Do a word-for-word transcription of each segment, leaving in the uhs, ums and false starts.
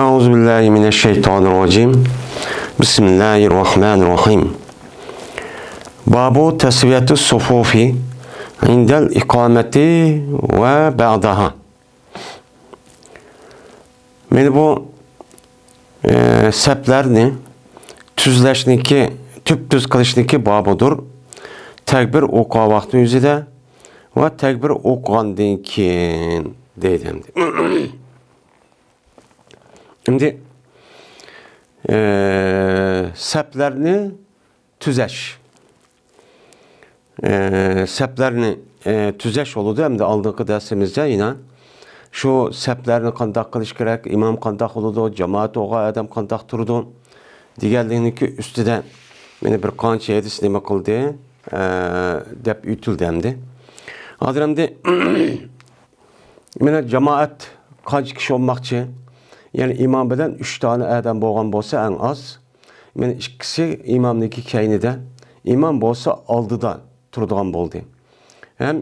أعوذ بالله من الشيطان الرجيم. بسم الله الرحمن الرحيم. باب تسوية الصفوف عند الإقامة وبعدها. مانا بۇ، ئە، سەپلەرنى تۈزلەشنىكى، تۈپتۈز قىلىشنىكى بابىدۇر. تەكبىر ئوقۇغان ۋاقتى ئۆزىدە ۋە تەكبىر ئوقۇغاندىن كېيىن دەيدۇ ئەمدى. ئەمدى، ئە، سەپلەرنى تۈزەش. ئە، سەپلەرنى، ئە، تۈزەش بولىدۇ. ئەمدى ئالدىنقى دەرسىمىزدە يەنە شۇ سەپلەرنى قانداق قىلىش كېرەك، ئىمام قانداق بولىدۇ، جامائەت بولغان ئادەم قانداق تۇرىدۇ دېگەنلىكنىڭكى ئۈستىدە مانا بىر قانچە ھەدىس نېمە قىلدى، ئە، دەپ ئۆتۈلدى ئەمدى. ھازىر ئەمدى مانا جامائەت قانچە كىشى بولماقچى؟ يەنى ئىمام بىلەن ئۈچ دانە ئادەم بولغان بولسا ئەڭ ئاز. مانا ئىككىسى ئىمامنىڭكى كەينىدە، ئىمام بولسا ئالدىدا تۇرىدىغان بولدى. ھەم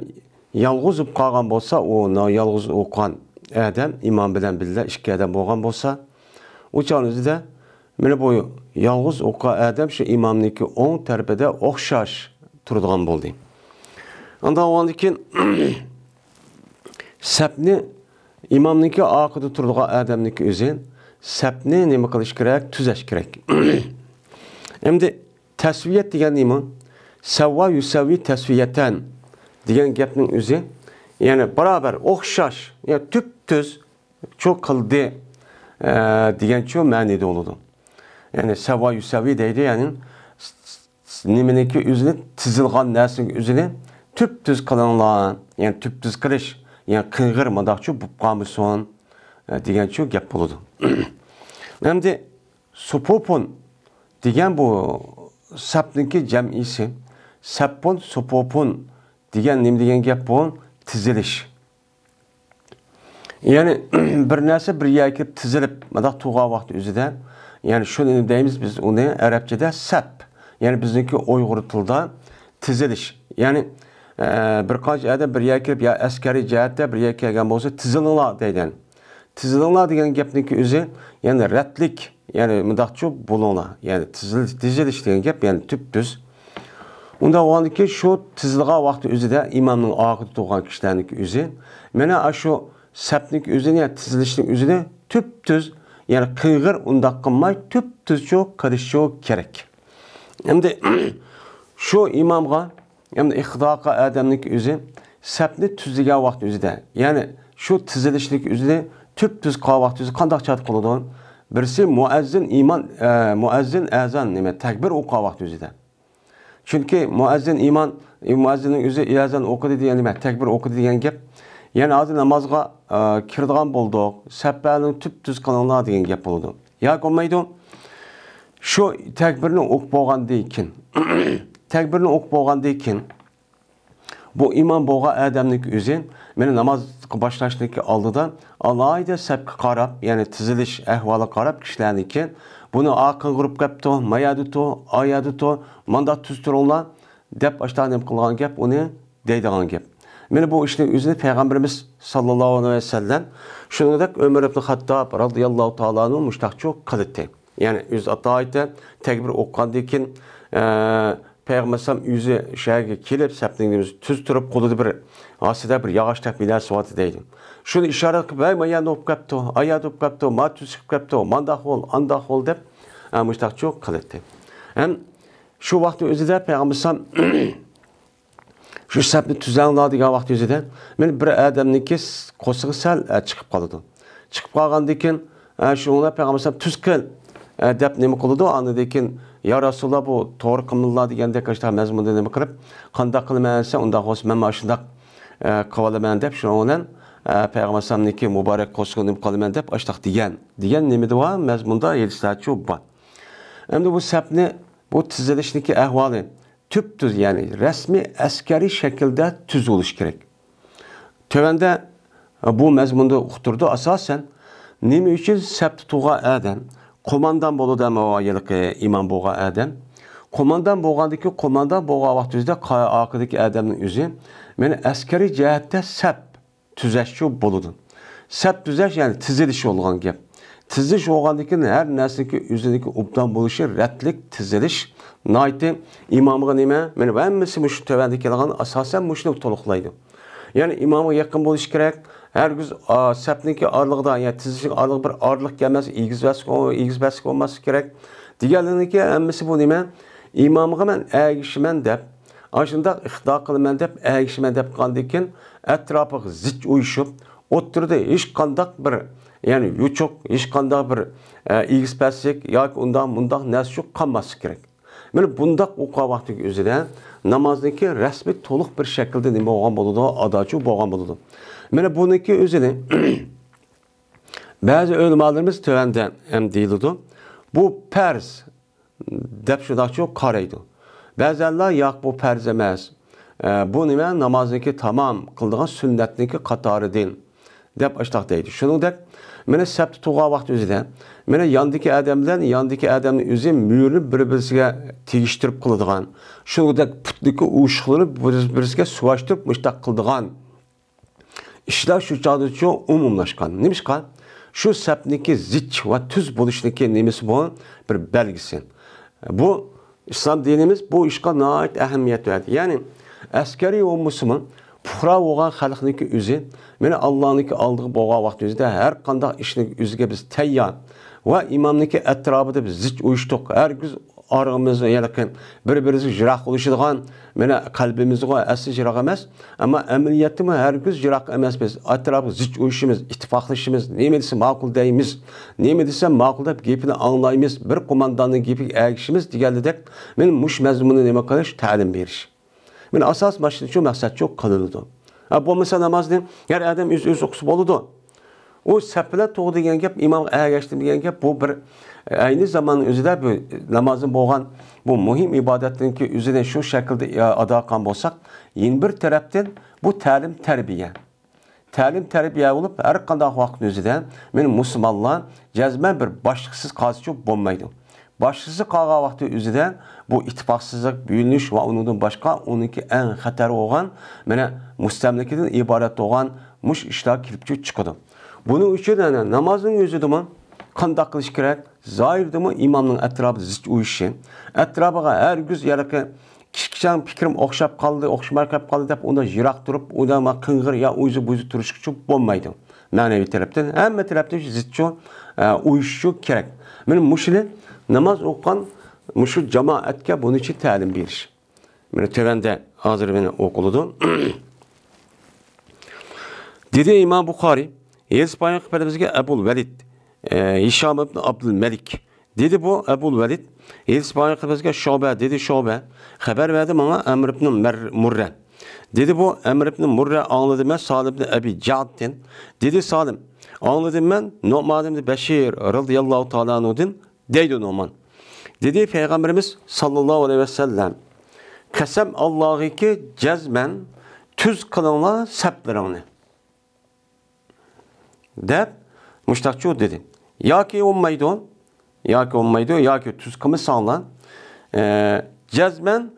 يالغۇز بولۇپ قالغان بولسا، ئۇ نا-، يالغۇز ئوقۇغان ئادەم ئىمام بىلەن بىللە ئىككى ئادەم بولغان بولسا، ئۇ چاغنىڭ ئۆزىدە مانا بۇ يالغۇز ئوقۇغان ئادەم شۇ ئىمامنىڭكى ئوڭ تەرىپىدە ئوخشاش تۇرىدىغان بولدى. ئاندىن ئاندىن كېيىن سەپنى ئىمامنىڭكى ئارقىدا تۇرىدىغان ئادەمنىڭكى ئۆزى سەپنى نېمە قىلىش كېرەك؟ تۈزەش كېرەك. ئەمدى تەسۋىيەت دېگەن نېمە؟ سەۋۋا يۇسەۋۋى تەسۋىيەتەن دېگەن گەپنىڭ ئۆزى، يەنى بارابەر، ئوخشاش، يەنى تۈپتۈز چۇ قىلدى، ئە، دېگەن چۇ مەنىدە بولىدۇ. يەنى سەۋۋا يۇسەۋۋى دەيدۇ، يەنى نېمىنىڭكى ئۆزىنى، تىزىلغان نەرسىنىڭ ئۆزىنى تۈپتۈز قىلىڭلار، يەنى تۈپتۈز قىلىش، يەنى قىڭغىر مۇنداقچۇ بولۇپ قالمىسۇن، ئە، دېگەنچۇ گەپ بولىدۇ. ئەمدى سۇپۇپۇن دېگەن بۇ سەپنىڭكى جەمئىسى. سەپپۇن، سۇپۇپۇن دېگەن نېمە دېگەن گەپ بۇ؟ تىزىلىش. يەنى بىر نەرسە بىر يەرگە كېلىپ تىزىلىپ، مۇنداق تۇرغان ۋاقتى ئۆزىدە، يەنى شۇنى دەيمىز بىز ئۇنى ئەرەبچىدە سەپ. يەنى بىزنىڭكى ئۇيغۇر تىلىدا تىزىلىش. يەنى، ئە، بىر قانچە ئادەم بىر يەرگە كېلىپ، يا ئەسكەرىي جەھەتتە بىر يەرگە كەلگەن بولسا، تىزىلىڭلار دەيدۇ. تىزىلىڭلار دېگەن گەپنىڭكى ئۆزى، يەنى رەتلىك، يەنى مۇنداقچۇ بولۇڭلار. يەنى تىزىل-، تىزىلىش دېگەن گەپ، يەنى تۈپتۈز. ئۇنداق بولغاندىكىن شۇ تىزىلغان ۋاقتى ئۆزىدە ئىمامنىڭ ئارقىدا تۇرغان كىشىلەرنىڭكى ئۆزى، مانا ئاشۇ سەپنىڭكى ئۆزىنى، يەنى تىزىلىشنىڭ ئۆزىنى تۈپتۈز، يەنى قىڭغىر ئۇنداق قىلماي، تۈپتۈزچۇ قىلىشچۇ كېرەك. ئەمدى شۇ ئىمامغا، ئەمدى ئىقتىدا قىلغان ئادەمنىڭكى ئۆزى سەپنى تۈزلىگەن ۋاقتى ئۆزىدە، يەنى شۇ تىزىلىشنىڭكى ئۆزىنى تۈپتۈز قىلغان ۋاقتى ئۆزى قانداق چاغدا قىلىدۇ؟ بىرسى مۇئەززىن ئىمان، ئە، مۇئەززىن ئەزان، نېمە، تەكبىر ئوقۇغان ۋاقتى ئۆزىدە. چۈنكى مۇئەززىن ئىمان، مۇئەززىننىڭ ئۆزى ئەزان ئوقۇدى دېگەن نېمە؟ تەكبىر ئوقۇدى دېگەن گەپ. يەنى ھازىر نامازغا، ئە، كىرىدىغان بولدۇق، سەپلەرنى تۈپتۈز قىلىڭلار دېگەن گەپ بولىدۇ. ياكى بولمايدۇ، شۇ تەكبىرنى ئوقۇپ بولغاندىن كېيىن، تەكبىرنى ئوقۇپ بولغاندىن كېيىن، بۇ ئىمام بولغان ئادەمنىڭكى ئۆزى، مانا نامازغا باشلاشنىڭكى ئالدىدا ئالاھىدە سەپكە قاراپ، يەنى تىزىلىش ئەھۋالىغا قاراپ كىشىلەرنىڭكى، بۇنى ئا قىڭغۇرۇپ كەپتۇ، ما يەردە تۇر، ئا يەردە تۇر، مانداق تۈز تۇرۇڭلار، دەپ ئاشۇنداق نېمە قىلغان گەپ، ئۇنى دەيدىغان گەپ. مانا بۇ ئىشنىڭ ئۆزىنى پەيغەمبىرىمىز ساللاللاھۇ ئەلەيھى ۋەسەللەم، شۇنىڭدەك ئۆمەر ئىبن خەتتاب رازىياللاھۇ تائالا ئەنھۇ مۇشتاقچۇ قىلىتتى. يەنى ئۆزى ئاتايىتى تەكبىر ئوقۇغاندىن كېيىن، ئە، پەيغەمبەر ئەلەيھىسسالام ئۆزى شەھەرگە كېلىپ، سەپنىڭ ئۆزى تۈز تۇرۇپ، قولىدا بىر، ئاستىدا بىر ياغاچتەك بىر نەرسە بار دەيدۇ. شۇنى ئىشارەت قىلىپ، ھەي، ما يەردە بولۇپ كەپتۇ، ئا يەردە بولۇپ كەپتۇ، ما تۈز چىقىپ كەپتۇ، مانداق بول، ئانداق بول دەپ، ئە، مۇشتاقچۇ قىلىتتى. ھەم شۇ ۋاقىتنىڭ ئۆزىدە پەيغەمبەر ئەلەيھىسسالام شۇ سەپنى تۈزەڭلار دېگەن ۋاقىت ئۆزىدە، مانا بىر ئادەمنىڭكى قورسىقى سەل، ئە، چىقىپ قالىدۇ. چىقىپ قالغاندىن كېيىن، ئە، شۇنىڭغا پەيغەمبەر ئەلەيھىسسالام تۈز قىل، ئە، دەپ نېمە قىلىدۇ؟ ئاندىن كېيىن، يا رەسۇلاللا، بۇ توغرا قىلمىدىلا دېگەندەك، ئاشۇنداق مەزمۇندا نېمە قىلىپ، قانداق قىلىمەن دېسە، ئۇنداق بولسا مەنمۇ ئاشۇنداق، ئە، قىلىۋالىمەن دەپ، شۇنىڭ بىلەن، ئە، پەيغەمبەر ئەلەيھىسسالامنىڭكى مۇبارەك قورسىقىنى نېمە قىلىمەن دەپ، ئاشۇنداق دېگەن، دېگەن نېمىدە بار؟ مەزمۇندا ھەدىسلەرچۇ بار. ئەمدى بۇ سەپنى، بۇ تىزىلىشنىڭكى ئەھۋالى، تۈپتۈز، يەنى رەسمىي ئەسكەرىي شەكىلدە تۈز بولۇشى كېرەك. تۆۋەندە بۇ مەزمۇندا ئۇقتۇرىدۇ، ئاساسەن، نېمە ئۈچۈن سەپتە تۇرغان ئادەم قوماندان بولىدۇ، ئەمما ھېلىقى ئىمام بولغان ئادەم؟ قوماندان بولغاندىكى، قوماندان بولغان ۋاقتىمىزدا قا-، ئارقىدىكى ئادەمنىڭ ئۆزى، مانا، ئەسكەرىي جەھەتتە سەپ تۈزەشچۇ بولىدۇ. سەپ تۈزەش، يەنى تىزىلىش بولغان گەپ. تىزىلىش بولغاندىن كېيىن ھەر نەرسىنىڭكى ئۆزىنىڭكى ئوبدان بولۇشى، رەتلىك تىزىلىش ناھايىتى ئىمامغا نېمە؟ مانا بۇ ھەممىسى مۇشۇ تۆۋەندە كېلىدىغان ئاساسەن مۇشۇنى تولۇقلايدۇ. يەنى ئىمامغا يېقىن بولۇش كېرەك. ھەرگىز، ئا، سەپنىڭكى ئارىلىقىدا، يەنى تىزىلىشنىڭ ئارىلىقىدا بىر ئارىلىق كەلمەس، ئېگىز پەس، ئېگىز پەسلىك بولماسلىق كېرەك. دېگەنلىرىنىڭكى ھەممىسى بۇ نېمە؟ ئىمامغا مەن ئەگىشىمەن دەپ، ئاشۇنداق ئىقتىدا قىلىمەن دەپ، ئەگىشىمەن دەپ قالغاندىن كېيىن ئەتراپىغا زىچ ئۇيۇشۇپ، ئوتتۇرىدا ھېچقانداق بىر، يەنى يوچۇق، ھېچقانداق بىر، ئە، ئېگىز پەسلىك ياكى ئۇنداق مۇنداق نەرسە يوق قالماسلىق كېرەك. مانا بۇنداق ئوقۇغان ۋاقتىدىكى ئۆزىدە نامازنىڭكى رەسمىي تولۇق بىر شەكىلدە نېمە بولغان بولىدۇ، ئاداچۇ بولغان بولىدۇ. مانا بۇنىڭكى ئۆزىنى بەزى ئۆلىمالىرىمىز تۆۋەندە ھەم دېيىلىدۇ. بۇ پەرز دەپ شۇنداقچۇ قارايدۇ. بەزەنلەر ياق، بۇ پەرز ئەمەس. ئە، بۇ نېمە؟ نامازنىڭكى تامام قىلىدىغان سۈننەتنىڭكى قاتارىدىن دەپ ئاشتاق دەيدۇ. شۇنىڭدەك، مانا سەپتە تۇرغان ۋاقتى ئۆزىدە، مانا ياندىكى ئادەم بىلەن ياندىكى ئادەمنىڭ ئۆزى مۈيۈرنى بىر-بىرسىگە تېگىشتۈرۈپ قىلىدىغان، شۇنىڭدەك پۇتنىكى ئوشۇقلىرىنى بىر-، بىرسىگە سۇۋاشتۇرۇپ مۇشتاق قىلىدىغان ئىشلار شۇ چاغدىچۇ ئومۇملاشقان. نېمىشقا؟ شۇ سەپنىڭكى زىچ ۋە تۈز بولۇشنىڭكى نېمىسى بۇ؟ بىر بەلگىسى. بۇ ئىسلام دىنىمىز بۇ ئىشقا ناھايىتى ئەھمىيەت بەردى. يەنى ئەسكەرىي بولمىسىمۇ، پۇقرا بولغان خەلقنىڭكى ئۆزى، مانا ئاللانىڭكى ئالدىغا بولغان ۋاقتى ئۆزىدە ھەر قانداق ئىشنىڭ ئۆزىگە بىز تەييار ۋە ئىمامنىڭكى ئەتراپىدا بىز زىچ ئۇيۇشتۇق. ھەرگىز ئارىمىز، يەنى بىر-بىرىمىزگە يىراق بولۇشىدىغان، مانا قەلبىمىزغۇ ئەسلى يىراق ئەمەس، ئەمما ئەمەلىيەتتىمۇ ھەرگىز يىراق ئەمەسمىز. ئەتراپقا زىچ ئۇيۇشىمىز، ئىتتىپاقلىشىمىز، نېمە دېسە ماقۇل دەيمىز، نېمە دېسە ماقۇل دەپ گېپىنى ئاڭلايمىز، بىر قومانداننىڭ گېپىگە ئەگىشىمىز دېگەندەك، مانا مۇشۇ مەزمۇننى نېمە قىلىش؟ تەلىم بېرىش. مانا ئاساس ماشىنىچۇ مەقسەتچۇ قىلىنىدۇ. ھە، بولمىسا نامازنى ھەر ئادەم ئۆز-، ئۆزى ئوقۇسا بولىدۇ. ئۇ سەپ بىلەن تۇغ دېگەن گەپ، ئىمامغا ئەگەشتىم دېگەن گەپ، بۇ بىر ئەينى زاماننىڭ ئۆزىدە بۇ نامازدىن بولغان بۇ مۇھىم ئىبادەتنىڭكى ئۆزىنى شۇ شەكىلدە ئادا قىلغان بولساق، يەنە بىر تەرەپتىن بۇ تەلىم تەربىيە. تەلىم تەربىيە بولۇپ، ھەر قانداق ۋاقىتنىڭ ئۆزىدە مانا مۇسۇلمانلار جەزمەن بىر باشلىقسىز قالسىچۇ بولمايدۇ. باشلىقسىز قالغان ۋاقتى ئۆزىدە بۇ ئىتتىپاقسىزلىق، بۆلۈنۈش ۋە ئۇنىڭدىن باشقا ئۇنىڭكى ئەڭ خەتەر بولغان، مانا، مۇستەملىكىدىن ئىبارەت بولغان مۇشۇ ئىشلار كېلىپ چىقىدۇ. بۇنىڭ ئۈچۈن، ئەنە، نامازنىڭ ئۆزىدىمۇ قانداق قىلىش كېرەك؟ زاھىردىمۇ ئىمامنىڭ ئەتراپىدا زىچ ئۇيۇشۇشى، ئەتراپىغا ھەرگىز يەنىكى كىچىكچە پىكرىم ئوخشاپ قالدى، ئوخشىماي قېلىپ قالدى دەپ ئۇنداق يىراق تۇرۇپ، ئۇنداق قىڭغىر يا ئۇيزۇ بۇيزۇ تۇرۇشقىچۇ بولمايدۇ. مەنىۋى تەرەپتىن، ھەممە تەرەپتىن زىچچۇ، ئە، ئۇيۇشۇشۇ كېرەك. مانا مۇشۇنى ناماز ئوقۇغان مۇشۇ جامائەتكە بۇنىچە تەلىم بېرىش. مانا تۆۋەندە ھازىر مانا ئوقۇلىدۇ. دېدى ئىمام بۇخارىي، ھېدىس بايان قىلىپ بەرگەن بىزگە ئەبۇل ۋەلىد، ئە، ھىشام ئىبن ئابدۇل مەلىك. دېدى بۇ ئەبۇل ۋەلىد، ھېدىس بايان قىلىپ بىزگە شۇبە، دېدى شۇبە، خەۋەر بەردى ماڭا ئەمر ئىبن مەر-، مۇررە. دېدى بۇ ئەمر ئىبن مۇررە، ئاڭلىدىم مەن سالىم ئىبن ئەبى جەئدتىن. دېدى سالىم، ئاڭلىدىم مەن نۇئمان ئىبن بەشىر رەزىياللاھۇ تائالا ئەنھۇدىن، دەيدۇ نۇئمان. دېدى پەيغەمبىرىمىز ساللاللاھۇ ئەلەيھى ۋەسەللەم، قەسەم ئاللاغىكى جەزمەن تۈز قىلىڭلار سەپلىرىڭنى. دەپ مۇشتاقچۇ دېدى. ياكى بولمايدۇ، ياكى بولمايدۇ، ياكى تۈز قىلمىساڭلار، ئە، جەزمەن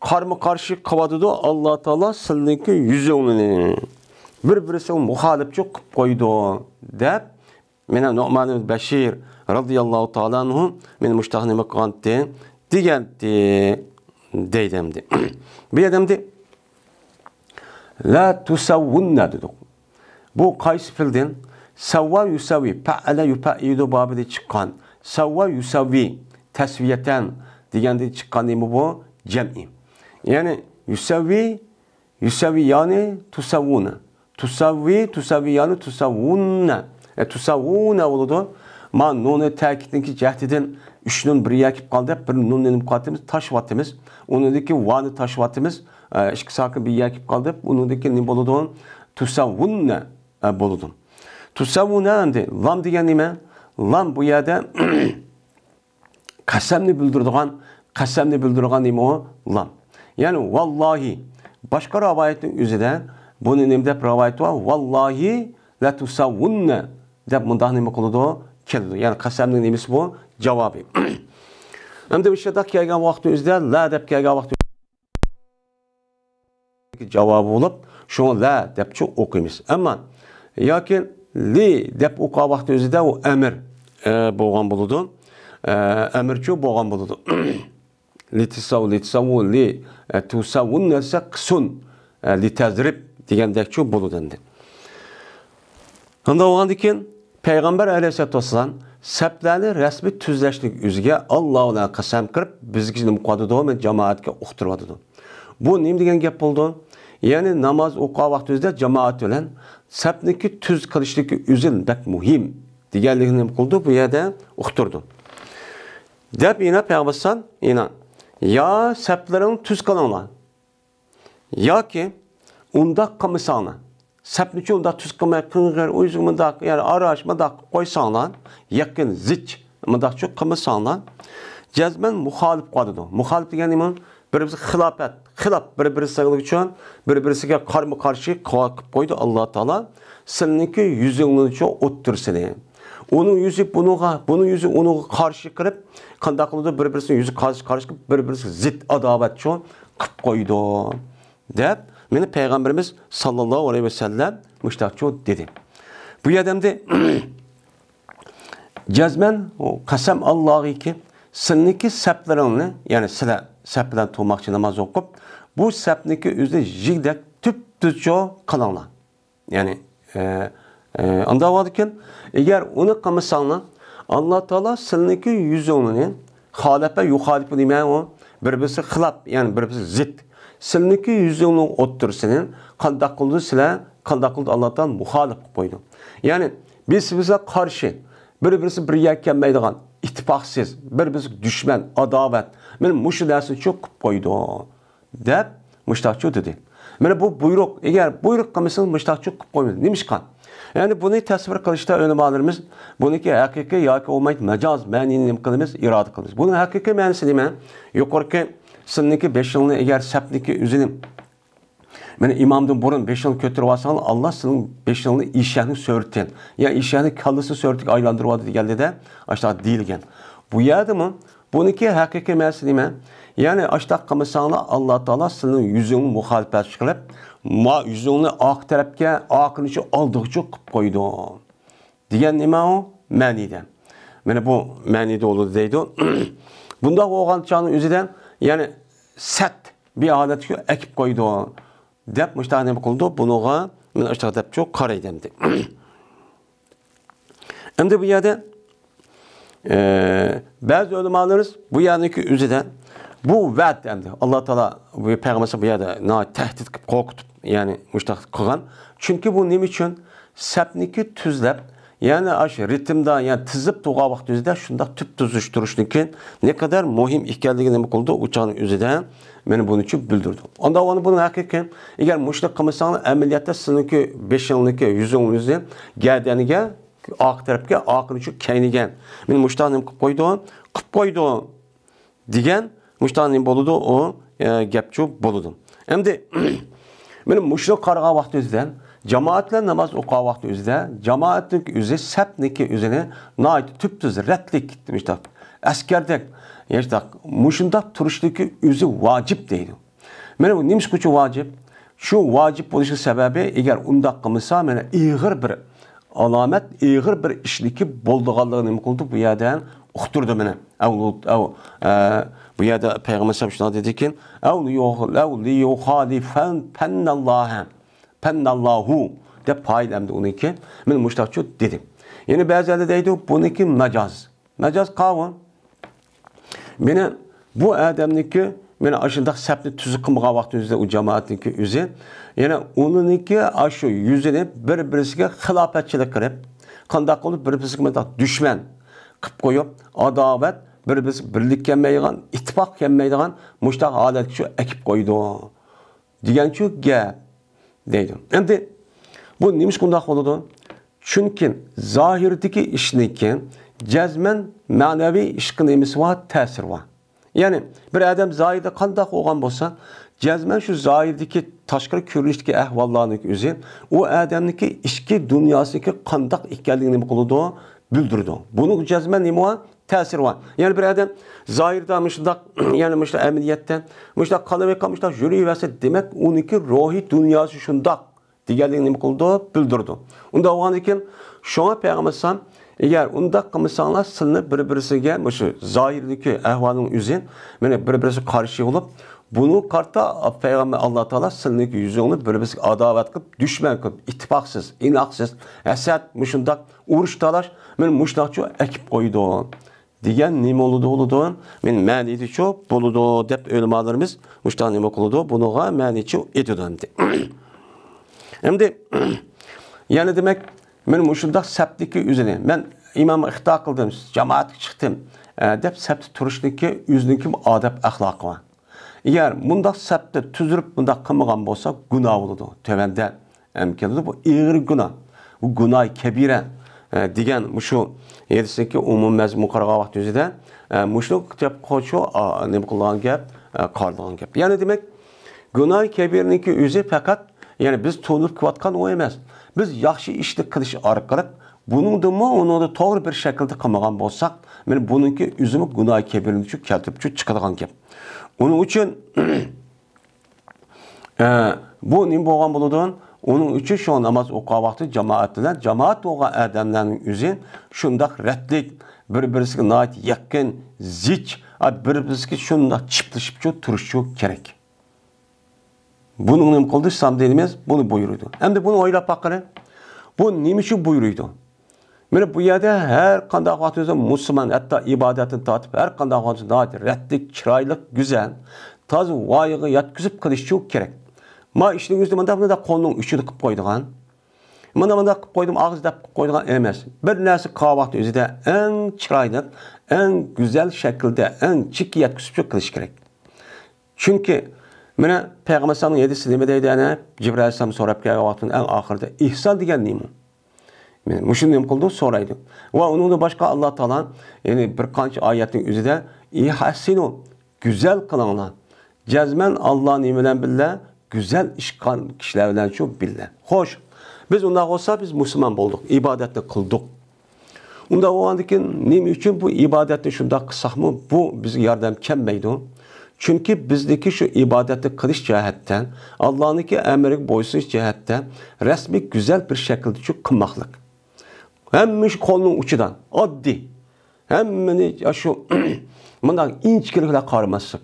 قارمۇ قارشى قىلىۋاتىدۇ ئاللا تائالا سىلىنىڭكى يۈزۈڭلارنى. بىر-بىرىسىگە مۇخالىپچۇ قىلىپ قويىدۇ، دەپ مانا نۇئمان ئىبن بەشىر رەزىياللاھۇ تائالا ئەنھۇ مانا مۇشتاق نېمە قىلغانتى، دېگەنتى، دەيدۇ ئەمدى. بۇ يەردە ئەمدى لا تسوون دېدۇق. بۇ قايسى پېئىلدىن؟ سەۋۋا يۇسەۋۋى، پەئەلە يۇپەئىلۇ بابىدىن چىققان. سەۋۋا يۇسەۋۋى، تەسۋىيەتەن دېگەندىن چىققان نېمە بۇ؟ جەمئى. يەنى يۇسەۋۋى، يۇسەۋۋىيانى، تۇسەۋۋۇنە. تۇسەۋۋى، تۇسەۋۋىيانى، تۇسەۋۋۇنە. ئە، تۇسەۋۋۇنە بولىدۇ. ما نۇنى تەكىتنىڭكى جەھىتىدىن ئۈچ نۇن بىر يەرگە كېلىپ قالدى دەپ، بىر نۇن نېمە قىلىۋاتىمىز؟ تاشلىۋاتىمىز. ئۇنىڭدىكى ۋانى تاشلىۋاتىمىز. ئە، ئىككى ساكىن بىر يەرگە كېلىپ قالدى دەپ، ئۇنىڭدىكى نېمە بولىدۇ؟ تۇسەۋۋۇنە، ئە، بولىدۇ. تۇسەۋۋۇنە ئەمدى لام دېگەن نېمە؟ لام بۇ يەردە قەسەمنى بىلدۈرىدىغان، قەسەمنى بىلدۈرىدىغان نېمە ئۇ؟ لام. يەنى ۋاللاھى. باشقا رىۋايەتنىڭ ئۆزىدە بۇنى نېمە دەپ رىۋايەت بار؟ ۋاللاھى لەتۇسەۋۋۇننە دەپ مۇنداق نېمە قىلىدۇ؟ كېلىدۇ. يەنى قەسەمنىڭ نېمىسى بۇ؟ جاۋابى. ئەمدى مۇشۇنداق كەلگەن ۋاقىتنىڭ ئۆزىدە، لە دەپ كەلگەن ۋاقىت جاۋابى بولۇپ، شۇڭا لە دەپچۇ ئوقۇيمىز. ئەمما ياكى لى دەپ ئوقۇغان ۋاقتى ئۆزىدە ئۇ ئەمر. ئە، بولغان بولىدۇ. ئە، ئەمرچۇ بولغان بولىدۇ. لىتىساۋ، لىتىساۋۇ، لى، ئە، تۇساۋۇن دېسە قىسۇن، ئە، لىتەزرىب دېگەندەكچۇ بولىدۇ ئەمدى. ئۇنداق بولغاندىن كېيىن پەيغەمبەر ئەلەيھىسسالاتۇ ۋەسسالام سەپلەرنى رەسمىي تۈزلەشلىك ئۆزىگە ئاللا بىلەن قەسەم قىلىپ، بىزگىچە نېمە قىلىۋاتىدۇ؟ مەن جامائەتكە ئۇقتۇرۇۋاتىدۇ. بۇ نېمە دېگەن گەپ بولىدۇ؟ يەنى ناماز ئوقۇغان ۋاقتىمىزدا جامائەت بىلەن سەپنىكى تۈز قىلىشلىكى ئۆزى بەك مۇھىم دېگەنلىكنى نېمە قىلىدۇ؟ بۇ يەردە ئۇقتۇرىدۇ. دەپ يەنە پەيغەمبەر ئەلەيھىسسالام يەنە، يا سەپلىرىڭنى تۈز قىلىڭلار، ياكى ئۇنداق قىلمىساڭلار، سەپنىچۇ ئۇنداق تۈز قىلماي، قىڭغىر، ئۇيزۇق مۇنداق، يەنى ئاراش مۇنداق قىلىپ قويساڭلار، يېقىن، زىچ مۇنداقچۇ قىلمىساڭلار، جەزمەن مۇخالىپ قىلىدۇ. مۇخالىپ دېگەن نېمە؟ بىر-بىرسىگە خىلاپەت، خىلاپ، بىر-بىرسىگە، بىر-بىرسىگە قارمۇ-قارشى قىلىپ قويدى ئاللا تائالا سىلىنىڭكى يۈزۈڭلارنىچۇ ئوتتۇرىسىنى. ئۇنىڭ يۈزى بۇنىڭغا، بۇنىڭ يۈزى ئۇنىڭغا قارشى قىلىپ، قانداق قىلىدۇ؟ بىر-بىرسىنىڭ يۈزى قارشى، قارشى قىلىپ، بىر-بىرسىگە زىت ئاداۋەتچۇ قىلىپ قويىدۇ، دەپ مانا پەيغەمبىرىمىز ساللاللاھۇ ئەلەيھى ۋەسەللەم مۇشتاقچۇ دېدى. بۇ يەردە ئەمدى جەزمەن قەسەم ئاللاغىكى، سىلىنىڭكى سەپلىرىڭنى، يەنى سىلەر سەپ بىلەن تۇرماقچى ناماز ئوقۇپ، بۇ سەپنىڭكى ئۆزىنى يىگدەك تۈپتۈزچۇ قىلىڭلار. يەنى، ئە، ئە، ئانداق بولىدىكەن، ئەگەر ئۇنى قىلمىساڭلار، ئاللا تائالا سىلىنىڭكى يۈزۈڭلىنى، خالەپە يۇخالىپۇ دېمەي ئۇ، بىر-بىرسى خىلاپ، يەنى بىر-بىرسى زىت. سىلىنىڭكى يۈزۈڭنىڭ ئوتتۇرىسىنى قانداق قىلدى سىلەر، قانداق قىلدى ئاللا تائالا مۇخالىپ قىلىپ قويدى. يەنى بىز بىزگە قارشى، بىر-بىرسى بىر يەرگە كەلمەيدىغان، ئىتتىپاقسىز، بىر-بىرسىگە دۈشمەن، ئاداۋەت، مانا مۇشۇ نەرسىنى چۆ قىلىپ قويدى. دەپ مۇشتاقچۇ دېدى. مانا بۇ بۇيرۇق، ئەگەر بۇيرۇق قىلمىسىڭىز مۇشتاقچۇ قىلىپ قويمىدى. نېمىشقا؟ يەنى بۇنى تەسۋىر قىلىشتا ئۆلىمالىرىمىز بۇنىڭكى ھەقىقىي ياكى بولمايدۇ مەجاز مەنىنى نېمە قىلىمىز؟ ئىرادە قىلىمىز. بۇنىڭ ھەقىقىي مەنىسى نېمە؟ يۇقىرىقى سىلىنىڭكى بېشىڭنى، ئەگەر سەپنىكى ئۆزىنى، مانا ئىمامدىن بۇرۇن بېشىڭنى كۆتۈرۈۋالساڭ، ئاللا سىلىنىڭ بېشىڭنى ئېشەكنىڭ سۈرىتى، يا ئېشەكنىڭ كاللىسى سۈرىتىگە ئايلاندۇرۇۋالدى دېگەندە، ئاشۇنداق دېيىلگەن. بۇ يەردىمۇ بۇنىڭكى ھەقىقىي مەنىسى نېمە؟ يەنى ئاشۇنداق قىلمىساڭلار، ئاللا تائالا سىلىنىڭ يۈزۈڭنى مۇخالىپەتچى قىلىپ، ما يۈزۈڭنى ئارقا تەرەپكە، ئارقىنى شۇ ئالدىغىچە قىلىپ قويىدۇ. دېگەن نېمە ئۇ؟ مەنىدە. مانا بۇ مەنىدە بولىدۇ دەيدۇ. بۇنداق بولغان چاغنىڭ ئۆزىدە، يەنى سەت بىر ھالەتكە ئەكىپ قويىدۇ. دەپ مۇشۇنداق نېمە قىلىدۇ؟ بۇنىڭغا مانا ئاشۇنداق دەپچۇ قارايدۇ ئەمدى. ئەمدى بۇ يەردە، ئە، بەزى ئۆلىمالىرىمىز بۇ يەرنىڭكى ئۆزىدە بۇ ۋەد ئەمدى. ئاللا تائالا بۇ پەيغەمبەر بۇ يەردە ناھايىتى تەھدىت قىلىپ، قورقۇتۇپ، يەنى مۇشۇنداق قىلغان. چۈنكى بۇ نېمە ئۈچۈن؟ سەپنىكى تۈزلەپ، يەنى ئاشۇ رىتىمدا، يەنى تىزىپ تۇرغان ۋاقتىمىزدا شۇنداق تۈپ تۈزۈشتۈرۈشنىڭكى نەقەدەر مۇھىم ئىكەنلىكىنى نېمە قىلىدۇ؟ ئۇ چاغنىڭ ئۆزىدە مانا بۇنى چۈ بىلدۈرىدۇ. ئاندا ئۇنى بۇنىڭ ھەقىقىي، ئەگەر مۇشۇنداق قىلمىساڭلار، ئەمەلىيەتتە سىلىنىڭكى بېشىڭنىڭكى، يۈزۈڭنىڭكى گەدەنىگە، ئارقا تەرەپكە، ئارقىنى چۈ كەينىگە مانا مۇشۇنداق نېمە قىلىپ قويىدۇ؟ قىلىپ قويىدۇ. دېگەن مۇشۇنداق نېمە بولىدۇ؟ ئۇ، ئە، گەپچۇ بولىدۇ. ئەمدى مانا مۇشۇنى قارىغان ۋاقتى ئۆزىدە، جامائەت بىلەن ناماز ئوقۇغان ۋاقتى ئۆزىدە، جامائەتنىڭ ئۆزى، سەپنىڭكى ئۆزىنى ناھايىتى تۈپتۈز، رەتلىك، مۇشۇنداق ئەسكەردەك، مۇشۇنداق، مۇشۇنداق تۇرۇشلۇقى ئۆزى ۋاجىپ دەيدۇ. مانا بۇ نېمىشقا ئۈچۈن ۋاجىپ؟ شۇ ۋاجىپ بولۇشنىڭ سەۋەبى، ئەگەر ئۇنداق قىلمىسا، مانا ئېغىر بىر ئالامەت، ئېغىر بىر ئىشنىڭكى بولىدىغانلىقىنى نېمە قىلدى؟ بۇ يەردە ئۇقتۇردى مانا. ئەۋ، ئەۋ، ئە، بۇ يەردە پەيغەمبەر ئەلەيھىسسالام شۇنداق دېدىكى، ئەۋ لىيۇخ-، ئەۋ لىيۇخالىفەن پەنناللاھە، پەنناللاھۇ دەپ پائىل ئەمدى ئۇنىڭكى. مانا مۇشۇنداقچۇ دېدى. يەنە بەزىلەر دەيدۇ، بۇنىڭكى مەجاز. مەجاز قاۋۇ. مانا بۇ ئادەمنىڭكى، مانا ئاشۇنداق سەپنى تۈزۈك قىلمىغان ۋاقتى ئۆزىدە ئۇ جامائەتنىڭكى ئۆزى، يەنە ئۇنىڭكى ئاشۇ يۈزىنى بىر-بىرسىگە خىلاپەتچىلىك قىلىپ، قانداق قىلىپ بىر-بىرسىگە مۇنداق دۈشمەن قىلىپ قويۇپ، ئاداۋەت، بىر-بىرسىگە بىرلىك كەلمەيدىغان، ئىتتىپاق كەلمەيدىغان مۇشۇنداق ھالەتكە شۇ ئەكىپ قويىدۇ. دېگەنچۇ گەپ دەيدۇ. ئەمدى بۇ نېمىشقا ئۇنداق بولىدۇ؟ چۈنكى زاھىردىكى ئىشنىڭكى جەزمەن مەنىۋى ئىشقا نېمىسى بار؟ تەسىرى بار. يەنى بىر ئادەم زاھىردا قانداق بولغان بولسا، جەزمەن شۇ زاھىردىكى تاشقىرى كۆرۈنۈشتىكى ئەھۋاللارنىڭ ئۆزى ئۇ ئادەمنىڭكى ئىچكى دۇنياسىنىڭكى قانداق ئىكەنلىكىنى نېمە قىلىدۇ؟ بىلدۈرىدۇ. بۇنىڭ جەزمەن نېمە بار؟ تەسىرى بار. يەنى بىر ئادەم زاھىردا مۇشۇنداق، يەنى مۇشۇنداق ئەمەلىيەتتە مۇشۇنداق قالىۋېقىپ، مۇشۇنداق يۈرۈۋەرسە، دېمەك، ئۇنىڭكى روھىي دۇنياسى شۇنداق دېگەنلىكنى نېمە قىلىدۇ؟ بىلدۈرىدۇ. ئۇنداق بولغاندىن كېيىن، شۇڭا پەيغەمبەر ئەلەيھىسسالام ئەگەر ئۇنداق قىلمىساڭلار، سىلىنى بىر-بىرسىگە، مۇشۇ زاھىردىكى ئەھۋالنىڭ ئۆزى، مانا بىر-بىرسىگە قارشى بولۇپ، بۇنىڭغا قارىتا پەيغەمبەر، ئاللا تائالا سىلىنىڭكى يۈزۈڭنى بىر-بىرسىگە ئاداۋەت قىلىپ، دۈشمەن قىلىپ، ئىتتىپاقسىز، ئىناقسىز، ھەسەت، مۇشۇنداق ئۇرۇش-تالاش، مانا مۇشۇنداقچۇ ئەكىپ قويىدۇ. دېگەن نېمە بولىدۇ، بولىدۇ؟ مەن مەنىدىچۇ بولىدۇ دەپ ئۆلىمالىرىمىز مۇشۇنداق نېمە قىلىدۇ؟ بۇنىڭغا مەنىچۇ ئېيتىدۇ ئەمدى. ئەمدى يەنە دېمەك، مەن مۇشۇنداق سەپتىكى ئۆزىنى، مەن ئىمامغا ئىقتىدا قىلدىم، جامائەتكە چىقتىم، ئە، دەپ سەپتە تۇرۇشنىڭكى ئۆزىنىڭكى ئادەپ ئەخلاقى بار. ئەگەر مۇنداق سەپتە تۈزۈلۈپ مۇنداق قىلمىغان بولسا، گۇناھ بولىدۇ. تۆۋەندە ھەم كېلىدۇ. بۇ ئېغىر گۇناھ. بۇ گۇناھ كەبىرە، ئە، دېگەن مۇشۇ ھەدىسنىڭكى ئومۇمىي مەزمۇنىغا قارىغان ۋاقتىمىزدا، ئە، مۇشۇ گەپ قوشۇ، ئا، نېمە قىلغان گەپ، ئە، قارىلغان گەپ. يەنى دېمەك، گۇناھ كەبىرىنىڭكى ئۆزى پەقەت، يەنى بىز تونۇپ كېلىۋاتقان ئۇ ئەمەس. بىز ياخشى ئىشنى قىلىش ئارقىلىق بۇنىڭدىنمۇ، ئۇنىڭدا توغرا بىر شەكىلدە قىلمىغان بولساق، مانا بۇنىڭكى ئۆزىمۇ گۇناھ كەبىرىنى كەلتۈرۈپ چىقىدىغان گەپ. ئۇنىڭ ئۈچۈن ئە، بۇ نېمە بولغان بولىدۇ؟ ئۇنىڭ ئۈچۈن شۇ ناماز ئوقۇغان ۋاقتى جامائەت بىلەن، جامائەت بولغان ئادەملەرنىڭ ئۆزى شۇنداق رەتلىك، بىر-بىرسىگە ناھايىتى يېقىن، زىچ، ئە، بىر-بىرسىگە شۇنداق چىپلىشىپچۇ تۇرۇشچۇ كېرەك. بۇنىڭ نېمە قىلدى؟ ئىسلام دىنىمىز بۇنى بۇيرۇيدۇ. ئەمدى بۇنى ئويلاپ باققىلى. بۇ نېمە ئۈچۈن بۇيرۇيدۇ؟ مانا بۇ يەردە ھەر قانداق ۋاقتىمىزدا مۇسۇلمان، ھەتتا ئىبادەتتىن تارتىپ ھەر قانداق ۋاقتىمىزدا ناھايىتى رەتلىك، چىرايلىق، گۈزەل، تازا ۋايىغا يەتكۈزۈپ قىلىشچۇ كېرەك. ما ئىشنىڭ ئۆزىدە مۇنداق، مۇنداق قولنىڭ ئۇچىدا قىلىپ قويىدىغان، مانا مۇنداق قىلىپ قويدۇم، ئاغزى دەپ قىلىپ قويىدىغان ئەمەس. بىر نەرسە قىلغان ۋاقتى ئۆزىدە ئەڭ چىرايلىق، ئەڭ گۈزەل شەكىلدە، ئەڭ چېككە يەتكۈزۈپچۇ قىلىش كېرەك. چۈنكى، مانا، پەيغەمبەر ئەلەيھىسسالامنىڭ ھەدىسى نېمە دەيدۇ، يەنە جىبرىئىل ئەلەيھىسسالام سوراپ كەلگەن ۋاقتىدا ئەڭ ئاخىرىدا، ئېھسان دېگەن نېمە؟ مانا مۇشۇنى نېمە قىلىدۇ؟ سورايدۇ. ۋە ئۇنىڭدىن باشقا ئاللا تائالا، يەنى بىر قانچە ئايەتنىڭ ئۆزىدە، ئەھسىنۇ، گۈزەل قىلىڭلار. جەزمەن ئاللا نېمە بىلەن بىللە؟ گۈزەل ئىش قىلغان كىشىلەر بىلەنچۇ بىللە. خوش، بىز ئۇنداق بولسا، بىز مۇسۇلمان بولدۇق، ئىبادەتنى قىلدۇق. ئۇنداق بولغاندىن كېيىن نېمە ئۈچۈن بۇ ئىبادەتنى شۇنداق قىلساقمۇ، بۇ بىزگە ياردەم كەلمەيدۇ؟ چۈنكى بىزنىڭكى شۇ ئىبادەتنى قىلىش جەھەتتە، ئاللانىڭكى ئەمرىگە بويسۇنۇش جەھەتتە رەسمىي، گۈزەل بىر شەكىلدە شۇ قىلماقلىق. ھەممە ئىش قولنىڭ ئۇچىدا، ئاددىي. ھەممىنى شۇ مۇنداق ئىنچىكىلىكلەر قارىماسلىق.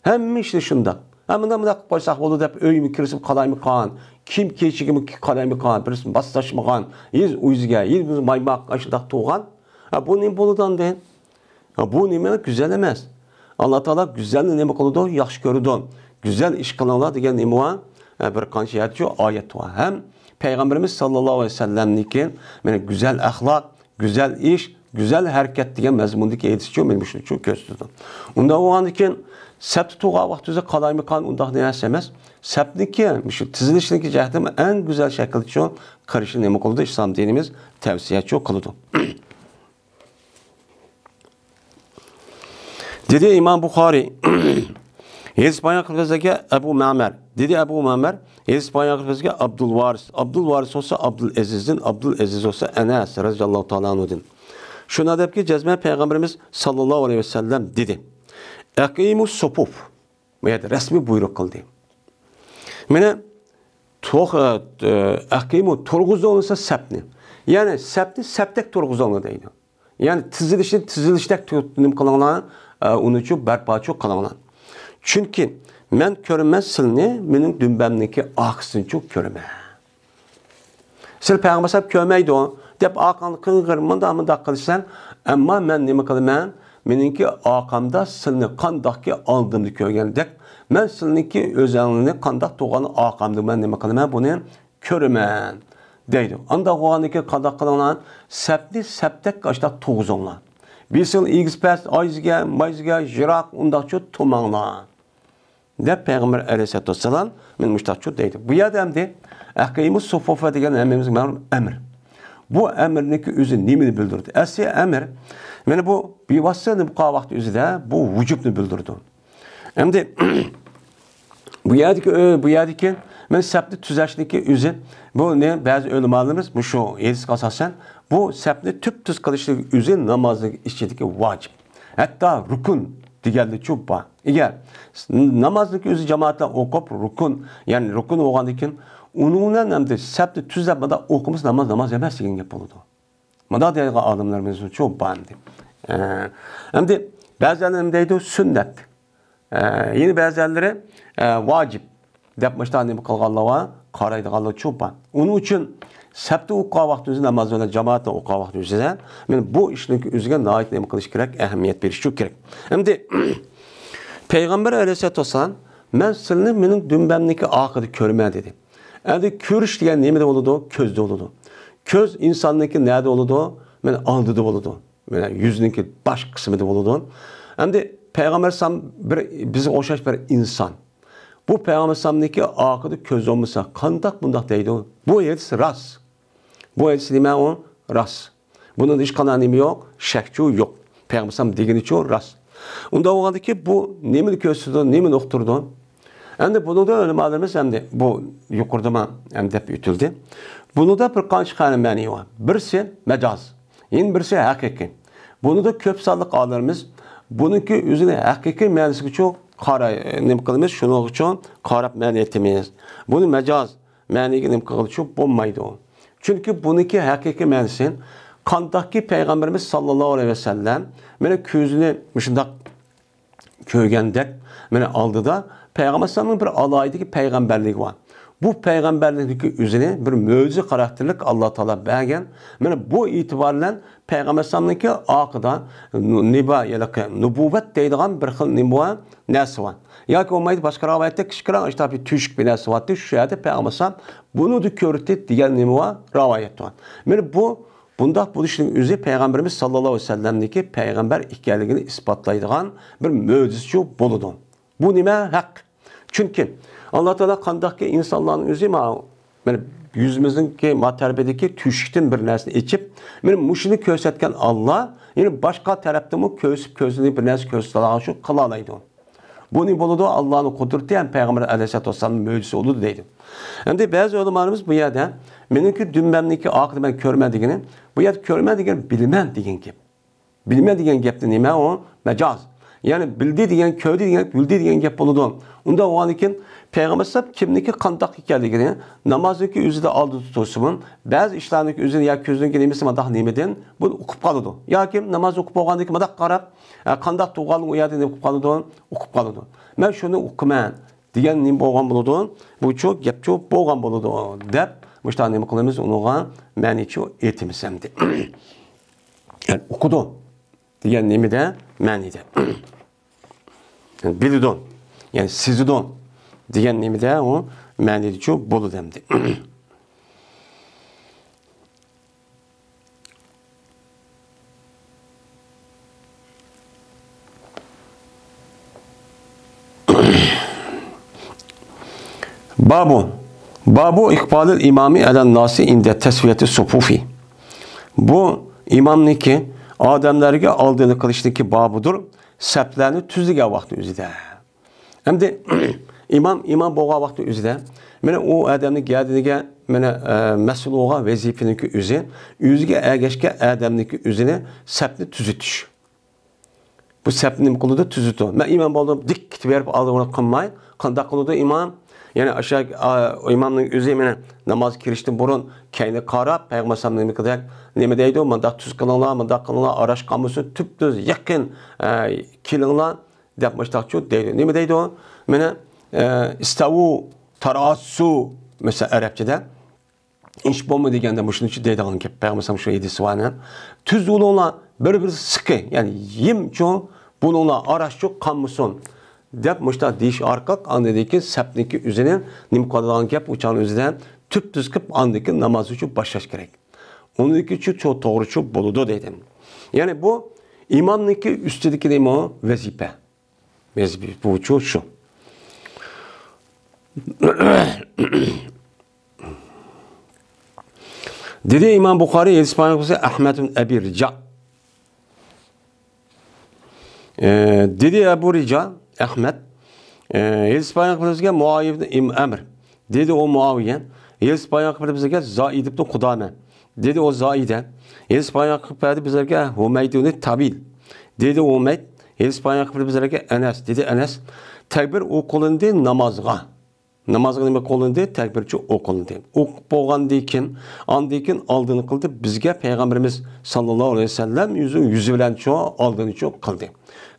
ھەممە ئىشنى شۇنداق. ھە، مۇنداق، مۇنداق قىلىپ قويساق بولىدۇ دەپ ئۆيمۇ كىرسىمۇ قالايمىقان، كىيىم كېچىكىمۇ قالايمىقان، بىرسى ماسلاشمىغان، ھېچ ئۆزىگە، ھېچ بىر مايماق ئاشۇنداق تۇرغان. ھە، بۇ نېمە بولىدۇ ئاندىن؟ ھە، بۇ نېمە؟ گۈزەل ئەمەس. ئاللا تائالا گۈزەلنى نېمە قىلىدۇ؟ ياخشى كۆرىدۇ. گۈزەل ئىش قىلىڭلار دېگەن نېمە بار؟ ھە، بىر قانچە يەردە شۇ ئايەت بار. ھەم پەيغەمبىرىمىز ساللاللاھۇ ئەلەيھى ۋەسەللەمنىڭكى، مانا، گۈزەل ئەخلاق، گۈزەل ئىش، گۈزەل ھەرىكەت دېگەن مەزمۇندىكى ھەدىسچۇ، مانا مۇشۇنى چۈ كۆرسىتىدۇ. ئۇنداق بولغاندىن كېيىن سەپتە تۇرغان ۋاقتىمىزدا قالايمىقان ئۇنداق نەرسە ئەمەس. سەپنىكى مۇشۇ تىزىلىشنىڭكى جەھەتتىن ئەڭ گۈزەل شەكىلدىچۇ قىلىشنى نېمە قىلىدۇ؟ ئىسلام دىنىمىز تەۋسىيەچۇ قىلىدۇ. دېدى ئىمام بۇخارىي، ھەدىس بايان قىلىپ بەرگەن ئەبۇ مەمەر. دېدى ئەبۇ مەمەر، ھەدىس بايان قىلىپ بەرگەن ئابدۇلۋارىس. ئابدۇلۋارىس بولسا ئابدۇلئەزىزدىن، ئابدۇلئەزىز بولسا ئەنەس رەزىياللاھۇ تائالا ئەنھۇدىن. شۇنداق دەپكى، جەزمەن پەيغەمبىرىمىز ساللاللاھۇ ئەلەيھى ۋەسەللەم دېدى، ئەقىمۇ سۇپۇف. بۇ يەردە رەسمىي بۇيرۇق قىلدى. مانا، توغ-، ئە، ئەقىمۇ، تۇرغۇزۇڭلار سەپنى. يەنى سەپنى سەپتەك تۇرغۇزۇڭلار دەيدۇ. يەنى تىزىلىشنى تىزىلىشتەك تۇ-، نېمە قىلىڭلار، ئە، ئۇنىچۇ بەرپاچۇ قىلىڭلار. چۈنكى مەن كۆرىمەن سىلىنى مېنىڭ دۈمبەمنىڭكى ئارقىسىنىچۇ كۆرىمەن. سىلى پەيغەمبەر سەپ كۆرمەيدۇ دەپ ئارقاڭنى قىڭغىر مۇنداق مۇنداق قىلىسەن. ئەمما مەن نېمە قىلىمەن؟ مېنىڭكى ئارقامدا سىلىنى قانداقكى ئالدىمدا كۆرگەندەك، مەن سىلىنىڭكى ئۆزەڭلىنى قانداق تۇرغان ئارقامدا مەن نېمە قىلىمەن؟ بۇنى كۆرىمەن دەيدۇ. ئانداق بولغاندىكىن قانداق قىلىڭلار؟ سەپنى سەپتەك ئاشتاق تۇرغۇزۇڭلار. بىرسىنىڭ ئېگىز پەس، ئايزىگە، مايزىگە، يىراق، ئۇنداقچۇ تۇرماڭلار دەپ پەيغەمبەر ئەلەيھىسسالاتۇ ۋەسسالام مانا مۇشتاقچۇ دەيدۇ. بۇ يەردە ئەمدى ئەقىمۇ سۇفۇفە دېگەن ھەممىمىزگە مەلۇم ئەمر. بۇ ئەمرنىڭكى ئۆزى نېمىنى بىلدۈرىدۇ؟ ئەسلى ئەمر، مانا بۇ بىۋاسىتە نېمە قىلغان ۋاقتى ئۆزىدە بۇ ۋۇجۇبنى بىلدۈرىدۇ. ئەمدى بۇ يەردىكى، بۇ يەردىكى مانا سەپنى تۈزەشنىڭكى ئۆزى، بۇنى بەزى ئۆلىمالىرىمىز مۇشۇ ھەدىسكە ئاساسەن بۇ سەپنى تۈپتۈز قىلىشنىڭ ئۆزى نامازنىڭ ئىچىدىكى ۋاجىپ. ھەتتا رۇكۇن دېگەنلىكچۇ بار. ئەگەر نامازنىڭكى ئۆزى جامائەت بىلەن ئوقۇپ، رۇكۇن، يەنى رۇكۇن بولغاندىن كېيىن، ئۇنىڭ بىلەن ئەمدى سەپنى تۈزلەپ مۇنداق ئوقۇمىسا ناماز، ناماز ئەمەس دېگەن گەپ بولىدۇ. مۇنداق دەيدىغان ئالىملىرىمىزچۇ بار ئەمدى. ئە، ئەمدى بەزىلەر نېمە دەيدۇ؟ سۈننەت. ئە، يەنە بەزىلەرلىرى، ئە، ۋاجىپ دەپ مۇشۇنداق نېمە قىلغانلار بار، قارايدىغانلارچۇ بار. ئۇنىڭ ئۈچۈن سەپتە ئوقۇغان ۋاقتىمىزدا، ناماز بىلەن جامائەتتە ئوقۇغان ۋاقتىمىزدا، مانا بۇ ئىشنىڭ ئۆزىگە ناھايىتى نېمە قىلىش كېرەك؟ ئەھمىيەت بېرىشچۇ كېرەك. ئەمدى پەيغەمبەر ئەلەيھىسسالاتۇ ۋەسسالام، «مەن سىلىنى مېنىڭ دۈمبەمنىڭكى ئارقىدا كۆرىمەن» دېدى. ئەمدى كۆرۈش دېگەن نېمىدە بولىدۇ؟ كۆزدە بولىدۇ. كۆز ئىنساننىڭكى نەدە بولىدۇ؟ مانا ئالدىدا بولىدۇ. مانا يۈزنىڭكى باش قىسمىدا بولىدۇ. ئەمدى پەيغەمبەر ئەلەيھىسسالام بىر، بىزگە ئوخشاش بىر ئىنسان. بۇ پەيغەمبەر ئەلەيھىسسالامنىڭكى ئارقىدا كۆز بولمىسا، قانداق بۇنداق دەيدۇ؟ بۇ ھەدىس راست. بۇ ھەدىس نېمە ئۇ؟ راست. بۇنىڭدا ھېچقانداق نېمە يوق، شەكچۇ يوق. پەيغەمبەر ئەلەيھىسسالام دېگىنىچۇ راست. ئۇنداق بولغاندىكىن بۇ نېمىنى كۆرسىتىدۇ، نېمىنى ئۇقتۇرىدۇ؟ ئەمدى بۇنىڭدا ئۆلىمالىرىمىز ئەمدى بۇ يۇقىرىدا مەن ئەمدى دەپ ئۆتۈلدى. بۇنىڭدا بىر قانچە خىل مەنىي بار. بىرسى مەجاز، يەنە بىرسى ھەقىقىي. بۇنىڭدا كۆپ سانلىق ئالىملىرىمىز بۇنىڭكى ئۆزىنى ھەقىقىي مەنىسىگىچۇ قاراي، نېمە قىلىمىز، شۇنىڭغىچۇ قاراپ مەنە ئېيتىمىز. بۇنى مەجاز مەنىگە نېمە قىلغىلىچۇ بولمايدۇ. چۈنكى بۇنىڭكى ھەقىقىي مەنىسى قانداقكى پەيغەمبىرىمىز ساللاللاھۇ ئەلەيھى ۋەسەللەم مانا كۆزىنى مۇشۇنداق كۆرگەندەك، مانا ئالدىدا پەيغەمبەر ئەلەيھىسسالامنىڭ بىر ئالاھىدە پەيغەمبەرلىكى بار. بۇ پەيغەمبەرلىكنىڭكى ئۆزىنى بىر مۆجىزە خاراكتېرلىك ئاللا تائالا بەرگەن. مانا بۇ ئېتىبار بىلەن پەيغەمبەر ئەلەيھىسسالامنىڭكى ئارقىدا نۇ-، نىبا، يەنى نۇبۇۋۋەت دەيدىغان بىر خىل نېمە بار؟ نەرسە بار. ياكى بولمايدۇ، باشقا رىۋايەتتە كىچىككىنە ئاشۇنداق بىر تۆشۈك بىر نەرسە بارتتى، شۇ يەردە پەيغەمبەر ئەلەيھىسسالام بۇنىدۇ كۆردى دېگەن نېمە بار؟ رىۋايەت بار. مانا بۇ بۇنداق بولۇشنىڭ ئۆزى پەيغەمبىرىمىز ساللاللاھۇ ئەلەيھى ۋەسەللەمنىڭكى پەيغەمبەر ئىكەنلىكىنى ئىسپاتلايدىغان بىر مۆجىزىچۇ بولىدۇ. بۇ نېمە؟ ھەق. چۈنكى ئاللا تائالا قانداقكى ئىنسانلارنىڭ ئۆزى ما-، مانا يۈزىمىزنىڭكى ما تەرىپىدىكى تۆشۈكتىن بىر نەرسىنى ئېچىپ، مانا مۇشۇنى كۆرسەتكەن ئاللا، يەنى باشقا تەرەپتىنمۇ كۆرسىتىپ، كۆزىنى بىر نەرسە كۆرسىتىدىغان شۇ قىلالايدۇ. بۇ نېمە بولىدۇ؟ ئاللانىڭ قۇدرىتى ھەم پەيغەمبەر ئەلەيھىسسالاتۇ ۋەسسالامنىڭ مۆجىزىسى بولىدۇ دەيدۇ. ئەمدى بەزى ئۆلىمالىرىمىز بۇ يەردە مېنىڭكى دۈمبەمنىڭكى ئارقىدا مەن كۆرىمەن دېگىنى، بۇ يەردە كۆرىمەن دېگەن بىلىمەن دېگەن گەپ. بىلىمەن دېگەن گەپتە نېمە ئۇ؟ مەجاز. يەنى بىلدى دېگەن، كۆردى دېگەن، بىلدى دېگەن گەپ بولىدۇ. ئۇنداق بولغاندىكىن پەيغەمبەر ئەلەيھىسسالام كىمنىڭكى قانداق ئىكەنلىكىنى نامازنىڭكى ئۆزىدە ئالدىدا تۇرسىمۇ، بەزى ئىشلارنىڭكى ئۆزىدە يا كۆزنىڭكى نېمىسى مۇنداق نېمىدىن بۇنى ئۇقۇپ قالىدۇ. ياكى ناماز ئوقۇپ بولغاندىن كېيىن مۇنداق قاراپ، ئە، قانداق تۇرغانلىقىنى ئۇ يەردە نېمە قىلىپ قالىدۇ؟ ئۇقۇپ قالىدۇ. مەن شۇنى ئۇقىمەن دېگەن نېمە بولغان بولىدۇ؟ بۇچۇ گەپچۇ بولغان بولىدۇ دەپ مۇشۇنداق نېمە قىلىمىز؟ ئۇنىڭغا مەنىچۇ ئېيتىمىز ئەمدى. يەنى ئۇقىدۇ دېگەن نېمىدە؟ مەنىدە. يەنى بىلىدۇ، يەنى سېزىدۇ دېگەن نېمىدە ئۇ مەنىدىچۇ بولىدۇ ئەمدى. بابۇ، بابۇ ئىقبالىل ئىمامى ئەلەن ناسى ئىندە تەسۋىيەتى سۇپۇفى. بۇ ئىمامنىڭكى ئادەملەرگە ئالدىنى قىلىشتىكى بابىدۇر، سەپلەرنى تۈزلىگەن ۋاقتى ئۆزىدە. ئەمدى ئىمام، ئىمام بولغان ۋاقتى ئۆزىدە، مانا ئۇ ئادەمنىڭ گەدىنىگە، مانا، ئە، مەسئۇل بولغان ۋەزىپىنىڭكى ئۆزى، ئۆزىگە ئەگەشكەن ئادەمنىڭكى ئۆزىنى سەپنى تۈزىتىش. بۇ سەپنى نېمە قىلىدۇ؟ تۈزىتىدۇ. مەن ئىمام بولدۇم، دىك كېتىۋېرىپ ئالدىغا قىلماي، قانداق قىلىدۇ ئىمام؟ يەنى ئاشۇ، ئا، ئىمامنىڭ ئۆزى مانا نامازغا كىرىشتىن بۇرۇن كەينىگە قاراپ، پەيغەمبەر ئەلەيھىسسالام نېمە دېدى؟ نېمە دەيدۇ؟ مۇنداق تۈز قىلىڭلار، مۇنداق قىلىڭلار، ئاراش قالمىسۇن، تۈپتۈز يېقىن، ئە، كېلىڭلار. دەپ مۇشتاقچۇ دەيدۇ. نېمە دەيدۇ؟ مانا، ئە، ئىستەۋۇ، تاراسسۇ، مەسىلەن، ئەرەبچىدە ئىش بولما دېگەندە مۇشۇنىچۇ دەيدىغان گەپ. پەيغەمبەر شۇ ھەدىس بارنى، تۈز بولۇڭلار، بىر-بىرى سىقى، يەنى يىمچۇ بولۇڭلار، ئاراش چوق قالمىسۇن دەپ مۇشتاق دېيىش ئارقىلىق ئاندىن كېيىن سەپنىڭكى ئۆزىنى نېمە قىلىدىغان گەپ، ئۇ چاغنىڭ ئۆزىدە تۈپتۈز قىلىپ ئاندىن كېيىن ناماز ئۈچۈن باشلاش كېرەك. ئۇنىڭكى چۇ، چۇ توغرىچۇ بولىدۇ دەيدۇ. يەنى بۇ ئىمامنىڭكى ئۈستىدىكى نېمە؟ ۋەزىپە. ۋەزىپە بۇچۇ شۇ. دېدى ئىمام بۇخارى، ھەدىس بايان قىلغۇچى ئەھمەد ئىبن ئەبى رىجا. ئە، دېدى ئەبۇ رىجا، ئەھمەد، ئە، ھەدىس بايان قىلىپ بىزگە مۇئاۋىيە ئىبن ئەمر. دېدى ئۇ مۇئاۋىيە، ھەدىس بايان قىلىپ بىزگە زائىد ئىبن قۇدامە. دېدى ئۇ زائىدە، ھەدىس بايان قىلىپ بەردى بىزلەرگە ھۇمەيد ئىبن تابىل. دېدى ئۇ ھۇمەيد، ھەدىس بايان قىلىپ بىزلەرگە ئەنەس. دېدى ئەنەس، تەكبىر ئوقۇلۇندى نامازغا. نامازغا نېمە قىلىندى؟ تەكبىرچۇ ئوقۇلدى. ئوقۇپ بولغاندىن كېيىن، ئاندىن كېيىن ئالدىنى قىلدى. بىزگە پەيغەمبىرىمىز ساللاللاھۇ ئەلەيھى ۋەسەللەم يۈزى، يۈزى بىلەنچۇ ئالدىنىچۇ قىلدى.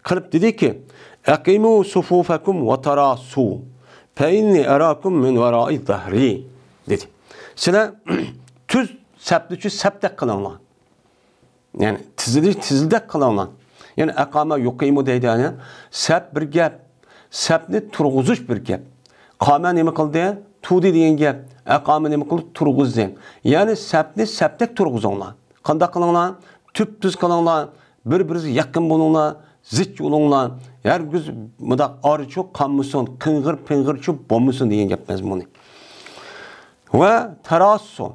قىلىپ دېدىكى، «ئەقىمۇ سۇفۇفەكۇم ۋە تاراسۇ، فەئىننى ئەراكۇم مىن ۋەرائى زەھرى» دېدى. سىلەر تۈز سەپنىچۇ سەپتەك قىلىڭلار. يەنى تىزىلىش، تىزىلدەك قىلىڭلار. يەنى ئەقامە يۇقىمۇ دەيدۇ، يەنى سەپ بىر گەپ، سەپنى تۇرغۇزۇش بىر گەپ. قامە نېمە قىلدى؟ تۇردى دېگەن گەپ. ئەقامە نېمە قىلدى؟ تۇرغۇزدى. يەنى سەپنى سەپتەك تۇرغۇزۇڭلار. قانداق قىلىڭلار؟ تۈپتۈز قىلىڭلار. بىر-بىرىگە يېقىن بولۇڭلار. زىچ بولۇڭلار. ھەرگىز مۇنداق ئارىچۇ قالمىسۇن، قىڭغىر-پىڭغىرچۇ بولمىسۇن دېگەن گەپ مەزمۇنى. ۋە تاراسۇ.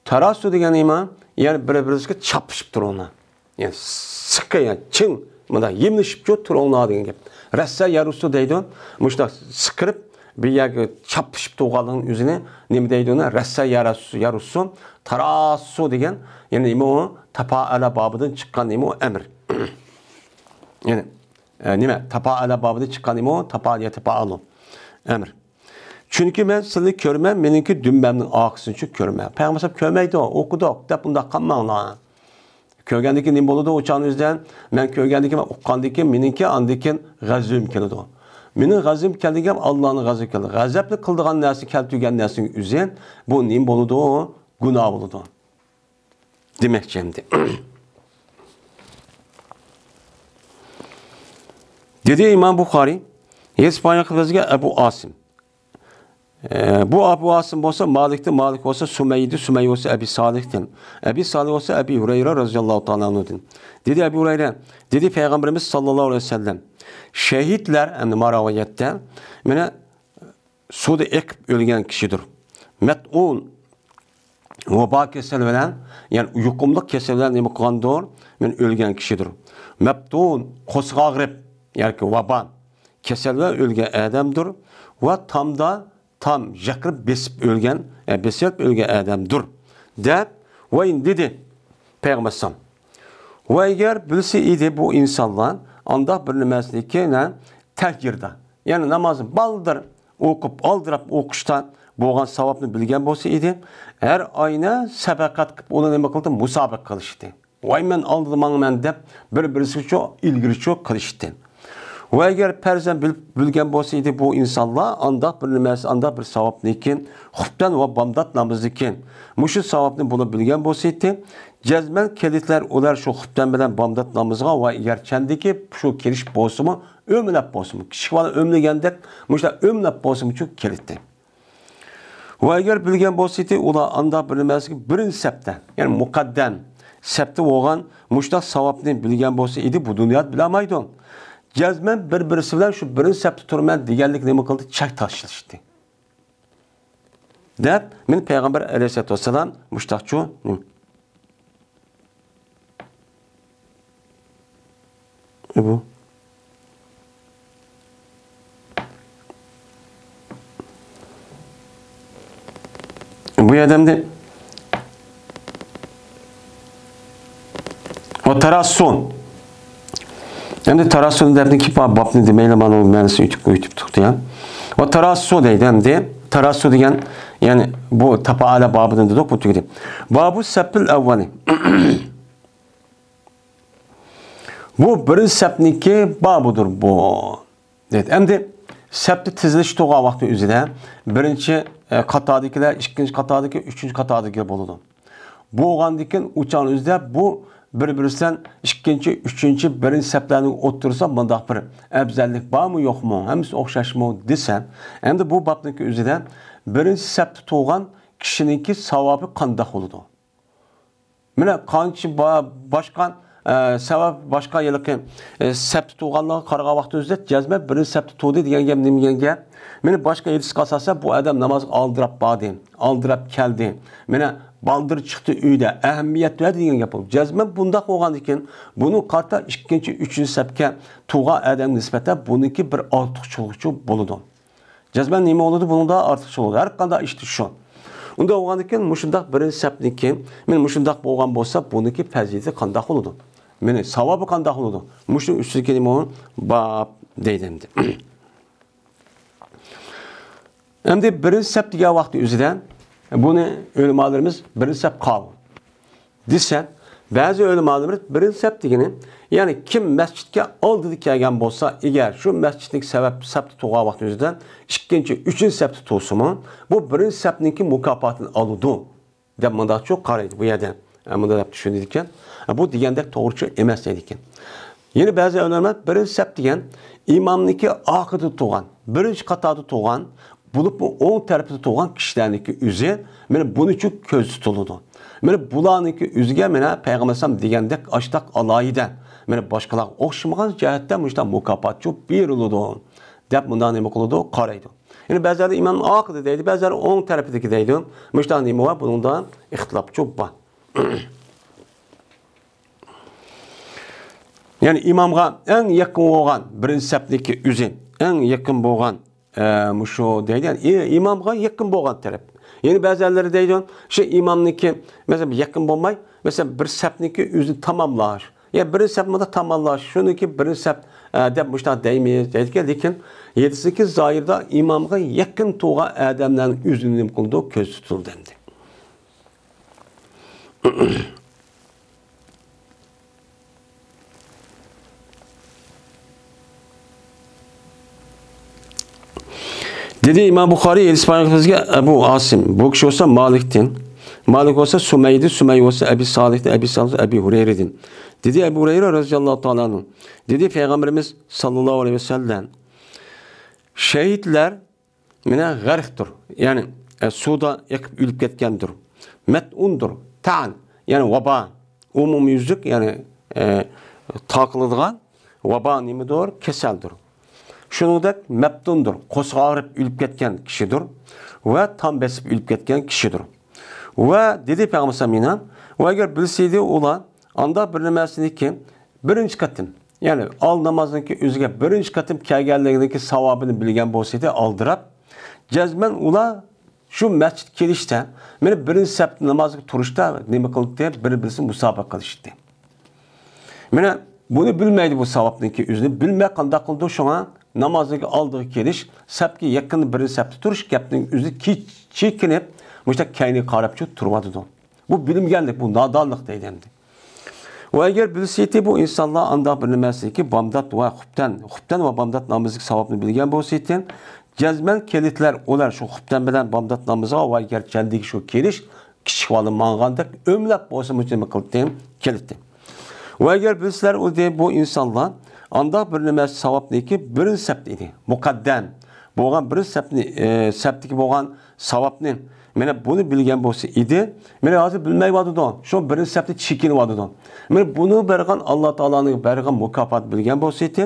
تاراسۇ دېگەن نېمە؟ يەنى بىر-بىرىگە چاپلىشىپ تۇرۇڭلار. يەنى سىققا، يەنى چىڭ، مۇنداق يېمىلىشىپچۇ تۇرۇڭلار دېگەن گەپ. رەسسە يەرۇسۇ دەيدۇ. مۇشۇنداق سىقىرىپ، بىر يەرگە چاپلىشىپ تۇرغانلىقنىڭ ئۆزىنى نېمە دەيدۇ ئۇنى؟ رەسسە يەرۇسۇ، يەرۇسۇ، تاراسۇ دېگەن، يەنى نېمە ئۇ؟ تاپائەلە بابىدىن چىققان نېمە ئۇ؟ ئەمىر. يەنى، ئە، نېمە؟ تاپائەلە بابىدىن چىققان نېمە ئۇ؟ تاپائەل، يەتەپائەلۇ. ئەمىر. چۈنكى مەن سىلىنى كۆرىمەن، مېنىڭكى دۈمبەمنىڭ ئارقىسىنىچۇ كۆرىمەن. پەيغەمبەر ئەلەيھىسسالام كۆرمەيدۇ، ئوقۇدۇق دەپ ئۇنداق قالماڭلار. كۆرگەندىكىن نېمە بولىدۇ ئۇ چاغنىڭ ئۆزىدە؟ مەن كۆرگەندىكىن، مەن ئۇققاندىكىن مېنىڭكى ئاندىكىن غەزىپىم كېلىدۇ. مېنىڭ غەزىپىم كەلگەن گەپ ئاللانىڭ غەزىپى كېلىدۇ. غەزەپنى قىلىدىغان نەرسە، كەلتۈرگەن نەرسىنىڭ ئۆزى بۇ نېمە بولىدۇ؟ گۇناھ بولىدۇ. دېمەكچى ئەمدى. دېدى ئىمام بۇخارىي، ھەدىس بايان قىلىپ بىزگە ئەبۇ ئاسىم. ئە، بۇ ئەبۇ ئاسىم بولسا مالىكتىن، مالىك بولسا سۇمەييىدىن، سۇمەييە بولسا ئەبى سالىھتىن، ئەبى سالىھ بولسا ئەبى ھۇرەيرە رازىياللاھۇ تائالا ئەنھۇدىن. دېدى ئەبۇ ھۇرەيرە، دېدى پەيغەمبىرىمىز ساللاللاھۇ ئەلەيھى ۋەسەللەم، شەھىدلەر، ئەمدى ما رىۋايەتتە، مانا، سۇدا ئېقىپ ئۆلگەن كىشىدۇر. مەتئۇن، ۋابا كېسەل بىلەن، يەنى يۇقۇملۇق كېسەل بىلەن نېمە قىلغاندۇر؟ مەن ئۆلگەن كىشىدۇر. مەپتۇن، قورسىقى ئاغرىپ، ياكى ۋابا كېسەل بىلەن ئۆلگەن ئادەمدۇر. ۋە تامدا، تام، ژەقىرىپ بېسىپ ئۆلگەن، ئە، بېسىلىپ ئۆلگەن ئادەمدۇر، دەپ، ۋە دېدى پەيغەمبەر ئەلەيھىسسالام. ۋە ئەگەر بىلسە ئىدى بۇ ئىنسانلار ئانداق بىر نېمەسىنىكى، نە، تەھجىردە، يەنى نامازنى بالدۇر ئوقۇپ، ئالدىراپ ئوقۇشتا بولغان ساۋابنى بىلگەن بولسا ئىدى، ھەر ئاينى سەدىقە قىلىپ، ئۇنى نېمە قىلدى؟ مۇسابىقە قىلىشتى. ۋاي، مەن ئالدىماڭمەن دەپ، بىر-بىرسىچۇ ئىلگىرىچۇ قىلىشتى. ۋە ئەگەر پەرزەن بىل-، بىلگەن بولسا ئىدى بۇ ئىنسانلار ئانداق بىر نېمەسى، ئانداق بىر ساۋابنىكىن، خۇپتەن ۋە بامدات نامىزىكىن، مۇشۇ ساۋابنى بۇلار بىلگەن بولسا ئىدى، جەزمەن كېلىتلەر ئۇلار شۇ خۇپتەن بىلەن بامدات نامىزىغا ۋە گەرچەندىكى شۇ كېلىش بولسىمۇ، ئۆمىلەپ بولسىمۇ، كىچىك بالا ئۆمىلىگەندەك، مۇشۇنداق ئۆمىلەپ بولسىمۇچۇ كېلىتتى. ۋە ئەگەر بىلگەن بولسا ئىدى، ئۇلار ئانداق بىر نېمەسىگە بىرىنچى سەپتە، يەنى مۇقەددەم سەپتە بولغان مۇشۇنداق ساۋابنى بىلگەن بولسا ئىدى، بۇ دۇنيادا بىلەلمەيدۇ. جەزمەن بىر-بىرسى بىلەن شۇ بىرىنچى سەپتە تۇرىمەن دېگەنلىك نېمە قىلدى؟ چەك تاشلىشتى. دەپ، مېنى پەيغەمبەر ئەلەيھىسسالاتۇ ۋەسسالام مۇشتاقچۇ، بۇ، بۇ يەردە ئەمدى ۋە تاراسسۇ. ئەمدى تاراسسۇ دەپتىكى بابنى دېمەيلى، مانا مەنىسىنى ئۆتۈپ، ئۆتۈپ تۇردى يا. ۋە تاراسسۇ دەيدۇ ئەمدى. تاراسسۇ دېگەن، يەنى بۇ تاپائەلە بابىدىن دېدۇق، بۇ تۈگىدى. بابۇ سەپپىل ئەۋۋەلى. بۇ بىرىنچى سەپنىڭكى بابىدۇر بۇ. دەيدۇ. ئەمدى سەپتە تىزىلىش تۇرغان ۋاقىتنىڭ ئۆزىدە بىرىنچى، ئە، قاتاردىكىلەر، ئىككىنچى قاتاردىكى، ئۈچىنچى قاتاردىكىلەر بولىدۇ. بولغاندىن كېيىن ئۇ چاغنىڭ ئۆزىدە بۇ بىر-بىرسىدىن ئىككىنچى، ئۈچىنچى، بىرىنچى سەپلەرنىڭ ئوتتۇرىسىدا مۇنداق بىر ئەۋزەللىك بارمۇ، يوقمۇ، ھەممىسى ئوخشاشمۇ دېسە، ئەمدى بۇ بابنىڭكى ئۆزىدە بىرىنچى سەپتە تۇرغان كىشىنىڭكى ساۋابى قانداق بولىدۇ؟ مانا قانچە با-، باشقا، ئە، سەۋەب، باشقا ھېلىقى، ئە، سەپتە تۇرغانلارغا قارىغان ۋاقتىمىزدا جەزمەن بىرىنچى سەپتە تۇردى دېگەن گەپ نېمە دېگەن گەپ؟ مانا باشقا ھەدىسكە ئاساسەن بۇ ئادەم نامازغا ئالدىراپ باردى، ئالدىراپ كەلدى. مانا بالدۇر چىقتى ئۆيدە، ئەھمىيەت بەردى دېگەن گەپ بولىدۇ. جەزمەن بۇنداق بولغاندىكىن بۇنىڭغا قارىتا ئىككىنچى، ئۈچىنچى سەپكە تۇرغان ئادەمگە نىسبەتەن بۇنىڭكى بىر ئارتۇقچىلىقى بولىدۇ. جەزمەن نېمە بولىدۇ؟ بۇنىڭدا ئارتۇقچىلىق بولىدۇ. ھەر قانداق ئىشتا شۇ. ئۇنداق بولغاندىكىن مۇشۇنداق بىرىنچى سەپنىكى، مانا مۇشۇنداق بولغان بولسا، بۇنىڭكى پەزىلىتى قانداق بولىدۇ؟ مانا ساۋابى قانداق بولىدۇ؟ مۇشۇنىڭ ئۈستىدىكى نېمە ئۇ؟ باب دەيدۇ ئەمدى. ئەمدى بىرىنچى سەپ دېگەن ۋاقىتنىڭ ئۆزىدە بۇنى ئۆلىمالىرىمىز بىرىنچى سەپ قاۋۇل دېسە، بەزى ئۆلىمالىرىمىز بىرىنچى سەپ دېگىنى، يەنى كىم مەسچىتكە ئالدىدا كەلگەن بولسا، ئەگەر شۇ مەسچىتنىڭ سەۋەب سەپتە تۇرغان ۋاقتى ئۆزىدە ئىككىنچى، ئۈچىنچى سەپتە تۇرسىمۇ، بۇ بىرىنچى سەپنىڭكى مۇكاپاتىنى ئالىدۇ دەپ مۇنداقچۇ قارايدۇ بۇ يەردە. ئە، مۇنداق دەپ چۈشىنىدىكەن. ئە، بۇ دېگەندەك توغرىچۇ ئەمەس دەيدىكەن. يەنە بەزى ئۆلىمالار بىرىنچى سەپ دېگەن ئىمامنىڭكى ئارقىدا تۇرغان، بىرىنچى قاتاردا تۇرغان، بولۇپمۇ ئوڭ تەرىپىدە تۇرغان كىشىلەرنىڭكى ئۆزى، مانا بۇنىچۇ كۆزدە تۇتۇلىدۇ. مانا بۇلارنىڭكى ئۆزىگە مانا پەيغەمبەر ئەلەيھىسسالام دېگەندەك ئاشتاق ئالاھىدە، مانا باشقىلارغا ئوخشىمىغان جەھەتتە مۇشۇنداق مۇكاپاتچۇ بېرىلىدۇ دەپ مۇنداق نېمە قىلىدۇ، قارايدۇ. يەنى بەزىلەر ئىمامنىڭ ئارقىدا دەيدۇ، بەزىلەر ئوڭ تەرىپىدىكى دەيدۇ. مۇشۇنداق نېمە بار، بۇنىڭدا ئىختىلاپچۇ بار. يەنى ئىمامغا ئەڭ يېقىن بولغان بىرىنچى سەپنىڭكى ئۆزى، ئەڭ يېقىن بولغان، ئە، مۇشۇ دەيدۇ، يەنى ئى-، ئىمامغا يېقىن بولغان تەرەپ. يەنى بەزىلەر دەيدۇ، شۇ ئىمامنىڭكى، مەسىلەن، يېقىن بولماي، مەسىلەن، بىر سەپنىڭكى ئۆزىنى تاماملاش. يا بىرىنچى سەپنى تاماملاش، شۇنىڭكى بىرىنچى سەپ، ئە، دەپ مۇشۇنداق دەيمىز، دەيدىكەن، لېكىن ھەدىسنىڭكى زاھىرىدا ئىمامغا يېقىن تۇرغان ئادەملەرنىڭ ئۆزىنى نېمە قىلىدۇ، كۆزدە تۇتۇلدى ئەمدى. دېدى ئىمام بۇخارىي، ھەدىس بايان قىلغان بىزگە ئەبۇ ئاسىم. بۇ كىشى بولسا مالىكتىن. مالىك بولسا سۇمەيدىن، سۇمەي بولسا ئەبى سالىھتىن، ئەبى سالىھ ئەبى ھۇرەيرىدىن. دېدى ئەبۇ ھۇرەيرە رەزىياللاھۇ تائالا ئەنھۇ. دېدى پەيغەمبىرىمىز ساللاللاھۇ ئەلەيھى ۋەسەللەم، شەھىدلەر مانا غەرقتۇر، يەنى، ئە، سۇدا ئېقىپ ئۆلۈپ كەتكەندۇر. مەتئۇندۇر، تەئن، يەنى ۋابا، ئومۇميۈزلۈك، يەنى، ئە، تارقىلىدىغان ۋابا نېمىدۇر؟ كېسەلدۇر. شۇنىڭدەك مەپتۇندۇر، قورسىقى ئاغرىپ ئۆلۈپ كەتكەن كىشىدۇر ۋە تام بېسىپ ئۆلۈپ كەتكەن كىشىدۇر. ۋە دېدى پەيغەمبەر ئەلەيھىسسالام يەنە، ۋە ئەگەر بىلسە ئىدى ئۇلار ئانداق بىر نېمىسىنىكى بىرىنچى قېتىم، يەنى ئالدى نامازنىڭكى ئۆزىگە بىرىنچى قېتىم كەلگەنلىكىنىڭكى ساۋابىنى بىلگەن بولسا ئىدى ئالدىراپ، جەزمەن ئۇلار شۇ مەسچىتكە كېلىشتە، مانا بىرىنچى سەپتە نامازغا تۇرۇشتا نېمە قىلدى؟ بىر-بىرسى مۇسابىقە قىلىشتى. مانا بۇنى بىلمەيدۇ، بۇ ساۋابنىڭكى ئۆزىنى بىلمەي قانداق قىلىدۇ؟ شۇڭا نامازنىڭكى ئالدىغا كېلىش، سەپكە يېقىن بىرىنچى سەپتە تۇرۇش گەپنىڭ ئۆزى كېچ-، چېكىنىپ، مۇشۇنداق كەينىگە قاراپچۇ تۇرۇۋاتىدۇ. بۇ بىلمىگەنلىك، بۇ نادانلىق دەيدۇ ئەمدى. ۋە ئەگەر بىلسە ئىدى بۇ ئىنسانلار ئانداق بىر نېمەسىكى بامدات ۋە خۇپتەن، خۇپتەن ۋە بامدات نامىزىدىكى ساۋابنى بىلگەن بولسا ئىدى، جەزمەن كېلىتلەر ئۇلار شۇ خۇپتەن بىلەن بامدات نامىزىغا ۋە ئەگەر جەندىكى شۇ كېلىش، كىچىك بالا ماڭغاندەك ئۆمىلەپ بولسىمۇ نېمە قىلتى؟ كېلىتتى. ۋە ئەگەر بىلسىلەر ئىدى بۇ ئىنسانلار ئانداق بىر نېمە ساۋابنىكى بىرىنچى سەپتە ئىدى. مۇقەددەم بولغان بىرىنچى سەپنى، ئى، سەپتىكى بولغان ساۋابنى، مانا بۇنى بىلگەن بولسا ئىدى، مانا ھازىر بىلمەيۋاتىدۇ، شۇ بىرىنچى سەپتە چېكىنىۋاتىدۇ. مانا بۇنى بەرگەن، ئاللا تائالانىڭ بەرگەن مۇكاپات بىلگەن بولسا ئىدى،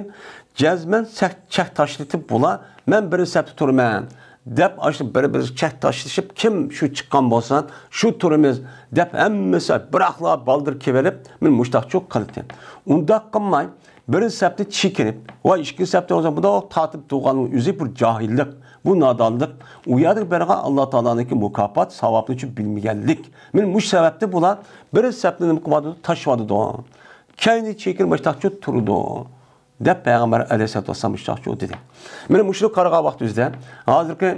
جەزمەن چەك، چەك تاشلىتىپ بۇلار، مەن بىرىنچى سەپتە تۇرىمەن دەپ، ئاشۇ بىر-بىرى چەك تاشلىشىپ، كىم شۇ چىققان بولسا، شۇ تۇرىمىز دەپ، ھەممىسى بىراقلا بالدۇر كېلىۋېلىپ، مانا مۇشتاقچۇ قىلدى. ئۇنداق قىلماي، بىرىنچى سەپتە چېكىنىپ، ۋە ئىككىنچى سەپتە بولسا بۇنداق تارتىپ تۇرغاننىڭ ئۆزى بىر جاھىللىق، بۇ نادانلىق. ئۇ يەردە بەرگەن ئاللا تائالانىڭكى مۇكاپات، ساۋابنى چۈ بىلمىگەنلىك. مانا مۇشۇ سەۋەبتىن بۇلار بىرىنچى سەپنى نېمە قىلىۋاتىدۇ؟ تاشلىۋاتىدۇ. كەينى چېكىنىپ مۇشتاقچۇ تۇرىدۇ. دەپ پەيغەمبەر ئەلەيھىسسالاتۇ ۋەسسالام مۇشۇنداق دېدى. مانا مۇشۇنى قارىغان ۋاقىت ئۆزىدە، ھازىرقى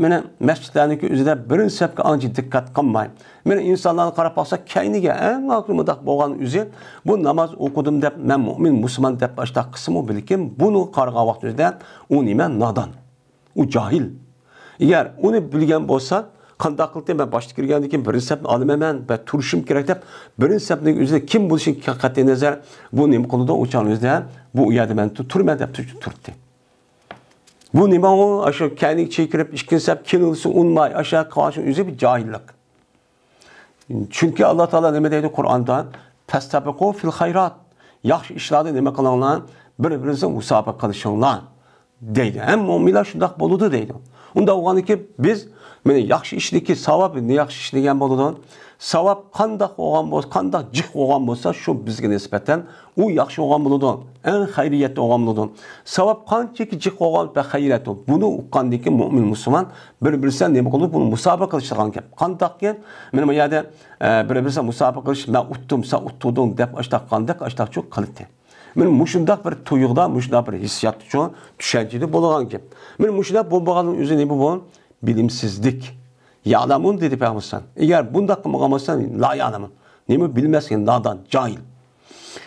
مانا مەسچىتلەرنىڭكى ئۆزىدە بىرىنچى سەپكە ئانچە دىققەت قىلماي، مانا ئىنسانلارنى قاراپ باقسا، كەينىگە ئەڭ ئاخىرى مۇنداق بولغان ئۆزى، بۇ ناماز ئوقۇدۇم دەپ، مەن مۆمىن، مۇسۇلمان دەپ ئاشتاق قىلسىمۇ، بەلكىم بۇنى قارىغان ۋاقىت ئۆزىدە ئۇ نېمە؟ نادان. ئۇ جاھىل. ئەگەر ئۇنى بىلگەن بولسا، قانداق قىلدى؟ مەن باشتا كىرگەندىن كېيىن بىرىنچى سەپنى ئالىمەن مەن، مەن تۇرۇشۇم كېرەك دەپ، بىرىنچى سەپنىڭ ئۆزىدە كىم بولۇشى قەتئىي نەزەر، بۇ نېمە قىلىدۇ؟ ئۇ چاغنىڭ ئۆزىدە بۇ يەردە مەن تۇ-، تۇرىمەن دەپ تۇ-، تۇردى. بۇ نېمە ئۇ؟ ئاشۇ كەينىگە چېكىرىپ، ئىككىنچى سەپ كېلىۋالسا ئۇنىماي، ئاشۇ قىلىۋالسا ئۆزى بىر جاھىللىق. چۈنكى ئاللا تائالا نېمە دەيدۇ قۇرئاندا؟ «فاستبقوا في الخيرات». ياخشى ئىشلاردا نېمە قىلىڭلار؟ بىر-بىرىڭىزنى مۇسابىقە قىلىشىڭلار، دەيدۇ. ھەم مۆمىنلەر شۇنداق بولىدۇ، دەيدۇ. ئۇنداق بولغاندىكىن بىز، مانا، ياخشى ئىشتىكى ساۋاب، نە ياخشى ئىش دېگەن بولىدۇ؟ ساۋاب قانداق بولغان بولسا، قانداق جىق بولغان بولسا، شۇ بىزگە نىسبەتەن ئۇ ياخشى بولغان بولىدۇ، ئەڭ خەيرىيەتتە بولغان بولىدۇ. ساۋاب قانچىكى جىق بولغان بولسا خەيرىيەتتە. بۇنى ئۇققاندىن كېيىن مۆمىن مۇسۇلمان بىر-بىرسىدە نېمە قىلىدۇ؟ بۇنى مۇسابىقە قىلىشىدىغان گەپ. قانداقكىن؟ مانا بۇ يەردە، ئە، بىر-بىرسىدە مۇسابىقە قىلىش، مەن ئۇتتۇم، سەن ئۇتتۇردۇڭ دەپ ئاشتاق قىلغاندەك، ئاشتاقچۇ قىلىدۇ. مانا مۇشۇنداق بىر تۇيغۇدا، مۇشۇنداق بىر ھېسسىياتتا، چۈشەنچىدە بولىدىغان گەپ. مانا مۇشۇنداق بولمىغاننىڭ ئۆزى نېمە بۇ؟ بىلىمسىزلىك. يەلەمۇن دېدى پەيغەمبەر ئەلەيھىسسالام. ئەگەر بۇنداق قىلمىغان بولسا، لا يەلەمۇن. نېمە بىلمەسكەن، نادان، جاھىل.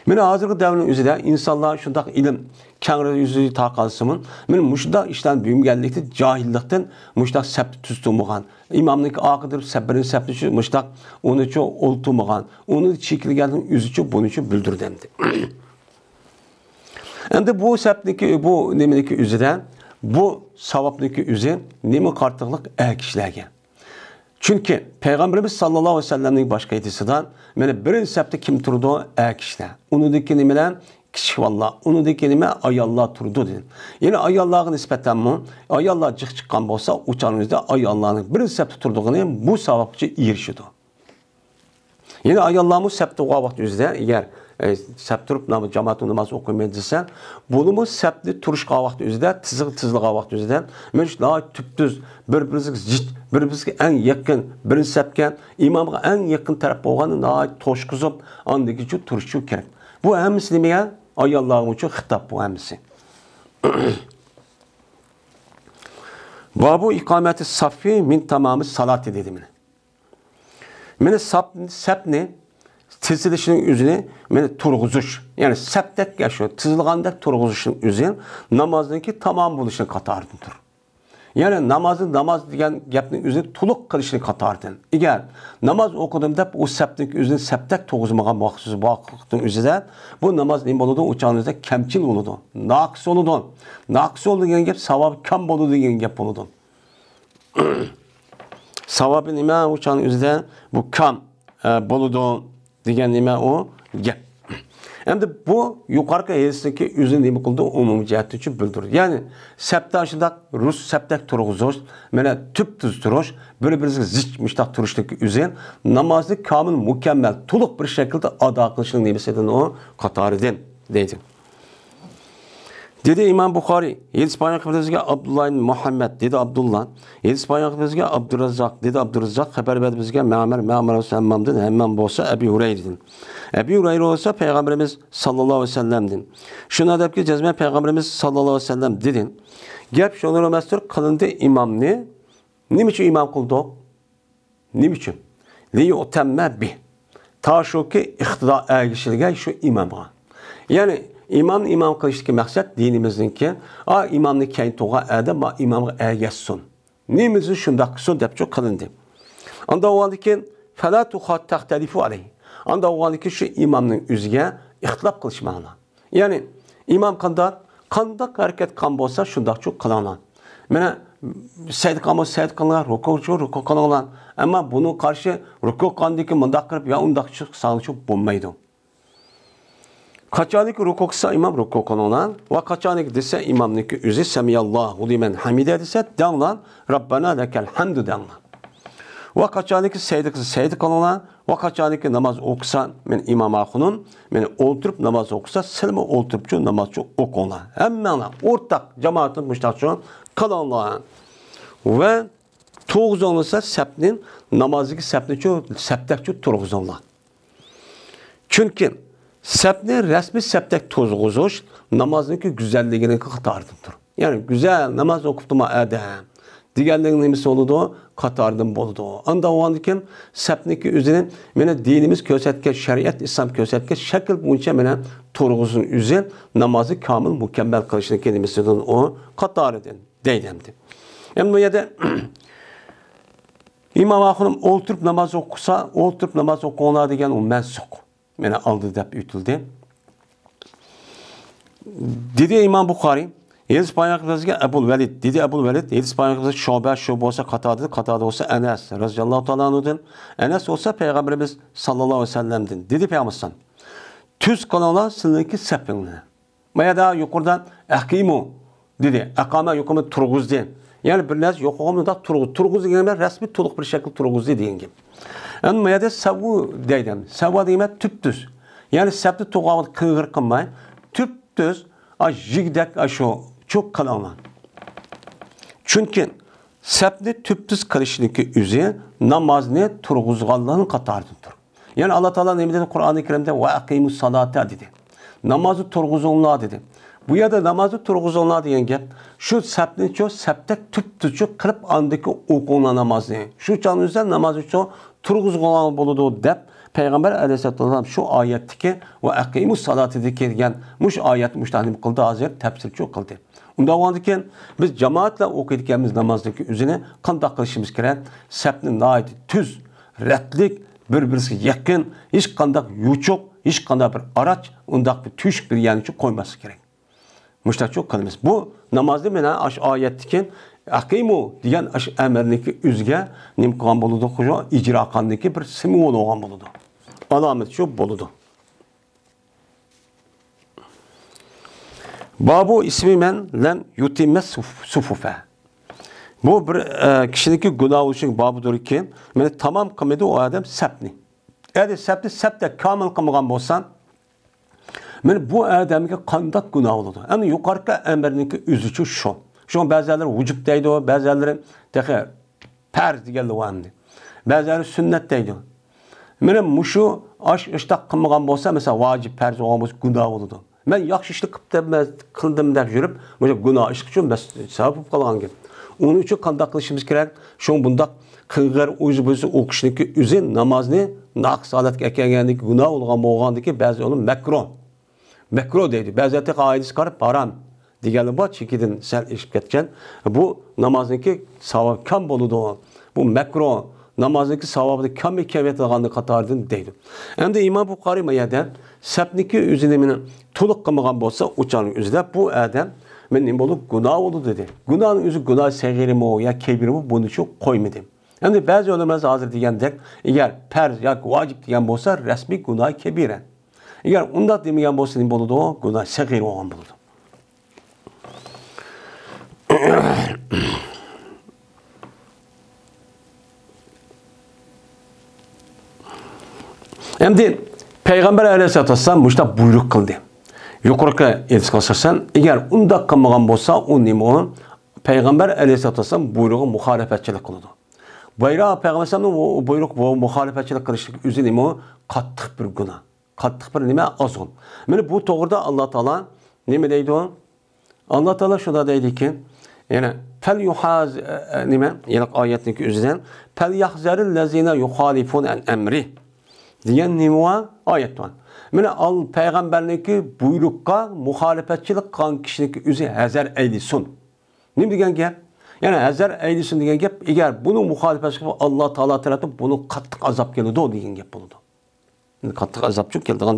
مانا ھازىرقى دەۋرنىڭ ئۆزىدە ئىنسانلار شۇنداق ئىلىم كەڭرى يۈزى تارقالسىمۇ، مانا مۇشۇنداق ئىشلارنى بىلمىگەنلىكتىن، جاھىللىقتىن مۇشۇنداق سەپتە تۇزۇتۇلمىغان. ئىمامنىڭكى ئارقىدىن سەپ-، بىرىنچى سەپتە شۇ مۇشۇنداق ئۇنىچۇ ئولتۇرمىغان. ئۇنى چېكىلگەندىن ئۆزىچۇ، بۇنىچۇ بىلدۈردى ئەمدى. ئەمدى بۇ سەپنىكى، بۇ نېمىنىكى ئۆزىدە، بۇ ساۋابنىكى ئۆزى نېمە قارىتىلىق؟ ئەر كىشىلەرگە. چۈنكى پەيغەمبىرىمىز ساللاللاھۇ ئەلەيھى ۋەسەللەمنىڭ باشقا ھەدىسىدە، مانا بىرىنچى سەپتە كىم تۇرىدۇ؟ ئەر كىشىلەر. ئۇنىڭدىن كېيىن نېمىلەر؟ كىچىك بالىلار. ئۇنىڭدىن كېيىن نېمە؟ ئاياللار تۇرىدۇ دېدى. يەنى ئاياللارغا نىسبەتەنمۇ، ئاياللار جىق چىققان بولسا، ئۇ چاغنىڭ ئۆزىدە ئاياللارنىڭ بىرىنچى سەپتە تۇرىدىغىنى بۇ ساۋابقىچە ئېرىشىدۇ. يەنە ئاياللارمۇ سەپ تۇرغان ۋاقىت ئۆزىدە، ئەگەر، ئە، سەپ تۇرۇپ نام-، جامائەتنىڭ ناماز ئوقۇيمەن دېسە، بۇنىمۇ سەپنى تۇرۇشقان ۋاقىت ئۆزىدە، تىزىق-، تىزىلغان ۋاقىت ئۆزىدە، مانا شۇ ناھايىتى تۈپتۈز، بىر-بىرىگە زىچ، بىر-بىرىگە ئەڭ يېقىن، بىرىنچى سەپكە، ئىمامغا ئەڭ يېقىن تەرەپ بولغاننى ناھايىتى توشقۇزۇپ، ئاندىن كېيىن تۇرۇشۇ كېرەك. بۇ ھەممىسى نېمىگە؟ ئاياللارغىچۇ خىتاب بۇ ھەممىسى. بابۇ ئىقامەتى ساففى مىن تامامى سالاتى دېدى مانا. مانا ساپ-، سەپنى تىزىلىشنىڭ ئۆزىنى مانا تۇرغۇزۇش، يەنى سەپتەك شۇ تىزىلغاندەك تۇرغۇزۇشنىڭ ئۆزى نامازنىڭكى تامام بولۇشىنىڭ قاتارىدىندۇر. يەنى نامازنى ناماز دېگەن گەپنىڭ ئۆزىنى تولۇق قىلىشنىڭ قاتارىدىن. ئەگەر ناماز ئوقۇدۇم دەپ ئۇ سەپنىڭ ئۆزىنى سەپتەك تۇرغۇزمىغان ۋاقىت، ۋاقىتنىڭ ئۆزىدە بۇ ناماز نېمە بولىدۇ؟ ئۇ چاغنىڭ ئۆزىدە كەمچىل بولىدۇ، ناقىس بولىدۇ. ناقىس بولىدۇ دېگەن گەپ ساۋابى كەم بولىدۇ دېگەن گەپ بولىدۇ. ساۋابى نېمە؟ ئۇ چاغنىڭ ئۆزىدە بۇ كام، ئە، بولىدۇ دېگەن نېمە ئۇ گەپ. ئەمدى بۇ يۇقىرىقى ھەدىسنىڭكى ئۆزى نېمە قىلىدۇ؟ ئومۇمىي جەھەتتىن بىلدۈرىدۇ. يەنى سەپتە شۇنداق رۇس سەپتەك تۇرغۇزۇش، مانا تۈپتۈز تۇرۇش، بىر-بىرىگە زىچ مۇشتاق تۇرۇشنىڭكى ئۆزى نامازنى كامىل، مۇكەممەل، تولۇق بىر شەكىلدە ئادا قىلىشنىڭ نېمىسىدىن ئۇ قاتارىدىن دەيدۇ. دېدى ئىمام بۇخارىي، ھەدىس بايان قىلىپ بىزگە ئابدۇللا ئىبن مۇھەممەد، دېدى ئابدۇللا. ھەدىس بايان قىلىپ بىزگە ئابدۇراززاق، دېدى ئابدۇراززاق. خەۋەر بەردى بىزگە مەمەر، مەمەر بولسا ھەممامدىن، ھەممام بولسا ئەبى ھۇرەيرىدىن. ئەبى ھۇرەيرە بولسا پەيغەمبىرىمىز ساللاللاھۇ ئەلەيھى ۋەسەللەمدىن. شۇنداق دەپكى جەزمەن پەيغەمبىرىمىز ساللاللاھۇ ئەلەيھى ۋەسەللەم دېدى. گەپ شۇنىڭدىن ئەمەستۇر، قىلىندى ئىمامنى. نېمە ئۈچۈن ئىمام قىلدۇق؟ نېمە ئۈچۈن؟ لىيۇتەممە بىھ. تا شۇكى ئىقتىدا ئەگىشىلگەي شۇ ئىمامغا. يەنى ئىمامنى ئىمام قىلىشتىكى مەقسەت دىنىمىزنىڭكى، ئا، ئىمامنى كەينى تۇرغان ئادەم ما ئىمامغا ئەگەشسۇن. نېمىسى شۇنداق قىلسۇن دەپ شۇ قىلىندى. ئاندا بولغاندىن كېيىن، فەلا تۇخا-، تەختەلىفۇ ئەلەيھ. ئاندا بولغاندىن كېيىن شۇ ئىمامنىڭ ئۆزىگە ئىختىلاپ قىلىشماڭلار. يەنى ئىمام قانداق، قانداق ھەرىكەت قىلغان بولسا شۇنداقچۇ قىلىڭلار. مانا سەجدە قىلغان بولسا سەجدە قىلىڭلار، رۇكۇچۇ رۇكۇ قىلىڭلار. ئەمما بۇنىڭ قارشى رۇكۇ قىلغاندىن كېيىن مۇنداق قىلىپ يا ئۇنداقچۇ قىلساڭچۇ بولمايدۇ. قاچانكى رۇكۇ قىلسا ئىمام رۇكۇ قىلىڭلار. ۋە قاچانكى دېسە ئىمامنىڭكى ئۆزى سەمىئاللاھۇ لىمەن ھەمىدە دېسە دەڭلار، رەببەنا لەكەل ھەمدۇ دەڭلار. ۋە قاچانكى سەجدە قىلسا سەجدە قىلىڭلار. ۋە قاچانكى ناماز ئوقۇسا، مەن ئىمام ئاخۇنۇم، مەن ئولتۇرۇپ ناماز ئوقۇسا، سىلىمۇ ئولتۇرۇپچۇ نامازچۇ ئوقۇڭلار. ھەممەڭلار ئورتاق جامائەتنى مۇشتاقچۇ قىلىڭلار. ۋە تۇرغۇزۇڭلىسا سەپنى، نامازدىكى سەپنىچۇ، سەپتەكچۇ تۇرغۇزۇڭلار. چۈنكى سەپنى رەسمىي سەپتەك تۇرغۇزۇش نامازنىڭكى گۈزەللىكىنىڭ قاتارىدىندۇر. يەنى گۈزەل ناماز ئوقۇپتۇما ئادەم دېگەننىڭ نېمىسى بولىدۇ؟ قاتارىدىن بولىدۇ. ئاندا بولغاندىكىن سەپنىكى ئۆزىنى، مانا دىنىمىز كۆرسەتكەن، شەرىئەت ئىسلام كۆرسەتكەن شەكىل بويىچە مانا تۇرغۇزۇشنىڭ ئۆزى نامازنى كامىل، مۇكەممەل قىلىشنىڭكى نېمىسىدىن ئۇ قاتارىدىن دەيدۇ ئەمدى. ئەمدى بۇ يەردە ئىمام ئاخۇنۇم ئولتۇرۇپ ناماز ئوقۇسا، ئولتۇرۇپ ناماز ئوقۇڭلار دېگەن ئۇ مەنسۇخ. مانا ئالدى دەپ ئۆتۈلدى. دېدى ئىمام بۇخارىي، ھەدىس بايان قىلىپ بىزگە ئەبۇل ۋەلىد، دېدى ئەبۇل ۋەلىد، ھەدىس بايان قىلىپ بىزگە شۇبە، شۇ بولسا قاتادە، قاتادە بولسا ئەنەس رەزىياللاھۇ تائالا ئەنھۇدىن. ئەنەس بولسا پەيغەمبىرىمىز ساللاللاھۇ ئەلەيھى ۋەسەللەمدىن. دېدى پەيغەمبىرىمىز، تۈز قىلىڭلار سىلىنىڭكى سەپىڭلارنى. مايادا يۇقىرىدا ئەقىمۇ دېدى. ئەقامە يۇقىرىدا تۇرغۇزدى. يەنى بىر نەرسە يوق بولغان بولسا تۇرغۇز. تۇرغۇز دېگەن بىلەن رەسمىي تولۇق بىر شەكىل تۇرغۇزدى دېگەن گەپ. ئەمما ما يەردە سەۋۋۇ دەيدۇ. سەۋۋا دېگەن بىلەن تۈپتۈز. يەنى سەپتە تۇرغان ۋاقىت قىڭغىر قىلماي، تۈپتۈز، ئا، يىگدەك، ئا، شۇ چوق قىلىڭلار. چۈنكى سەپنى تۈپتۈز قىلىشنىڭكى ئۆزى نامازنى تۇرغۇزغانلارنىڭ قاتارىدىندۇر. يەنى ئاللا تائالا نېمە دېدى؟ قۇرئانى كەرىمدە «ۋە ئەقىمۇس سالاتا» دېدى. نامازنى تۇرغۇزۇڭلار دېدى. بۇ يەردە نامازنى تۇرغۇزۇڭلار دېگەن گەپ. شۇ سەپنىچۇ، سەپتەك تۈپتۈزۈك قىلىپ، ئاندىكى ئوقۇڭلار نامازنى. شۇ چاغنىڭ ئۆزىدە نامازنىچۇ تۇرغۇزغان بولىدۇ دەپ، پەيغەمبەر ئەلەيھىسسالاتۇ ۋەسسالام شۇ ئايەتتىكى ۋە ئەقىمۇس سالاتىدىكى دېگەن مۇشۇ ئايەتنى مۇشۇنداق نېمە قىلدى، ھازىر تەپسىرچۇ قىلدى. ئۇنداق بولغاندىكىن، بىز جامائەت بىلەن ئوقۇيدىكەنمىز نامازنىڭكى ئۆزىنى قانداق قىلىشىمىز كېرەك؟ سەپنى ناھايىتى تۈز، رەتلىك، بىر-بىرسىگە يېقىن، ھېچقانداق يوچۇق، ھېچقانداق بىر ئاراچ، ئۇنداق بىر تۆشۈك بىر يەرنىچۇ قويماسلىق كېرەك. مۇشتاقچۇ قىلىمىز. بۇ نامازنى مانا ئاشۇ ئايەتتىكى ئەقىمۇ دېگەن ئاشۇ ئەمىرنىڭكى ئۆزىگە نېمە قىلغان بولىدۇ؟ شۇ ئىجرا قىلغاندىكى بىر سىمۋول بولغان بولىدۇ. ئالامەت شۇ بولىدۇ. بابۇ ئىسمى مەن لەم يۇتىممە سۇفۇفە. بۇ بىر، ئە، كىشىنىڭكى گۇناھ بولۇشىنىڭ بابىدۇركى، مانا تامام قىلمىدى ئۇ ئادەم سەپنى. ئەگەر سەپنى سەپتە كامىل قىلمىغان بولسا، مانا بۇ ئادەمگە قانداق گۇناھ بولىدۇ؟ ئەمدى يۇقىرىقى ئەمىرنىڭكى ئۆزىچۇ شۇ. شۇڭا بەزىلەر ۋۇجۇب دەيدۇ، بەزىلەر تېخى پەرز دېگەنلەر بار ئەمدى. بەزىلەر سۈننەت دەيدۇ. مانا مۇشۇ ئاش-، ئىشتاق قىلمىغان بولسا، مەسىلەن، ۋاجىپ پەرز بولغان بولسا گۇناھ بولىدۇ. مەن ياخشى ئىشنى قىپتىمەن، قىلدىم دەپ يۈرۈپ، مۇشۇ گۇناھ ئىش ئۈچۈن بەس سەۋەب بولۇپ قالغان گەپ. ئۇنىڭ ئۈچۈن قانداق قىلىشىمىز كېرەك؟ شۇڭا بۇنداق قىڭغىر، ئۇيزۇ-بۇيزۇ ئوقۇشنىڭكى ئۆزى نامازنى ناقىس ھالەتكە ئەكەلگەندىكى گۇناھ بولغان، بولغاندىكى بەزى ئۇلۇم مەكرۇھ. مەكرۇھ دەيدۇ. بەزىلەر تېخى ئايىدىسى قاراپ ھارام دېگەنلەر بار، چېكىدىن سەل ئېشىپ كەتكەن. بۇ نامازنىڭكى ساۋابى كەم بولىدۇ. بۇ مەكرۇھ، نامازنىڭكى ساۋابىنى كەم كېلىۋېتىدىغاننى قاتارىدىن دەيدۇ. ئەمدى ئىمام بۇخارىي ما يەردە سەپنىكى ئۆزىنى مېنى تولۇق قىلمىغان بولسا، ئۇ چاغنىڭ ئۆزىدە بۇ ئادەم مېنى نېمە بولىدۇ؟ گۇناھ بولىدۇ دېدى. گۇناھنىڭ ئۆزى گۇناھ سەغىرىمۇ يا كەبىرىمۇ، بۇنى شۇ قويمىدى. ئەمدى بەزى ئۆلىمىلەر ھازىر دېگەندەك، ئەگەر پەرز ياكى ۋاجىپ دېگەن بولسا، رەسمىي گۇناھ كەبىرە. ئەگەر ئۇنداق دېمىگەن بولسا، نېمە بولىدۇ؟ گۇناھ سەغىر بولغان بولىدۇ. ئەمدى پەيغەمبەر ئەلەيھىسسالاتۇ ۋەسسالام مۇشۇنداق بۇيرۇق قىلدى. يۇقىرىقى ھەدىسكە ئاساسەن، ئەگەر ئۇنداق قىلمىغان بولسا، ئۇ نېمە ئۇ؟ پەيغەمبەر ئەلەيھىسسالاتۇ ۋەسسالام بۇيرۇقىغا مۇخالىپەتچىلىك قىلىدۇ. بۇيرۇق، پەيغەمبەر ئەلەيھىسسالامنىڭ بۇ، بۇيرۇق، بۇ مۇخالىپەتچىلىك قىلىشلىق ئۆزى نېمە ئۇ؟ قاتتىق بىر گۇناھ. قاتتىق بىر نېمە؟ ئازغۇن. مانا بۇ توغرىدا ئاللا تائالا نېمە دەيدۇ؟ ئاللا تائالا شۇنداق دەيدىكى، يەنە، فەل يۇھاز-، ئە، ئە، نېمە؟ يەنە ئايەتنىڭكى ئۆزىدىن، فەل يەھزەرىل لەزىنە يۇخالىفۇن ئەن ئەمرى دېگەن نېمە بار؟ ئايەت بار. مانا ئال-، پەيغەمبەرنىڭكى بۇيرۇققا مۇخالىپەتچىلىك قىلغان كىشىنىڭكى ئۆزى ھەزەر ئەيلىسۇن. نېمە دېگەن گەپ؟ يەنى ھەزەر ئەيلىسۇن دېگەن گەپ، ئەگەر بۇنىڭ مۇخالىپەتچىلىكى قىلسا، ئاللا تائالا تەرەپتىن بۇنىڭغا قاتتىق ئازاب كېلىدۇ دېگەن گەپ بولىدۇ. قاتتىق ئازابچۇ كېلىدىغان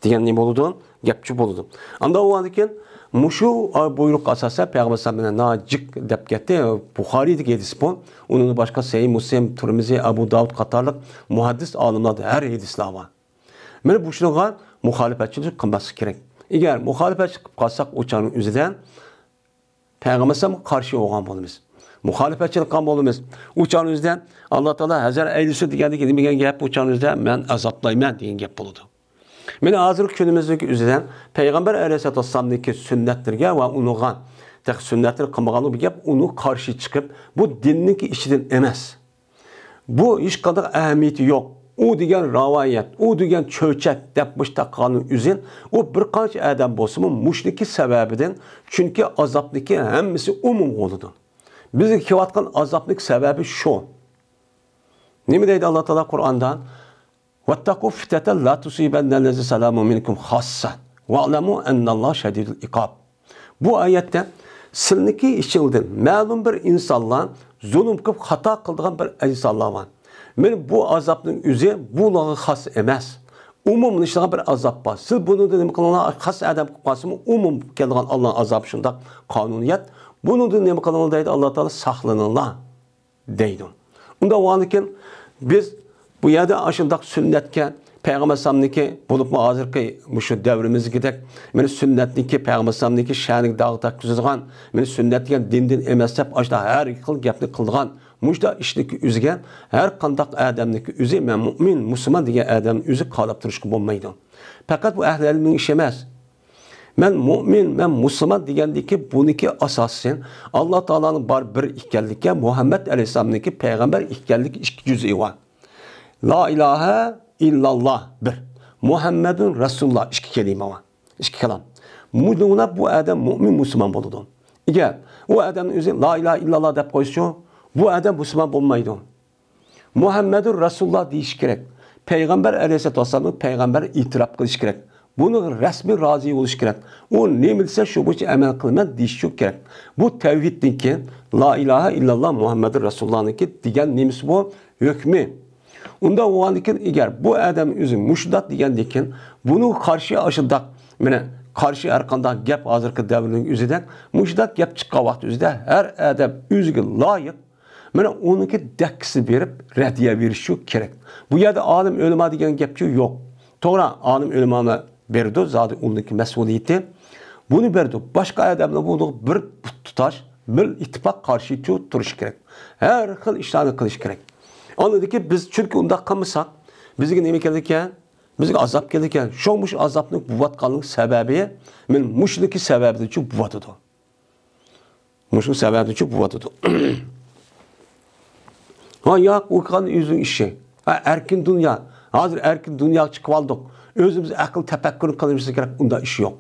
دېگەن نېمە بولىدۇ؟ گەپچۇ بولىدۇ. ئاندىن بولغاندىن كېيىن مۇشۇ بۇيرۇققا ئاساسەن پەيغەمبەر ئەلەيھىسسالام مېنى ناھايىتى جىق دەپ كەتتى. بۇخارىيدىكى ھەدىس بۇ. ئۇنىڭدىن باشقا سەھىھ مۇسلىم، تۇرمىزى، ئەبۇ داۋۇد قاتارلىق مۇھەددىس ئالىملاردا ھەر ھەدىسلەر بار. مانا بۇ شۇنىڭغا مۇخالىپەتچىلىك قىلماسلىق كېرەك. ئەگەر مۇخالىپەتچىلىك قىلىپ قالساق، ئۇ چاغنىڭ ئۆزىدە پەيغەمبەر ئەلەيھىسسالامغا قارشى بولغان بولىمىز. مۇخالىپەتچىلىك قىلغان بولىمىز. ئۇ چاغنىڭ ئۆزىدە ئاللا تائالا ھەزەر ئەيلىسۇن دېگەندىكى نېمە دېگەن گەپ؟ ئۇ چاغنىڭ ئۆزىدە مەن ئازابلايمەن دېگەن گەپ بولىدۇ. مانا ھازىرقى كۈنىمىزدىكى ئۆزىدە پەيغەمبەر ئەلەيھىسسالاتۇ ۋەسسالامنىڭكى سۈننەتلىرىگە ۋە ئۇنىڭغا تېخى سۈننەتلىرى قىلمىغانلىقى بۇ گەپ ئۇنىڭغا قارشى چىقىپ، بۇ دىننىڭكى ئىچىدىن ئەمەس. بۇ ھېچقانداق ئەھمىيىتى يوق. ئۇ دېگەن راۋايەت، ئۇ دېگەن چۆچەك دەپ مۇشۇنداق قىلغاننىڭ ئۆزى، ئۇ بىر قانچە ئادەم بولسىمۇ مۇشۇنىڭكى سەۋەبىدىن، چۈنكى ئازابنىڭكى ھەممىسى ئومۇمغا بولىدۇ. بىزگە كېلىۋاتقان ئازابنىڭكى سەۋەبى شۇ. نېمە دەيدۇ ئاللا تائالا قۇرئاندا؟ ۋەتتەقۇ فىتنەتەن لا تۇسىبەننەللەزىنە زەلەمۇ مىنكۇم خاسسە ۋەئلەمۇ ئەننەللاھە شەدىدۇل ئىقاب. بۇ ئايەتتە سىلىنىڭكى ئىچىڭدىن مەلۇم بىر ئىنسانلار زۇلۇم قىلىپ خاتا قىلىدىغان بىر ئىنسانلار بار. مانا بۇ ئازابنىڭ ئۆزى بۇلارغا خاس ئەمەس. ئومۇملىشىدىغان بىر ئازاب بار. سىز بۇنىڭدىن نېمە قىلىڭلار؟ خاس ئادەم قىلىپ قالسىمۇ ئومۇم كېلىدىغان ئاللانىڭ ئازابى شۇنداق قانۇنىيەت. بۇنىڭدىن نېمە قىلىڭلار دەيدۇ ئاللا تائالا؟ ساقلىنىڭلار دەيدۇ. ئۇنداق بولغاندىكىن بىز بۇ يەردە ئاشۇنداق سۈننەتكە، پەيغەمبەر ئەلەيھىسسالامنىڭكى، بولۇپمۇ ھازىرقى مۇشۇ دەۋرىمىزدىكىدەك، مانا سۈننەتنىڭكى، پەيغەمبەر ئەلەيھىسسالامنىڭكى شەنىگە داغ تەگكۈزىدىغان، مانا سۈننەت دېگەن دىندىن ئەمەس دەپ، ئاشۇنداق ھەر خىل گەپنى قىلىدىغان، مۇشۇنداق ئىشنىڭكى ئۆزىگە ھەر قانداق ئادەمنىڭكى ئۆزى، مەن مۇئمىن، مۇسۇلمان دېگەن ئادەمنىڭ ئۆزى قاراپ تۇرۇشقا بولمايدۇ. پەقەت بۇ ئەھلى ئىلىمنىڭ ئىشى ئەمەس. مەن مۇئمىن، مەن مۇسۇلمان دېگەندىكى بۇنىڭكى ئاساسى ئاللا تائالانىڭ بار بىر ئىكەنلىكى، مۇھەممەد ئەلەيھىسسالامنىڭكى پەيغەمبەر ئىكەنلىكى ئىككى جۈزئى بار. لا ئىلاھە ئىللاللا بىر، مۇھەممەدۇن رەسۇلۇللا ئىككى كەلىمە بار. ئىككى كالام. مۇنۇلار بۇ ئادەم مۇئمىن مۇسۇلمان بولىدۇ. ئەگەر ئۇ ئادەمنىڭ ئۆزى لا ئىلاھە ئىللاللا دەپ قويسىچۇ، بۇ ئادەم مۇسۇلمان بولمايدۇ. مۇھەممەدۇر رەسۇلۇللا دېيىشى كېرەك. پەيغەمبەر ئەلەيھىسسالاتۇ ۋەسسالامنى پەيغەمبەر ئېتىراپ قىلىشى كېرەك. بۇنىڭغا رەسمىي رازى بولۇشى كېرەك. ئۇ نېمە دېسە، شۇ بويىچە ئەمەل قىلىمەن دېيىشى كېرەك. بۇ تەۋھىدتىن كېيىن لا ئىلاھە ئىللاللا مۇھەممەدۇر رەسۇلۇللانىڭكى دېگەن نېمىسى بۇ؟ ھۆكمى. ئۇنداق بولغاندىن كېيىن، ئەگەر بۇ ئادەم ئۆزى مۇشۇنداق دېگەندىن كېيىن، بۇنىڭغا قارشى ئاشۇنداق، مانا، قارشى ھەر قانداق گەپ ھازىرقى دەۋرنىڭ ئۆزىدە، مۇشۇنداق گەپ چىققان ۋاقىت ئۆزىدە ھەر ئادەم ئۆزىگە لايىق، مانا، ئۇنىڭكى دەككىسى بېرىپ رەددىيە بېرىشى كېرەك. بۇ يەردە ئالىم ئۆلىما دېگەن گەپچۇ يوق. توغرا، ئالىم ئۆلىمالار بېرىدۇ، زادى ئۇنىڭكى مەسئۇلىيىتى. بۇنى بېرىدۇ. باشقا ئادەملەر بۇنىڭغا بىر تۇتاش، بىر ئىتتىپاق قارشىچۇ تۇرۇش كېرەك. ھەر خىل ئىشلارنى قىلىش كېرەك. ئاندىن كېيىن بىز، چۈنكى ئۇنداق قىلمىساق، بىزگە نېمە كېلىدىكەن؟ بىزگە ئازاب كېلىدىكەن. شۇڭا مۇشۇ ئازابنى بوۋاتقانلىق سەۋەبى، مەن مۇشۇنىڭكى سەۋەبىدىنچۇ بوۋاتىدۇ. مۇشۇ سەۋەبىدىنچۇ بوۋاتىدۇ. ھا، ياق، ئۇ قىلغان ئۆزىنىڭ ئىشى. ھا، ئەركىن دۇنيا. ھازىر ئەركىن دۇنياغا چىقىۋالدۇق. ئۆزىمىز ئەقىل تەپەككۇرنى قىلىشىمىز كېرەك. ئۇنداق ئىش يوق.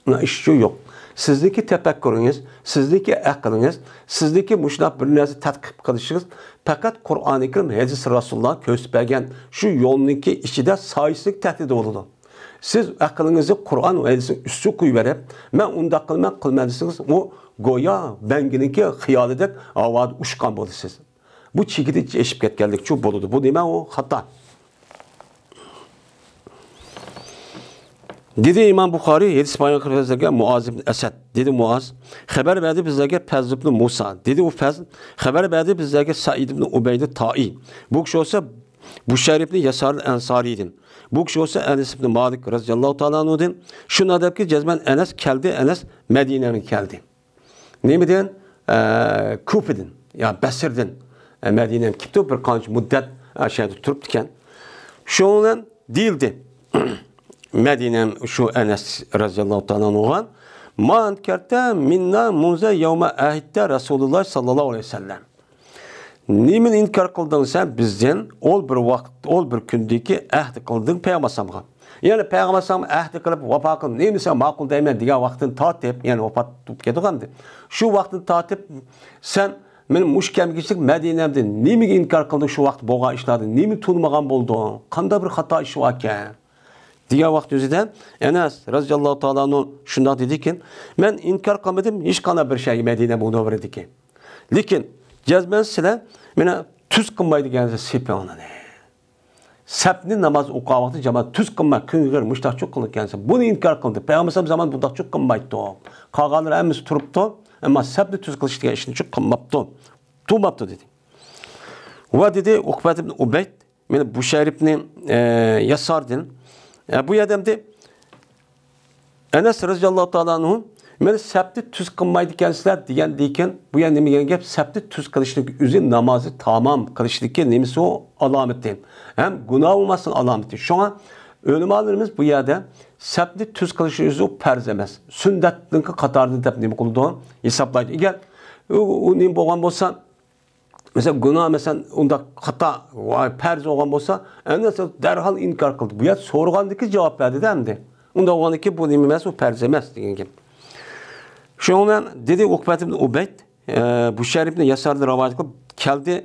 ئۇنداق ئىش يوق. سىزنىڭكى تەپەككۇرىڭىز، سىزنىڭكى ئەقلىڭىز، سىزنىڭكى مۇشۇنداق بىر نەرسە تەتقىق قىلىشىڭىز پەقەت قۇرئانى كەرىم، ھەدىس رەسۇلۇللا كۆرسىتىپ بەرگەن شۇ يولنىڭكى ئىچىدە سايىسىنىڭ تەھدىتى بولىدۇ. سىز ئەقلىڭىزنى قۇرئان ۋە ھەدىسنىڭ ئۈستىگە قويۇۋېرىپ، مەن ئۇنداق قىلىمەن، قىلىمەن دېسىڭىز، ئۇ گويا بەڭگىنىڭكى خىيالىدەك ھاۋادا ئۇچقان بولىسىز. بۇ چېكىدىن ئېشىپ كەتكەنلىكچۇ بولىدۇ. بۇ نېمە ئۇ؟ خاتا. دېدى ئىمام بۇخارىي، ھەدىس بايان قىلىپ بىزلەرگە مۇئاز ئىبن ئەسەد. دېدى مۇئاز، خەۋەر بەردى بىزلەرگە پەزل ئىبن مۇسا. دېدى ئۇ پەزل، خەۋەر بەردى بىزلەرگە سەئىد ئىبن ئۇبەيدە تائى. بۇ كىشى بولسا بۇشەير ئىبن يەسار ئەنسارىدىن. بۇ كىشى بولسا ئەنەس ئىبن مالىك رەزىياللاھۇ تائالا ئەنھۇدىن. شۇنداق دەپكى، جەزمەن ئەنەس كەلدى، ئەنەس مەدىنەگە كەلدى. نېمىدىن؟ ئە، كۇفىدىن، يا بەسرىدىن، ئە، مەدىنەگە كېلىپتۇ، بىر قانچە مۇددەت، ئە، شۇ يەردە تۇرۇپتىكەن. شۇنىڭ بىلەن دېيىلدى. مەدىنە شۇ ئەنەس رەزىياللاھۇ تائالا ئەنھۇغا، ما ئەنكەرتە مىننا مۇنزە يەۋمە ئەھىدتە رەسۇلۇللاھ ساللاللاھۇ ئەلەيھى ۋەسەللەم. نېمىنى ئىنكار قىلدىڭ سەن بىزدىن؟ ئول بىر ۋاقىت، ئول بىر كۈندىكى ئەھدى قىلدىڭ پەيغەمبەر ئالەيھىسسالامغا. يەنى پەيغەمبەر ئالەيھىسسالام ئەھدى قىلىپ ۋاپا قىل، نېمە دېسە ماقۇل دەيمەن دېگەن ۋاقىتتىن تارتىپ، يەنى ۋاپات بولۇپ كېتىدىغان ئەمدى. شۇ ۋاقىتتىن تارتىپ سەن مېنى مۇشۇ كەلگۈچىلىك مەدىنەمدە نېمىگە ئىنكار قىلدىڭ؟ شۇ ۋاقىت بولغان ئىشلاردىن نېمە تونۇمىغان بولدۇڭ؟ قانداق بىر خاتا ئىش باركەن؟ دېگەن ۋاقىت ئۆزىدە ئەنەس رەزىياللاھۇ تائالا ئەنھۇ شۇنداق دېدىكى، مەن ئىنكار قىلمىدىم ھېچقانداق بىر شەيگە مەدىنە مۇنەۋۋەرىدىكى. لېكىن جەزمەن سىلەر مانا تۈز قىلمايدىكەنسىز سېپىڭلارنى. سەپنى ناماز ئوقۇغان ۋاقتىدا جامائەت تۈز قىلماي، قىلغىر مۇشتاقچۇ قىلىدىكەنسىز. بۇنى ئىنكار قىلدى. پەيغەمبەر زامانىدا بۇنداقچۇ قىلمايتتۇق. قالغانلىرى ھەممىسى تۇرۇپتۇ، ئەمما سەپنى تۈز قىلىش دېگەن ئىشنىچۇ قىلماپتۇ. تۇرماپتۇ دېدى. ۋە دېدى ئۇقبەت ئىبن ئۇبەيد، مانا بۇشەير ئىبنى، ئە، يەساردىن. ئە، بۇ يەردە ئەمدى ئەنەس رەزىياللاھۇ تائالا ئەنھۇ، مانا سەپنى تۈز قىلمايدىكەنسىلەر دېگەندىن كېيىن، بۇ يەردە نېمە دېگەن گەپ؟ سەپنى تۈز قىلىشنىڭ ئۆزى نامازنى تامام قىلىشنىڭكى نېمىسى ئۇ؟ ئالامىتى. ھەم گۇناھ بولماسلىق ئالامىتى. شۇڭا ئۆلىمالىرىمىز بۇ يەردە سەپنى تۈز قىلىش ئۆزى ئۇ پەرز ئەمەس، سۈننەتنىڭكى قاتارىدا دەپ نېمە قىلىدۇ؟ ھېسابلايدۇ. ئەگەر ئۇ، ئۇ نېمە بولغان بولسا، مەسىلەن، گۇناھ، مەسىلەن، ئۇنداق خاتا ۋە پەرز بولغان بولسا، ئەنەس دەرھال ئىنكار قىلدى. بۇ يەردە سورىغاندىكى جاۋاب بەردى-دە ئەمدى. ئۇنداق بولغاندىكى بۇ نېمە ئەمەس، ئۇ پەرز ئەمەس دېگەن گەپ. شۇنىڭ بىلەن دېدى ئۇقبەت ئىبن ئۇبەيد، ئە، بۇشەير ئىبن يەساردىن رىۋايەت قىلىپ كەلدى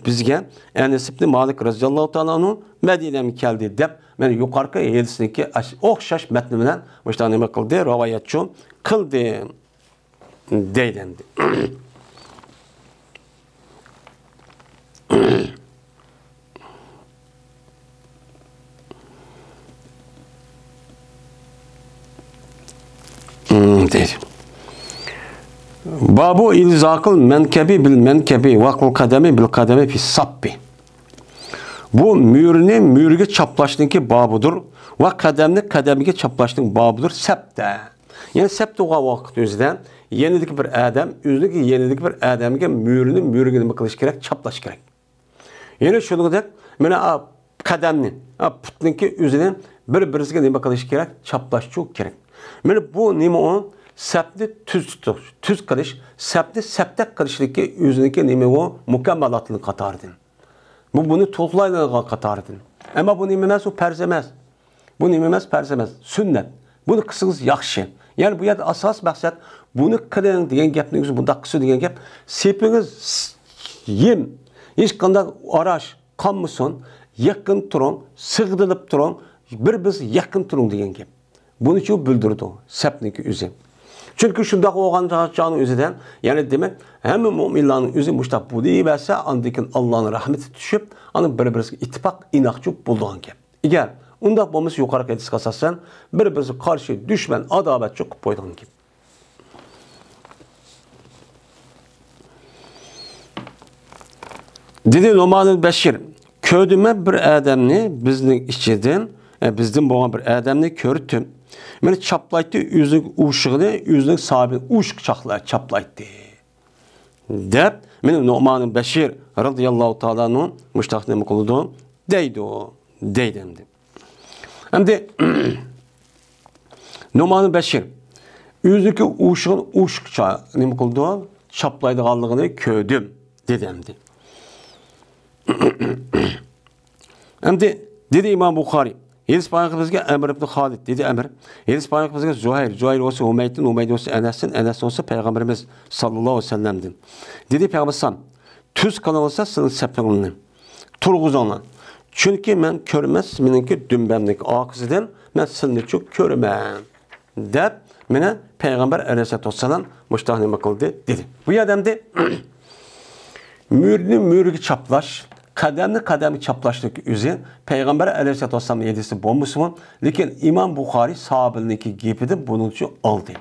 بىزگە، ئەنەس ئىبن مالىك رەزىياللاھۇ تائالا ئەنھۇ مەدىنەگە كەلدى دەپ، مانا يۇقىرىقى ھەدىسنىڭكى ئەش-، ئوخشاش مەتنى بىلەن مۇشۇنداق نېمە قىلدى، رىۋايەتچۇ قىلدى. دەيدۇ ئەمدى. دەيدۇ. بابۇ ئىلزاقىل مەنكەبى بىل مەنكەبى ۋە قەدەمى بىل قەدەمى فى سەپپى. بۇ مۈرىنى مۈرىگە چاپلاشنىڭكى بابىدۇر ۋە قەدەمنى قەدەمگە چاپلاشنىڭ بابىدۇر سەپتە. يەنى سەپتە بولغان ۋاقىت ئۆزىدە يېنىدىكى بىر ئادەم، ئۆزىنىڭكى يېنىدىكى بىر ئادەمگە مۈرىنى مۈرىگە نېمە قىلىش كېرەك؟ چاپلاش كېرەك. يەنە شۇنىڭدەك، مانا، ئا، قەدەمنى، ئا، پۇتنىڭكى ئۆزىنى بىر-بىرسىگە نېمە قىلىش كېرەك؟ چاپلاشچۇ كېرەك. مانا بۇ نېمە ئۇ؟ سەپنى تۈز تۇتۇش، تۈز قىلىش، سەپنى سەپتەك قىلىشنىڭكى ئۆزىنىڭكى نېمە ئۇ؟ مۇكەممالاتىنىڭ قاتارىدىن. بۇ، بۇنى تولۇقلايدىغان قاتارىدىن. ئەمما بۇ نېمە ئەمەس؟ ئۇ پەرز ئەمەس. بۇ نېمە ئەمەس؟ پەرز ئەمەس. سۈننەت. بۇنى قىلسىڭىز ياخشى. يەنى بۇ يەردە ئاساسىي مەقسەت، بۇنى قىلىڭ دېگەن گەپنىڭ ئۆزى، بۇنداق قىلسۇن دېگەن گەپ، سېپىڭىز يىم، ھېچقانداق ئاراش قالمىسۇن، يېقىن تۇرۇڭ، سىغدىلىپ تۇرۇڭ، بىر-بىرىگە يېقىن تۇرۇڭ دېگەن گەپ. بۇنىچۇ بىلدۈرىدۇ سەپنىڭكى ئۆزى. چۈنكى شۇنداق بولغان چاغنىڭ ئۆزىدە، يەنى دېمەك، ھەممە مۆمىنلارنىڭ ئۆزى مۇشۇنداق بولۇۋەرسە، ئاندىن كېيىن ئاللانىڭ رەھمىتى چۈشۈپ، ئاندىن بىر-بىرىگە ئىتتىپاق، ئىناقچۇ بولىدىغان گەپ. ئەگەر ئۇنداق بولمىسا، يۇقىرىقى ھەدىسكە ئاساسەن، بىر-بىرىگە قارشى دۈشمەن، ئاداۋەتچى قىلىپ قويىدىغان گەپ. دېدى نۇئمان بىن بەشىر، كۆردۈم مەن بىر ئادەمنى، بىزنىڭ ئىچىدىن، ئە، بىزدىن بولغان بىر ئادەمنى كۆردۈم. مېنى چاپلايتتى، ئۆزىنىڭ ئۇششىقىنى، ئۆزىنىڭ سابىتىنى ئۇششۇق چاقلا-، چاپلايتتى. دەپ، مېنى نۇئمان بىن بەشىر رازىياللاھۇ تائالا ئەنھۇ مۇشۇنداق نېمە قىلىدۇ؟ دەيدۇ. دەيدۇ ئەمدى. ئەمدى نۇئمان بىن بەشىر ئۆزىنىڭكى ئۇششۇقىنى ئۇششۇقچە نېمە قىلىدۇ؟ چاپلايدىغانلىقىنى كۆردۈم، دېدى ئەمدى. ئەمدى دېدى ئىمام بۇخارىي، ھېدىس بايان قىلىپ بىزگە ئەمر ئىبن خالىد، دېدى ئەمر. ھېدىس بايان قىلىپ بىزگە زۇھەير، زۇھەير بولسا ھۇمەيدتىن، ھۇمەيد بولسا ئەنەستىن، ئەنەس بولسا پەيغەمبىرىمىز ساللاللاھۇ ئەلەيھى ۋەسەللەمدىن. دېدى پەيغەمبەر ئەلەيھىسسالام، تۈز قىلىڭلار سىلىڭ سەپلىرىڭلارنى. تۇرغۇزۇڭلار. چۈنكى مەن كۆرىمەن مېنىڭكى دۈمبەمنىڭكى ئارقىسىدىن مەن سىلىنىچۇ كۆرىمەن. دەپ، مانا پەيغەمبەر ئەلەيھىسسالاتۇ ۋەسسالام مۇشۇنداق نېمە قىلدى، دېدى. بۇ يەردە ئەمدى مۈرىنى مۈرىگە چاپلاش، قەدەمنى قەدەمگە چاپلاشنىڭ ئۆزى پەيغەمبەر ئەلەيھىسسالاتۇ ۋەسسالامنىڭ ھەدىسى بولمىسىمۇ، لېكىن ئىمام بۇخارىي ساھابىنىڭكى گېپىدىن بۇنىڭچۇ ئالدى.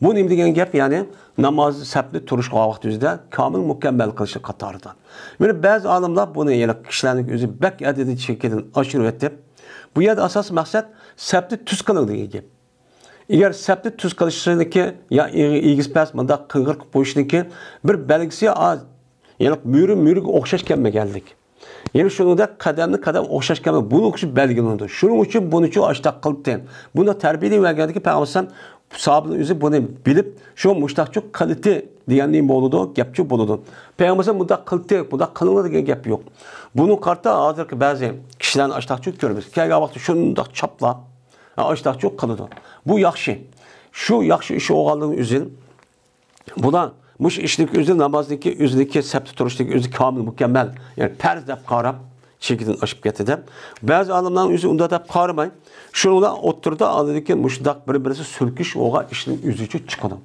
بۇ نېمە دېگەن گەپ؟ يەنى ناماز سەپنى تۇرۇشقا ۋاقىت ئۆزىدە كامىل مۇكەممەل قىلىشى قاتارىدا. مانا بەزى ئالىملار بۇنى، يەنى كىشىلەرنىڭ ئۆزى بەك ئەدىدىنى چېكىدىن ئاشۇرۇۋېتىپ، بۇ يەردە ئاساسىي مەقسەت سەپنى تۈز قىلىڭ دېگەن گەپ. ئەگەر سەپنى تۈز قىلىشنىكى يا ئېغىز پەس مۇنداق قىڭغىر قىلىپ قويۇشنىكى بىر بەلگىسى ئاز، يەنى مۈرە مۈرىگە ئوخشاش كەلمىگەنلىك. يەنى شۇنىڭدەك قەدەمنى قەدەم ئوخشاش كەلمەي، بۇنىڭ ئۈچۈن بەلگىلىنىدۇ. شۇنىڭ ئۈچۈن بۇنىچۇ ئاشتاق قىلدى. بۇنى تەربىيەلەۋەرگەندىكى پەيغەمبەر ساھابىنىڭ ئۆزى بۇنى بىلىپ، شۇ مۇشتاقچۇ قىلدى دېگەندىن بولىدۇ، گەپچۇ بولىدۇ. پەيغەمبەر مۇنداق قىلدى، مۇنداق قىلىڭلار دېگەن گەپ يوق. بۇنىڭغا قارىتا ھازىرقى بەزى كىشىلەرنى ئاشتاقچۇ كۆرىمىز. كەلگەن ۋاقىتتا شۇنداق چاپلاپ، ئاشتاقچۇ قىلىدۇ. بۇ ياخشى. شۇ ياخشى ئىش بولغانلىقىنى ئۆزىنى بۇلار مۇشۇ ئىشنىڭ ئۆزى نامازنىڭكى، ئۆزىنىڭكى سەپتە تۇرۇشنىڭكى ئۆزى كامىل، مۇكەممەل، يەنى پەرز دەپ قاراپ، چېكىدىن ئاشىپ كەتتى دەپ. بەزى ئالىملارنىڭ ئۆزى ئۇنداق دەپ قارىماي، شۇنىڭ بىلەن ئوتتۇرىدا ئاندىن كېيىن مۇشۇنداق بىر-بىرسى سۈركىش بولغان ئىشنىڭ ئۆزىچۇ چىقىدۇ.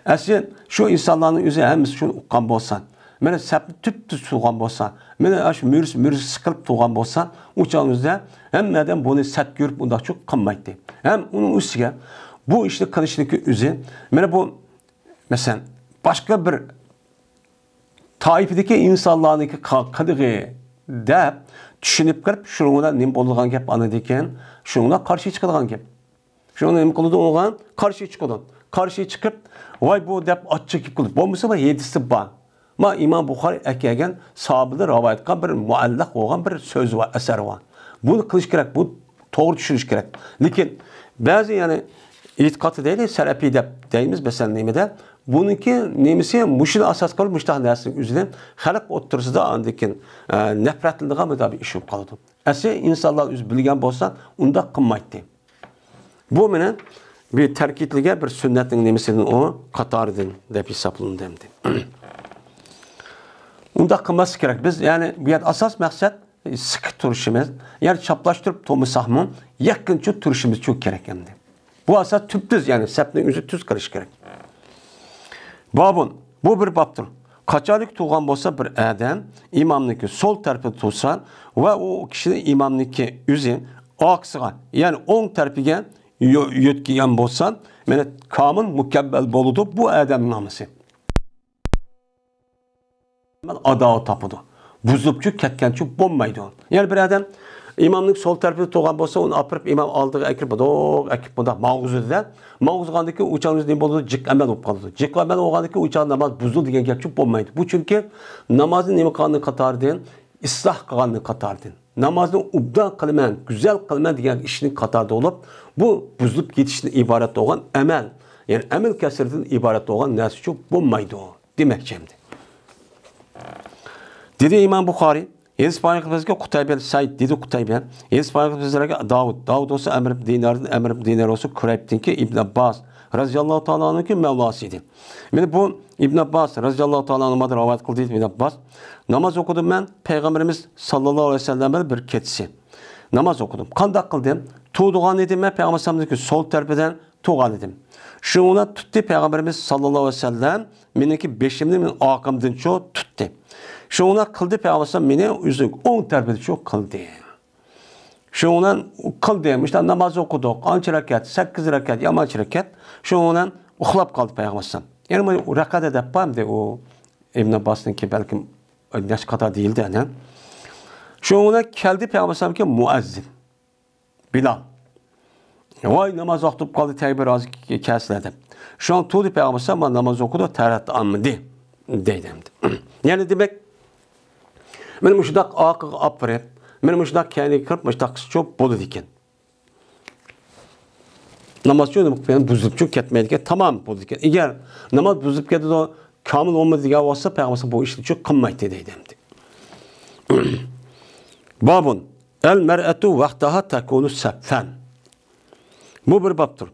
ئەسلى شۇ ئىنسانلارنىڭ ئۆزى ھەممىسى شۇنى ئۇققان بولسا، مانا سەپنى تۈپتۈز تۇرغان بولسا، مانا شۇ مۈرىسى، مۈرىسى سىقىلىپ تۇرغان بولسا، ئۇ چاغنىڭ ئۆزىدە ھەممە ئادەم بۇنى سەت كۆرۈپ ئۇنداقچۇ قىلمايتتى. ھەم ئۇنىڭ ئۈستىگە بۇ ئىشنى قىلىشنىڭكى ئۆزى، مانا بۇ مەسىلەن، باشقا بىر تائىپىدىكى ئىنسانلارنىڭكى قا-، قىلىقى دەپ چۈشىنىپ كىرىپ، شۇنىڭ بىلەن نېمە بولىدىغان گەپ ئاندىن كېيىن؟ شۇنىڭ بىلەن قارشى چىقىدىغان گەپ. شۇنىڭ نېمە قىلىدۇ ئوغان؟ قارشى چىقىدۇ. قارشى چىقىپ، ۋاي بۇ دەپ ئاچچىق گەپ قىلىدۇ. بولمىسا بۇ ھەدىستە بار. ما ئىمام بۇخارى ئەكەلگەن ساھابىدىن رىۋايەت قىلغان بىر مۇئەللەق بولغان بىر سۆز بار، ئەسەر بار. بۇنى قىلىش كېرەك، بۇ توغرا چۈشىنىش كېرەك. لېكىن بەزى، يەنى، ئېتىقادتا دەيلى، سەلەپىي دەپ دەيمىز، مەسىلەن، نېمىدە؟ بۇنىڭكى نېمىسى مۇشۇنى ئاساس قىلىپ مۇشۇنداق نەرسىنىڭ ئۆزىنى خەلق ئوتتۇرىسىدا ئاندىن كېيىن، ئە، نەپرەتلىنىدىغان بىر ئىش بولۇپ قالىدۇ. ئەسلى ئىنسانلار ئۆزى بىلگەن بولسا ئۇنداق قىلمايتتى. بۇ مېنىڭ بىر تەركىبلىگەن بىر سۈننەتنىڭ نېمىسىدىن، ئۇ قاتارىدىن دەپ ھېسابلىنىدۇ ئەمدى. ئۇنداق قىلماسلىق كېرەك. بىز، يەنى، بۇ يەردە ئاساس مەقسەت سىقىپ تۇرۇشىمىز، يەنى چاپلاشتۇرۇپ تۇرمىساقمۇ، يېقىنچە تۇرۇشىمىز شۇ كېرەك ئەمدى. بۇ ئاساس تۈپتۈز، يەنى سەپنى ئۆزى تۈز قىلىش كېرەك. بابۇن، بۇ بىر بابتۇر. قاچانلىك تۇرغان بولسا بىر ئادەم ئىمامنىڭكى سول تەرىپىدە تۇرسا ۋە ئۇ كىشىنى ئىمامنىڭكى ئۆزى ئارقىسىغا، يەنى ئوڭ تەرىپىگە يۆ-، يۆتكىگەن بولسا، مانا كامىل مۇكەممەل بولىدۇ بۇ ئادەمنىڭ نامىزى. ئاداۋەت تاپىدۇ. بۇزۇلۇپچۇ كەتكەنچۇ بولمايدۇ. يەنى بىر ئادەم ئىمامنىڭ سول تەرىپىدە تۇرغان بولسا، ئۇنى ئاپىرىپ ئىمام ئالدىغا ئەكىرىپ، مۇنداق ئەكىرىپ، مۇنداق ماڭغۇزىدۇ-دە، ماڭغۇزغاندىن كېيىن ئۇ چاغ نېمە بولىدۇ؟ جىق ئەمەل بولۇپ قالىدۇ. جىق ئەمەل بولغاندىن كېيىن ئۇ چاغ ناماز بۇزۇلدى دېگەن گەپچۇ بولمايدۇ. بۇ چۈنكى نامازنى نېمە قىلغاننىڭ قاتارىدىن، ئىسلاھ قىلغاننىڭ قاتارىدىن. نامازنى ئوبدان قىلىمەن، گۈزەل قىلىمەن دېگەن ئىشنىڭ قاتارىدا بولۇپ، بۇ بۇزۇلۇپ كېتىشتىن ئىبارەت بولغان ئەمەل، يەنى ئەمەل كەسىرىدىن ئىبارەت بولغان نەرسىچۇ بولمايدۇ دېمەكچى ئەمدى. دېدى ئىمام بۇخارىي، ھەدىس بايان قىلىپ بىزگە قۇتەيبە سەئىد دېدى، قۇتەيبە. ھەدىس بايان قىلىپ بىزلەرگە داۋۇت. داۋۇت بولسا ئەمر ئىبن دىناردىن، ئەمر ئىبن دىنار بولسا كۇرەيبتىنكى ئىبن ئابباس رەزىياللاھۇ تائالا ئەنھۇنىڭكى مەۋلاسى ئىدى. مانا بۇ ئىبن ئابباس رەزىياللاھۇ تائالا ئەنھۇما رىۋايەت قىلدى، ئىبن ئابباس. ناماز ئوقۇدۇم مەن پەيغەمبىرىمىز ساللاللاھۇ ئەلەيھى ۋەسەللەم بىلەن بىر كېچىسى. ناماز ئوقۇدۇم. قانداق قىلدىم؟ تۇرىدىغان ئىدىم مەن پەيغەمبەر ئەلەيھىسسالامنىڭكى سول تەرىپىدىن تۇرغان ئىدىم. شۇنىڭ بىلەن تۇتتى پەيغەمبىرىمىز ساللاللاھۇ ئەلەيھى ۋەسەللەم مېنىڭكى بېشىمنى مېنىڭ ئارقامدىنچۇ تۇتتى. شۇنىڭ بىلەن قىلدى پەيغەمبەر ئەلەيھىسسالام مېنى ئۆزىنىڭ ئوڭ تەرىپىدىنچۇ قىلدى. شۇنىڭ بىلەن قىلدى. مۇشۇنداق ناماز ئوقۇدۇق. ئانچە رەكەت، سەككىز رەكەت يا مانچە رەكەت. شۇنىڭ بىلەن ئۇخلاپ قالدى پەيغەمبەر ئەلەيھىسسالام. يەنى مانا رەقەدە دەپ بار ئەمدى ئۇ ئىبن ئابباسنىڭكى بەلكىم نەچچە قاتار دېيىلدى ئەنە. شۇنىڭ بىلەن كەلدى پەيغەمبەر ئەلەيھىسسالامكى مۇئەززىن. بىلال. ۋاي ناماز ۋاقتى بولۇپ قالدى، تەكبىر ھازىر كەلسىلەر دەپ. شۇڭا تۇردى پەيغەمبەر ئەلەيھىسسالام، مانا ناماز ئوقۇدۇق، تەرەت ئاممىدى دەيدۇ ئەمدى. يەنى دېمەك، مانا مۇشۇنداق ئارقىغا ئاپىرىپ، مانا مۇشۇنداق كەينىگە كىرىپ، مۇشۇنداق قىلسىچۇ بولىدىكەن. نامازچۇ نېمە قىلىپ بۇزۇلۇپچۇ كەتمەيدىكەن، تامام بولىدىكەن. ئەگەر ناماز بۇزۇلۇپ كېتىدۇ، كامىل بولمىدى دېگەن بولسا، پەيغەمبەر بۇ ئىشنى چۇ قىلمايتتى دەيدۇ ئەمدى. بابۇن، ئەل مەرئەتۇ ۋەھدەھا تەكۇنۇ سەففەن. بۇ بىر بابتۇر.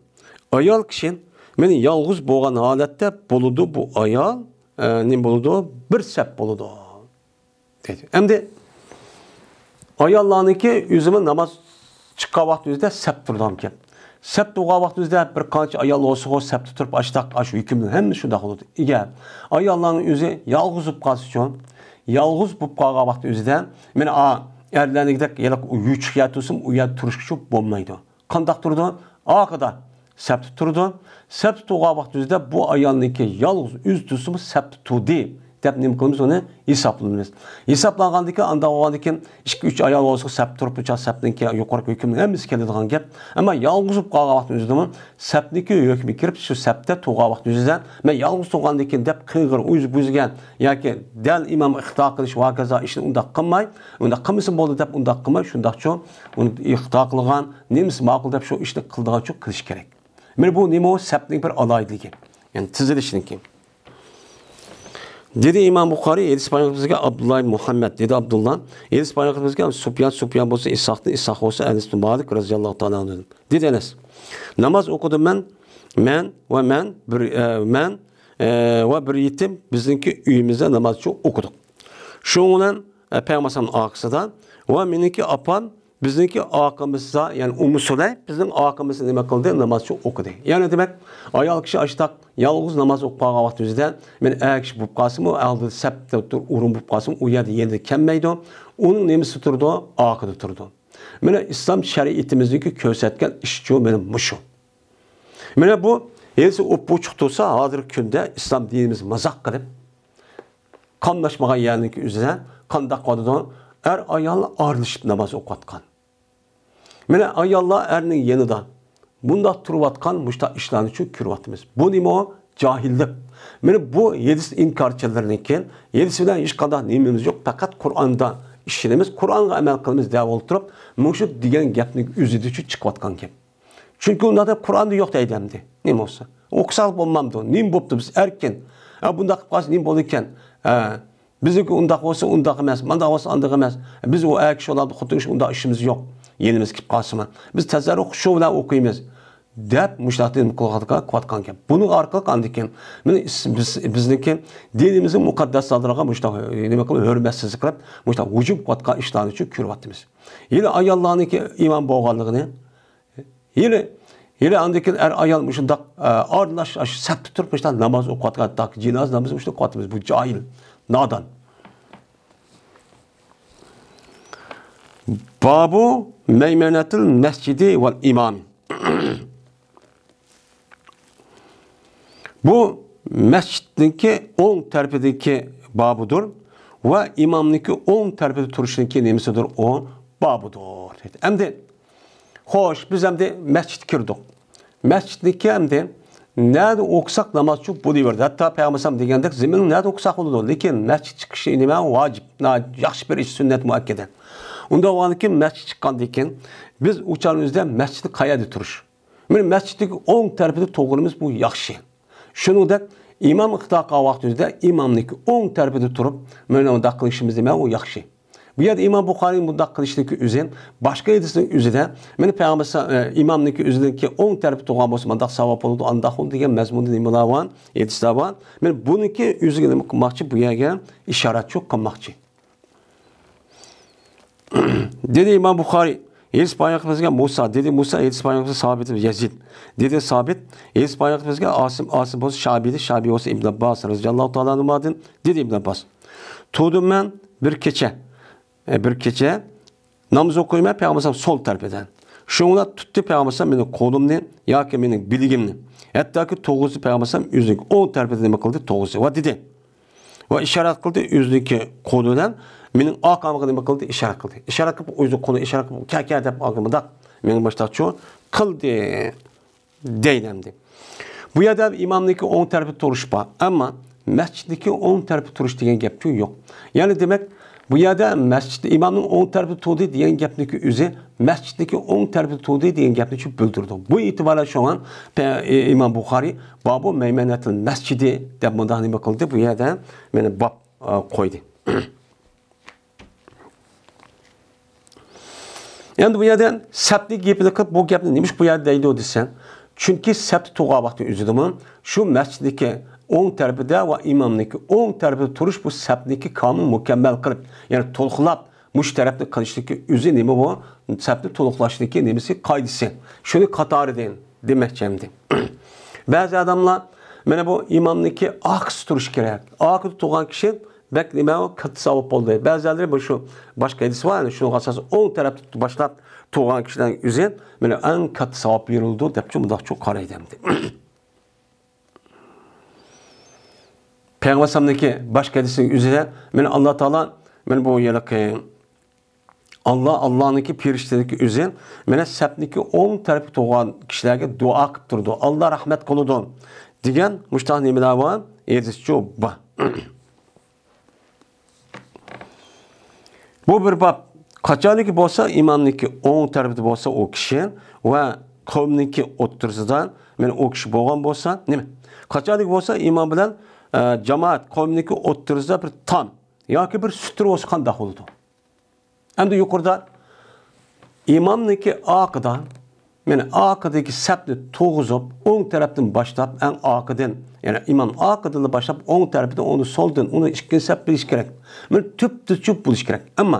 ئايال كىشى مېنى يالغۇز بولغان ھالەتتە بولىدۇ، بۇ ئايال، ئە، نېمە بولىدۇ؟ بىر سەپ بولىدۇ. دەيدۇ. ئەمدى ئاياللارنىڭكى ئۆزىمۇ ناماز چىققان ۋاقىت ئۆزىدە سەپ تۇرىدىغان گەپ. سەپ تۇرغان ۋاقىت ئۆزىدە بىر قانچە ئايال بولسىغۇ سەپتە تۇرۇپ ئاشتاق، ئاش ھۆكۈمنىڭ ھەممىسى شۇنداق بولىدۇ. ئەگەر ئاياللارنىڭ ئۆزى يالغۇز بولۇپ قالسىچۇ، يالغۇز بولۇپ قالغان ۋاقىت ئۆزىدە، مانا ئا، ئەرلەرنىڭكىدەك ياق يوچۇق يەر تۇرسىمۇ، ئۇ يەردە تۇرۇشقىچۇ بولمايدۇ. قانداق تۇرىدۇ؟ ئارقىدا سەپتە تۇرىدۇ. سەپتە تۇرغان ۋاقىت ئۆزىدە بۇ ئايالنىڭكى يالغۇز ئۆزى تۇرسىمۇ سەپتە تۇردى دەپ نېمە قىلىمىز؟ ئۇنى ھېسابلىمىز. ھېسابلانغاندىن كېيىن، ئانداق بولغاندىن كېيىن ئىككى، ئۈچ ئايال بولسا سەپتە تۇرۇپ، بۇ چاغ سەپنىڭكى يۇقىرىقى ھۆكۈمنىڭ ھەممىسى كېلىدىغان گەپ. ئەمما يالغۇز بولۇپ قالغان ۋاقىت ئۆزىدىمۇ سەپنىڭكى ھۆكمىگە كىرىپ، شۇ سەپتە تۇرغان ۋاقىت ئۆزىدە، مەن يالغۇز تۇرغاندىن كېيىن دەپ قىڭغىر، ئۆزى بۈزگەن ياكى دەل ئىمامغا ئىقتىدا قىلىش ۋە ھاكازا ئىشنى ئۇنداق قىلماي، ئۇنداق قىلمىسا بولدى دەپ ئۇنداق قىلماي، شۇنداقچۇ ئۇنى ئىقتىدا قىلغان، نېمىسى ماقۇل دەپ شۇ ئىشنى قىلىدىغانچۇ قىلىش كېرەك. مانا بۇ نېمە؟ سەپنىڭ بىر ئالاھىدىلىكى. يەنى تىزىلىشنىڭكى. دېدى ئىمام بۇخارىي، ھەدىس بايان قىلىپ بىزگە ئابدۇللا ئىبن مۇھەممەد، دېدى ئابدۇللا. ھەدىس بايان قىلىپ بىزگە سۇپيان، سۇپيان بولسا ئىسھاقتىن، ئىسھاق بولسا ئەنەس ئىبن مالىك رەزىياللاھۇ تائالا ئەنھۇدىن. دېدى ئەنەس. ناماز ئوقۇدۇم مەن، مەن ۋە مەن بىر، ئە، مەن، ئە، ۋە بىر يېتىم بىزنىڭكى ئۆيىمىزدە ناماز ئوقۇدۇق. شۇنىڭ بىلەن، ئە، پەيغەمبەر ئەلەيھىسسالام ئارقىسىدا ۋە مېنىڭكى ئاپام بىزنىڭكى ئارقىمىزدا، يەنى ئۇممۇ سۇلەيم بىزنىڭ ئارقىمىزدا نېمە قىلدى؟ ناماز ئوقۇدى. يەنى دېمەك، ئايال كىشى ئاشتاق يالغۇز ناماز ئوقۇپ قالغان ۋاقتى ئۆزىدە، مانا ئەر كىشى بولۇپ قالسىمۇ، ئالدىدا سەپتە تۇر-، ئورۇن بولۇپ قالسىمۇ، ئۇ يەردە يېنىدا كەلمەيدۇ. ئۇنىڭ نېمىسى تۇرىدۇ؟ ئارقىدا تۇرىدۇ. مانا ئىسلام شەرىئىتىمىزنىڭكى كۆرسەتكەن ئىشىچۇ مانا مۇشۇ. مانا بۇ ھېلىسى ئوپئوچۇق تۇرسا، ھازىرقى كۈندە ئىسلام دىنىمىز مازاق قىلىپ، قاملاشمىغان يەرنىڭكى ئۆزىدە قانداق قىلىدۇ؟ ئەر-ئايال ئارىلىشىپ ناماز ئوقۇۋاتقان. مانا ئاياللار ئەرنىڭ يېنىدا مۇنداق تۇرۇۋاتقان مۇشۇنداق ئىشلارنىچۇ كۆرۈۋاتىمىز. بۇ نېمە ئۇ؟ جاھىللىق. مانا بۇ ھەدىس ئىنكارچىلىرىنىڭكى، ھەدىس بىلەن ھېچقانداق نېمىمىز يوق، پەقەت قۇرئاندا ئىشىنىمىز، قۇرئانغا ئەمەل قىلىمىز دەپ ئولتۇرۇپ، مۇشۇ دېگەن گەپنىڭ ئۆزىدىچۇ چىقىۋاتقان گەپ. چۈنكى ئۇنداق دەپ قۇرئاندا يوق دەيدۇ ئەمدى. نېمە بولسا؟ ئوقۇساق بولمامدۇ؟ نېمە بوپتۇ؟ بىز ئەركىن. ھە، بۇنداق قىلىپ قالسا نېمە بولىدىكەن؟ ھە، بىزنىڭكى ئۇنداق بولسا ئۇنداق ئەمەس، مانداق بولسا ئانداق ئەمەس. بىز ئۇ ئەر كىشى بولامدۇ، خوتۇن كىشى ئۇنداق ئىشىمىز يوق. يېنىمىز كېلىپ قالسىمۇ. بىز تەزەررۇ خۇشۇ بىلەن ئوقۇيمىز. دەپ مۇشۇنداق نېمە قىلىۋاتقان، قىلىۋاتقان گەپ. بۇنىڭ ئارقىلىق ئاندىن كېيىن مانا بىز، بىزنىڭكى دىنىمىزنىڭ مۇقەددەس زاتلىرىغا مۇشۇنداق نېمە قىلىپ، ھۆرمەتسىزلىك قىلىپ، مۇشۇنداق ھۇجۇم قىلىۋاتقان ئىشلارنىچۇ كۆرۈۋاتىمىز. ھېلى ئاياللارنىڭكى ئىمام بولغانلىقىنى، ھېلى، ھېلى ئاندىن كېيىن ئەر-ئايال مۇشۇنداق، ئە، ئارىلاش، ئاشۇ سەپتە تۇرۇپ مۇشۇنداق ناماز ئوقۇۋاتقان، تاكى جىنازا نامىزى مۇشۇنداق ئوقۇۋاتىمىز. بۇ جاھىل، نادان. بابۇ مەيمەنەتىل مەسجىدى ۋەل ئىمامى. بۇ مەسچىتنىڭكى ئوڭ تەرىپىدىكى بابىدۇر ۋە ئىمامنىڭكى ئوڭ تەرىپىدە تۇرۇشنىڭكى نېمىسىدۇر؟ ئۇ بابىدۇر. ئەمدى، خوش، بىز ئەمدى مەسچىتكە كىردۇق. مەسچىتنىڭكى ئەمدى نەدە ئوقۇساق نامازچۇ بولۇۋېرىدۇ. ھەتتا پەيغەمبەر ئەلەيھىسسالام دېگەندەك زېمىننىڭ نەدە ئوقۇساق بولىدۇ. لېكىن مەسچىت چىقىشى نېمە؟ ۋاجىپ. ناھايىتى ياخشى بىر ئىش، سۈننەت مۇئەككەدە. ئۇنداق بولغاندىن كېيىن مەسچىت چىققاندىن كېيىن بىز ئۇ چاغنىڭ ئۆزىدە مەسچىتنىڭ قەيەردە تۇرۇش؟ مانا مەسچىتنىڭ ئوڭ تەرىپىدە تۇرغىنىمىز بۇ ياخشى. شۇنىڭدەك ئىمام ئىقتىدا قىلغان ۋاقتىمىزدا ئىمامنىڭكى ئوڭ تەرىپىدە تۇرۇپ، مانا مۇنداق قىلىشىمىز نېمە؟ ئۇ ياخشى. بۇ يەردە ئىمام بۇخارىي مۇنداق قىلىشنىڭكى ئۆزى، باشقا ھەدىسنىڭ ئۆزىدە، مېنى پەيغەمبەر سا-، ئە، ئىمامنىڭكى ئۆزىنىڭكى ئوڭ تەرىپى تۇرغان بولسا، مۇنداق ساۋاب بولىدۇ، ئانداق بولىدۇ دېگەن مەزمۇندا نېمىلەر بار؟ ھەدىسلەر بار. مېنى بۇنىڭكى ئۆزىگە نېمە قىلماقچى؟ بۇ يەرگە ئىشارەتچۇ قىلماقچى. دېدى ئىمام بۇخارىي، ھەدىس بايان قىلىپ بىزگە مۇسا، دېدى مۇسا، ھەدىس بايان قىلىپ سابىت يەزىد. دېدى سابىت، ھەدىس بايان قىلىپ بىزگە ئاسىم، ئاسىم بولسا شابىدىن، شابىي بولسا ئىبن ئابباس رەزىياللاھۇ تائالا ئەنھۇمادىن، دېدى ئىبن ئابباس. تۇردۇم مەن بىر كېچە، ئە، بىر كېچە ناماز ئوقۇيمەن پەيغەمبەر سول تەرىپىدە. شۇڭا تۇتتى پەيغەمبەر مېنىڭ قولۇمنى ياكى مېنىڭ بىلىگىمنى. ھەتتاكى توغرىسى پەيغەمبەر ئۆزىنىڭ ئوڭ تەرىپىدە نېمە قىلدى؟ توغرىسى. ۋە دېدى. ۋە ئىشارەت قىلدى ئۆزىنىڭكى قولى بىلەن مېنىڭ ئارقامغا نېمە قىلدى؟ ئىشارەت قىلدى. ئىشارەت قىلىپ ئۆزى قولى ئىشارەت قىلىپ، «كە، كە» دەپ مۇنداق مېنىڭ باشلاقچۇ قىلدى. دەيدۇ ئەمدى. بۇ يەردە ئىمامنىڭكى ئوڭ تەرىپى تۇرۇش بار، ئەمما مەسچىتنىڭكى ئوڭ تەرىپى تۇرۇش دېگەن گەپچۇ يوق. يەنى دېمەك، بۇ يەردە مەسچىت ئىمامنىڭ ئوڭ تەرىپى تۇردى دېگەن گەپنىڭكى ئۆزى مەسچىتنىڭكى ئوڭ تەرىپى تۇردى دېگەن گەپنى شۇ بىلدۈرىدۇ. بۇ ئېتىبار بىلەن شۇڭا پە-، ئى-، ئىمام بۇخارىي بابۇ مەيمەنەتىل مەسچىدى دەپ مۇنداق نېمە قىلدى؟ بۇ يەردە مانا باب، ئە، قويدى. ئەمدى بۇ يەردە سەپنى گېپىنى قىلىپ، بۇ گەپنى نېمىش بۇ يەردە دەيدۇ دېسەڭ، چۈنكى سەپتە تۇرغان ۋاقتى ئۆزىدىمۇ شۇ مەسچىتنىڭكى ئوڭ تەرىپىدە ۋە ئىمامنىڭكى ئوڭ تەرىپىدە تۇرۇش بۇ سەپنىڭكى كامىل مۇكەممەل قىلىپ، يەنى تولۇقلاپ مۇشۇ تەرەپنى قىلىشنىڭكى ئۆزى نېمە بۇ؟ سەپنى تولۇقلاشنىڭكى نېمىسى، قائىدىسى. شۇنى قاتارىدىن دېمەكچى ئەمدى. بەزى ئادەملەر مانا بۇ ئىمامنىڭكى ئارقىسى تۇرۇش كېرەك. ئارقىدا تۇرغان كىشى بەك نېمە، كاتتا ساۋاب بولدى. بەزىلەر مۇشۇ باشقا ھەدىس بار، يەنى شۇنىڭغا ئاساسەن ئوڭ تەرەپتە باشلاپ تۇرغان كىشىلەرنىڭ ئۆزى مانا ئەڭ كاتتا ساۋاب بېرىلىدۇ دەپچۇ مۇنداقچۇ قارايدۇ ئەمدى. پەيغەمبەر ئەلەيھىسسالامنىڭكى باشقا ھەدىسىنىڭ ئۆزىدە مانا ئاللا تائالا مانا بۇ ھېلىقى ئاللا، ئاللانىڭكى پېرىشتىنىڭكى ئۆزى مانا سەپنىڭكى ئوڭ تەرىپى تۇرغان كىشىلەرگە دۇئا قىلىپ تۇرىدۇ. ئاللا رەھمەت قىلىدۇ دېگەن مۇشۇنداق نېمىلەر بار؟ ھەدىسچۇ بار. بۇ بىر باب. قاچانكى بولسا ئىمامنىڭكى ئوڭ تەرىپىدە بولسا ئۇ كىشى ۋە قەۋمنىڭكى ئوتتۇرىسىدا مانا ئۇ كىشى بولغان بولسا، نېمە؟ قاچانكى بولسا ئىمام بىلەن، ئە، جامائەت قەۋمنىڭكى ئوتتۇرىسىدا بىر تام ياكى بىر سۇترا بولسا قانداق بولىدۇ؟ ئەمدى يۇقىرىدا ئىمامنىڭكى ئارقىدا، مانا ئارقىدىكى سەپنى تۇرغۇزۇپ، ئوڭ تەرەپتىن باشلاپ، ئەڭ ئارقىدىن، يەنى ئىمام ئارقىدىنلا باشلاپ، ئوڭ تەرىپىدىن، ئۇنى سولدىن، ئۇنى ئىككىنچى سەپ بىلىش كېرەك. مانا تۈپتە چۈپ بولۇش كېرەك. ئەمما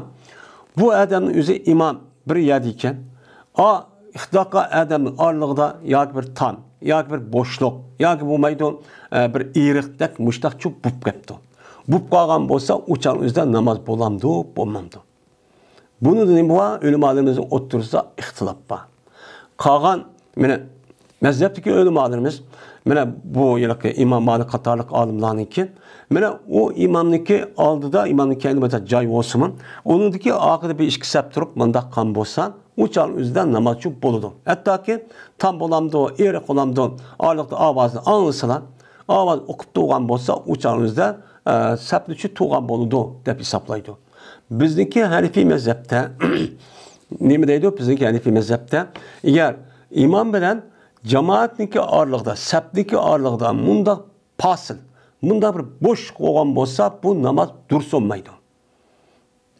بۇ ئادەمنىڭ ئۆزى ئىمام بىر يەردە ئىكەن، ئا، ئىختىلاققا ئادەمنىڭ ئارىلىقىدا ياكى بىر تام، ياكى بىر بوشلۇق، ياكى بولمايدۇ، ئە، بىر ئېرىقتەك مۇشتاق چۈپ بولۇپ قېپتۇ. بولۇپ قالغان بولسا، ئۇ چاغ ئۆزىدە ناماز بولامدۇ، بولمامدۇ؟ بۇنىڭدا نېمە بار؟ ئۆلىمالىرىمىزنىڭ ئوتتۇرىسىدا ئىختىلاپ بار. قالغان، مانا، مەزھەپتىكى ئۆلىمالىرىمىز، مانا، بۇ ھېلىقى ئىمام مالىك قاتارلىق ئالىملارنىڭكى، مانا، ئۇ ئىمامنىڭكى ئالدىدا، ئىمامنىڭ كەينىدە بىر جاي بولسىمۇ، ئۇنىڭدىكى ئارقىدا بىر ئىككى سەپ تۇرۇپ، مۇنداق قىلغان بولسا، ئۇ چاغنىڭ ئۆزىدە ناماز چۈپ بولىدۇ. ھەتتاكى تام بولامدۇ، ئېرىق بولامدۇ، ئارىلىقتا ئاۋازنى ئاڭلىسىلا، ئاۋاز ئوقۇپ تۇرغان بولسا، ئۇ چاغنىڭ ئۆزىدە، ئە، سەپنى چۈپ تۇرغان بولىدۇ، دەپ ھېسابلايدۇ. بىزنىڭكى ھەنىفىي مەزھەپتە نېمە دەيدۇ؟ بىزنىڭكى ھەنىفىي مەزھەپتە، ئەگەر ئىمام بىلەن جامائەتنىڭكى ئارىلىقىدا، سەپنىڭكى ئارىلىقىدا مۇنداق پاسىل، مۇنداق بىر بوشلۇق بولغان بولسا، بۇ ناماز دۇرۇس بولمايدۇ.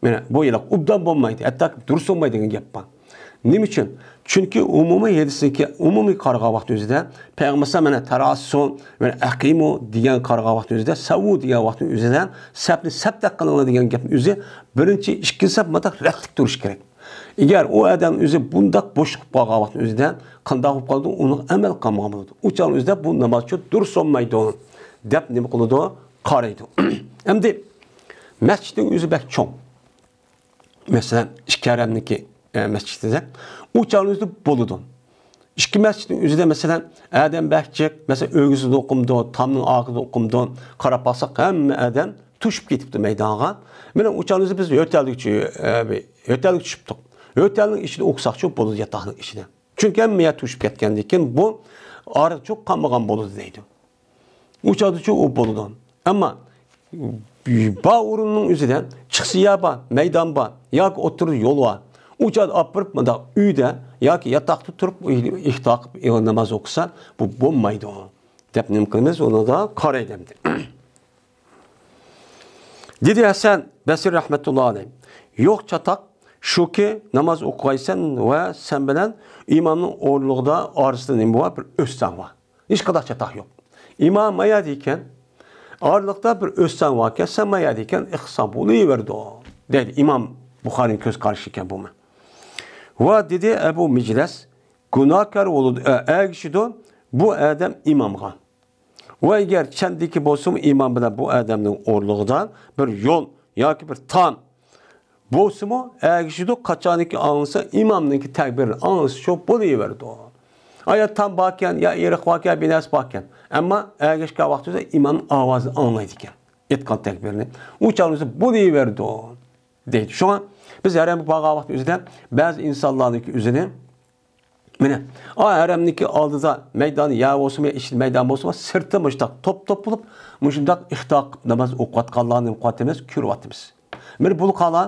مانا بۇ ھېلىقى ئوبدان بولمايدۇ، ھەتتا دۇرۇس بولمايدۇ دېگەن گەپ بار. نېمە ئۈچۈن؟ چۈنكى ئومۇمىي ھەدىستىكى ئومۇمىي قارىغان ۋاقتى ئۆزىدە، پەيغەمبەر مانا تەراسۇ، مانا ئەقىمۇ دېگەن قارىغان ۋاقتى ئۆزىدە، سەۋۋۇ دېگەن ۋاقتى ئۆزىدە، سەپنى سەپتەك قىلىڭلار دېگەن گەپنىڭ ئۆزى بىرىنچى، ئىككىنچى سەپ مۇنداق رەتلىك تۇرۇشى كېرەك. ئەگەر ئۇ ئادەم ئۆزى بۇنداق بوش قىلىپ قالغان ۋاقتى ئۆزىدە قانداق بولۇپ قالىدۇ؟ ئۇنىڭ ئەمەل قىلمىغان بولىدۇ. ئۇ چاغ ئۆزىدە بۇ ناماز چۈپ دۇرۇس بولمايدۇ، دەپ نېمە قىلىدۇ؟ قارايدۇ. ئەمدى مەسچىتنىڭ ئۆزى بەك چوڭ. مەسىلەن، ئىككى ھەرەمنىڭكى، ئە، مەسچىتىدە ئۇ چاغنىڭ ئۆزىدە بولىدۇ. ئىككى مەسچىتنىڭ ئۆزىدە، مەسىلەن، ئادەم بەك جىق، مەسىلەن، ئۆگزىدە ئوقۇمدۇ، تامنىڭ ئارقىدا ئوقۇمدۇ، قاراپ باقساق، ھەممە ئادەم توشۇپ كېتىپتۇ مەيدانغا. مانا ئۇ چاغنىڭ ئۆزىدە بىز يۆتەلگە چۈ-، ئە، يۆتەلگە چۈشۈپتۇق. يۆتەلنىڭ ئىچىدە ئوقۇساقچۇ بولىدۇ، ياتاقنىڭ ئىچىدە. چۈنكى ھەممە يەر توشۇپ كەتكەندىن كېيىن بۇ ئارا چوق قالمىغان بولىدۇ دەيدۇ. ئۇ چاغدىچۇ ئۇ بولىدۇ. ئەمما بار ئورۇننىڭ ئۆزىدە چىقسا يەر بار، مەيدان بار ياكى ئوتتۇرىدا يول بار. ئۇ چاغدا ئاپىرىپ مۇنداق ئۆيدە ياكى ياتاقتا تۇرۇپ ئىقتىدا قىلىپ ناماز ئوقۇسا، بۇ بولمايدۇ، دەپ نېمە قىلىمىز؟ ئۇنىڭدا قارايدۇ ئەمدى. دېدى ھەسەن بەسرى رەھمەتۇللا ئەلەيھ، يوق چاتاق شۇكى، ناماز ئوقۇغايسەن ۋە سەن بىلەن ئىمامنىڭ ئورۇنلۇقىدا ئارىسىدا نېمە بار؟ بىر ئۆستەڭ بار. ھېچقانداق چاتاق يوق. ئىمام مايا دېيىكەن، ئارىلىقتا بىر ئۆستەڭ باركەن، سەن مايا دېيىكەن، ئىخسان بولۇۋېرىدۇ، دەيدۇ. ئىمام بۇخارىنىڭ كۆز قارىشى ئىكەن بۇمۇ. ۋە دېدى ئەبۇ مىجلەس، گۇناھكار بولىدۇ، ئە، ئەگىشىدۇ بۇ ئادەم ئىمامغا. ۋە ئەگەر چەندىكى بولسىمۇ ئىمام بىلەن بۇ ئادەمنىڭ ئورۇنلۇقىدا بىر يول ياكى بىر تام بولسىمۇ ئەگىشىدۇ، قاچانكى ئاڭلىسا ئىمامنىڭكى تەكبىرىنى ئاڭلىسا شۇ بولۇۋېرىدۇ. ئايا تام باركەن، يا ئېرىق باركەن، بىنەسى باركەن. ئەمما ئەگەشكەن ۋاقتىدا ئىمامنىڭ ئاۋازىنى ئاڭلايدىكەن. ئېيتقان تەكبىرىنى. ئۇ چاغدا بولۇۋېرىدۇ، دەيدۇ. شۇڭا بىز ھەرەمگە بارغان ۋاقىت ئۆزىدە بەزى ئىنسانلارنىڭكى ئۆزىنى مانا، ئا، ھەرەمنىڭكى ئالدىدا مەيدان يەر بولسىمۇ، يا ئىچىدە مەيدان بولسىمۇ، سىرتى مۇشۇنداق توپ-توپ بولۇپ، مۇشۇنداق ئىختىيار قىلىپ ناماز ئوقۇۋاتقانلارنى نېمە قىلىۋاتىمىز؟ كۆرۈۋاتىمىز. مانا بۇ قالا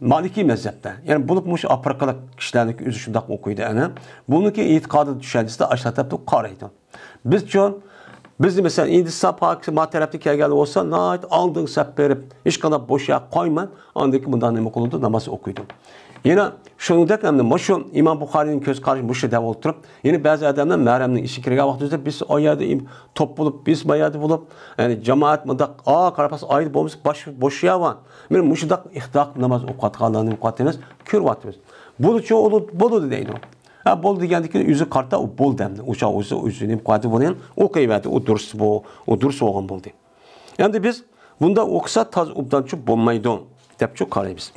مالىكىي مەزھەپتە، يەنى بولۇپ مۇشۇ ئافرىقىلىق كىشىلەرنىڭكى ئۆزى شۇنداق ئوقۇيدۇ ئەنە. بۇنىڭكى ئېتىقادى، چۈشەنچىسىدە ئاشۇنداق دەپ قارايدۇ. بىزچۇ، بىزنى مەسىلەن، ھىندىستان، پاكىستان، ما تەرەپتىن كەلگەن بولسا، ناھايىتى ئالدىنقى سەپ بېرىپ، ھېچقانداق بوش يەر قويماي، ئاندىن كېيىن مۇنداق نېمە قىلىدۇ، ناماز ئوقۇيدۇ. يەنە شۇنىڭدەك ئەمدى مۇشۇ ئىمام بۇخارىينىڭ كۆز قارىشى مۇشۇ دەپ ئولتۇرۇپ، يەنە بەزى ئادەملەر ھەرەمنىڭ ئىچىگە كىرگەن ۋاقتىدا بىز ئايەردە ئىم-، توپ بولۇپ، بىز بايەردە بولۇپ، يەنى جامائەت مۇنداق، ئا، قاراپ باقسا ئايەردە بولمىسا باش-، بوش يەر بار. مانا مۇشۇنداق ئىختىيار قىلىپ ناماز ئوقۇۋاتقانلارنى نېمە قىلىۋاتىمىز، كۆرۈۋاتىمىز. بولىدۇچۇ، بولىدۇ، بولىدۇ دەيدۇ. ھە، بولدى دېگەندىن كېيىن ئۆزى قارىتا، ئۇ بولدى ئەمدى. ئۇ چاغ ئۆزى، ئۆزى نېمە قىلىۋاتىدۇ بۇنى، ئوقۇۋەردى، ئۇ دۇرۇس بۇ، ئۇ دۇرۇس بولغان بولدى. ئەمدى بىز بۇنداق ئوقۇسا تازا ئوبدانچۇ بولمايدۇ، دەپچۇ قارايمىز.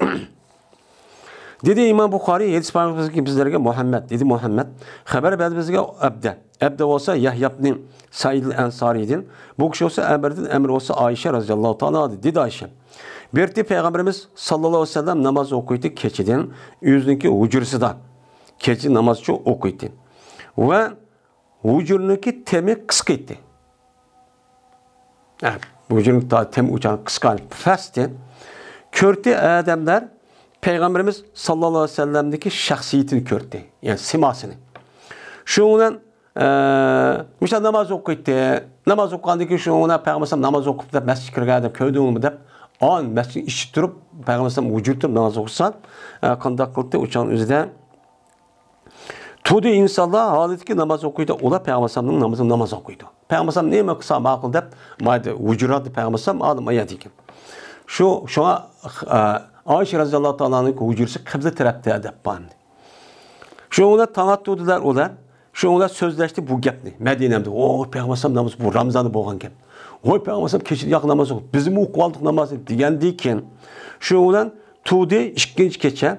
دېدى ئىمام بۇخارىي، ھەدىس بارمىزكى بىزلەرگە مۇھەممەد، دېدى مۇھەممەد، خەۋەر بەردى بىزگە ئەبدە. ئەبدە بولسا يەھيا ئىبنى سەئىد ئەنسارىدىن، بۇ كىشى بولسا ئەمىردىن، ئەمىر بولسا ئائىشە رەزىياللاھۇ تائالا ئانھادىن، دېدى ئائىشە. بىر پەيغەمبىرىمىز ساللاللاھۇ ئەلەيھى ۋەسەللەم ناماز ئوقۇيتتى كېچىدىن، ئۆزىنىڭكى ھۇجرىسىدا. كېچە نامازچۇ ئوقۇيتتى. ۋە ھۇجرىنىڭكى تېمى قىسقىيتتى. ھە، ھۇجرىنىڭ تا-، تېمى ئۇچان قىسقا، پەستى. كۆردى ئادەملەر پەيغەمبىرىمىز ساللاللاھۇ ئەلەيھى ۋەسەللەمدىكى شەخسىيىتىنى كۆردى. يەنى سىماسىنى. شۇنىڭ بىلەن، ئە، مۇشۇ ناماز ئوقۇيتتى. ناماز ئوقۇغاندىن كېيىن شۇنىڭ بىلەن پەيغەمبىرىمىز ناماز ئوقۇپ دەپ مەسچىتكە كىرگەن ئادەم كۆردۈڭمۇ دەپ، ئان مەسچىتنىڭ ئىچىدە تۇرۇپ پەيغەمبىرىمىز ھۇجرىدا تۇرۇپ ناماز ئوقۇسا، ئە، قانداق قىلدى؟ ئۇچان ئۆزىدە تۇردى ئىنسانلار ھالىتىكى ناماز ئوقۇيدۇ. ئۇلار پەيغەمبەر ئەلەيھىسسالامنىڭ نامىزىنى ناماز ئوقۇيدۇ. پەيغەمبەر ئەلەيھىسسالام نېمە قىلسا ماقۇل دەپ، مايدا ھۇجرىدا پەيغەمبەر ئەلەيھىسسالام ئادەم ئايەت ئىكەن. شۇ، شۇڭا، ئە، ئائىشە رەزىياللاھۇ تائالا ئانھانىڭ ھۇجرىسى قىبلە تەرەپتە دەپ بار ئىدى. شۇ ئۇلار تاڭ ئاتتۇردىلار ئۇلار. شۇ ئۇلار سۆزلەشتى بۇ گەپنى. مەدىنەمدە، ۋوي، پەيغەمبەر ئەلەيھىسسالام نامىزى بۇ رامزاندا بولغان گەپ. ۋوي، پەيغەمبەر ئەلەيھىسسالام كېچىدە ياق ناماز ئوقۇدى. بىزمۇ ئوقۇۋالدۇق نامازنى دېگەندىن كېيىن، شۇ بىلەن تۇردى ئىككىنچى كېچە.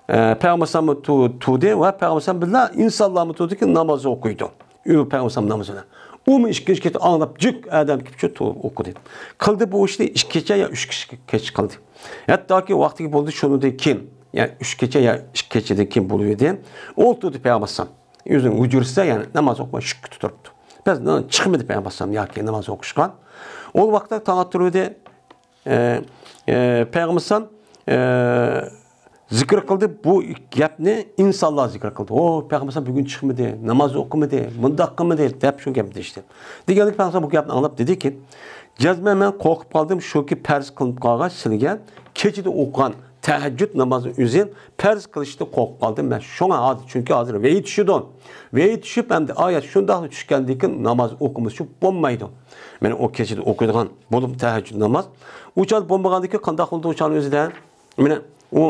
ئە، پەيغەمبەر ئەلەيھىسسالام تۇ-، تۇردى ۋە پەيغەمبەر ئەلەيھىسسالام بىلەن ئىنسانلارمۇ تۇردىكى ناماز ئوقۇيدۇ. ئۇ پەيغەمبەر ئەلەيھىسسالام نامىزىنى. ئۇمۇ ئىككىنچى كېچە ئاڭلاپ جىق ئادەم كېلىپ شۇ تۇ-، ئوقۇدى. قىلدى بۇ ئىشنى ئىككى كېچە يا ئۈچ كېچە، كېچە قىلدى. ھەتتاكى ۋاقتى بولدى شۇنىڭدىن كېيىن، يەنى ئۈچ كېچە يا ئىككى كېچىدىن كېيىن بولۇۋىدى. ئولتۇردى پەيغەمبەر ئەلەيھىسسالام. ئۆزىنىڭ ھۇجرىسىدە، يەنى ناماز ئوقۇماي شۈككە تۇرۇپتۇ. بەس، چىقمىدى پەيغەمبەر ئەلەيھىسسالام ياكى ناماز ئوقۇشقا. ئۇ ۋاقىتتا تاڭ ئاتتۇرۇۋىدى. ئە، ئە، پەيغەمبەر ئەلەيھىسسالام، ئە، زىكىر قىلدى، بۇ گەپنى ئىنسانلار زىكىر قىلدى. ۋوي، پەيغەمبەر ئەلەيھىسسالام بۈگۈن چىقمىدى، ناماز ئوقۇمىدى، مۇنداق قىلمىدى، دەپ شۇ گەپنى دېيىشتى. دېگەندىكىن پەيغەمبەر ئەلەيھىسسالام بۇ گەپنى ئاڭلاپ دېدىكى، جەزمەن مەن قورقۇپ قالدىم، شۇكى پەرز قىلىنىپ قالغان سىلىگە كېچىدە ئوقۇغان تەھەججۇد نامازنىڭ ئۆزى پەرز قىلىشتىن قورقۇپ قالدىم مەن. شۇڭا ھازىر، چۈنكى ھازىر ۋەھىي چۈشىدۇ. ۋەھىي چۈشۈپ، ئەمدى ئايەت شۇنداقلا چۈشكەندىن كېيىن ناماز ئوقۇمىسا بولمايدۇ. مانا ئۇ كېچىدە ئوقۇيدىغان بولۇپ تەھەججۇد ناماز. ئۇ چاغدا بولمىغاندىن كېيىن قانداق بولدى ئۇ چاغنىڭ ئۆزىدە؟ مانا ئۇ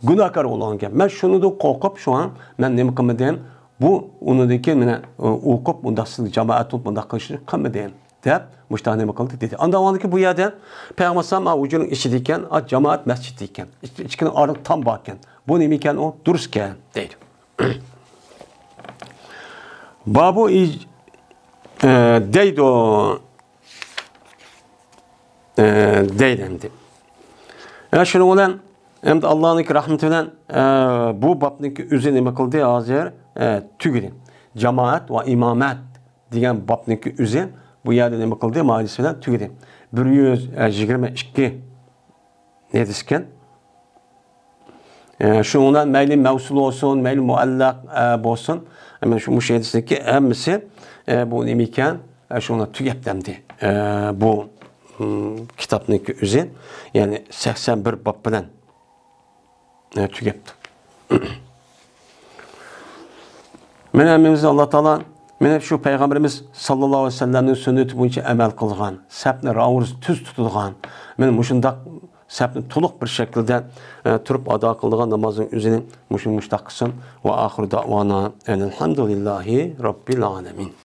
گۇناھكار بولغان گەپ. مەن شۇنىڭدىن قورقۇپ، شۇڭا مەن نېمە قىلمىدىم؟ بۇ ئۇنىڭدىن كېيىن مانا ئوقۇپ، ئۇنداق سىز جامائەت بولۇپ، مۇنداق قىلىشنى قىلمىدىم، دەپ مۇشۇنداق نېمە قىلدى دېدى. ئاندىن بۇ يەردە پەيغەمبەر ئەلەيھىسسالام، ھا، ھۇجرىنىڭ ئىچىدە ئىكەن، ھا، جامائەت مەسچىتتە ئىكەن، ئىچ-، ئىچكىنىڭ ئارىلىق تام بار ئىكەن. بۇ نېمە ئىكەن ئۇ؟ دۇرۇس ئىكەن دەيدۇ. بابۇ ئىج-، ئە، دەيدۇ. ئە، دەيدۇ ئەمدى. ئە، شۇنىڭ بىلەن ئەمدى ئاللانىڭكى رەھمىتى بىلەن، ئە، بۇ بابنىڭكى ئۆزى نېمە قىلدى؟ ھازىر، ئە، تۈگىدى. جامائەت ۋە ئىمامەت دېگەن بابنىڭكى ئۆزى بۇ يەردە نېمە قىلدى؟ ماھىيىتى بىلەن تۈگىدى. بىر يۈز يىگىرمە ئىككى ھەدىس ئىكەن. ئە، شۇنىڭ بىلەن مەيلى مەۋسۇل بولسۇن، مەيلى مۇئەللەق، ئە، بولسۇن، ئە، مانا شۇ مۇشۇ ھەدىسنىڭكى ھەممىسى، ئە، بۇ نېمە ئىكەن؟ ئە، شۇنىڭ تۈگەپ ئەمدى. ئە، بۇ، م، كىتابنىڭكى ئۆزى، يەنى سەكسەن بىر باب بىلەن ئە، تۈگەپتۇ. مانا ھەممىمىزنى ئاللا تائالا، مانا شۇ پەيغەمبىرىمىز ساللاللاھۇ ئەلەيھى ۋەسەللەمنىڭ سۈننىتى بويىچە ئەمەل قىلغان، سەپنى راۋۇرۇس تۈز تۇتىدىغان، مانا مۇشۇنداق سەپنى تولۇق بىر شەكىلدە، ئە، تۇرۇپ ئادا قىلىدىغان نامازنىڭ ئۆزىنى مۇشۇ مۇشتاق قىلسۇن. ۋە ئاخىرۇ دەئۋانا ئەنىل ھەمدۇلىللاھى رەببىل ئالەمىن.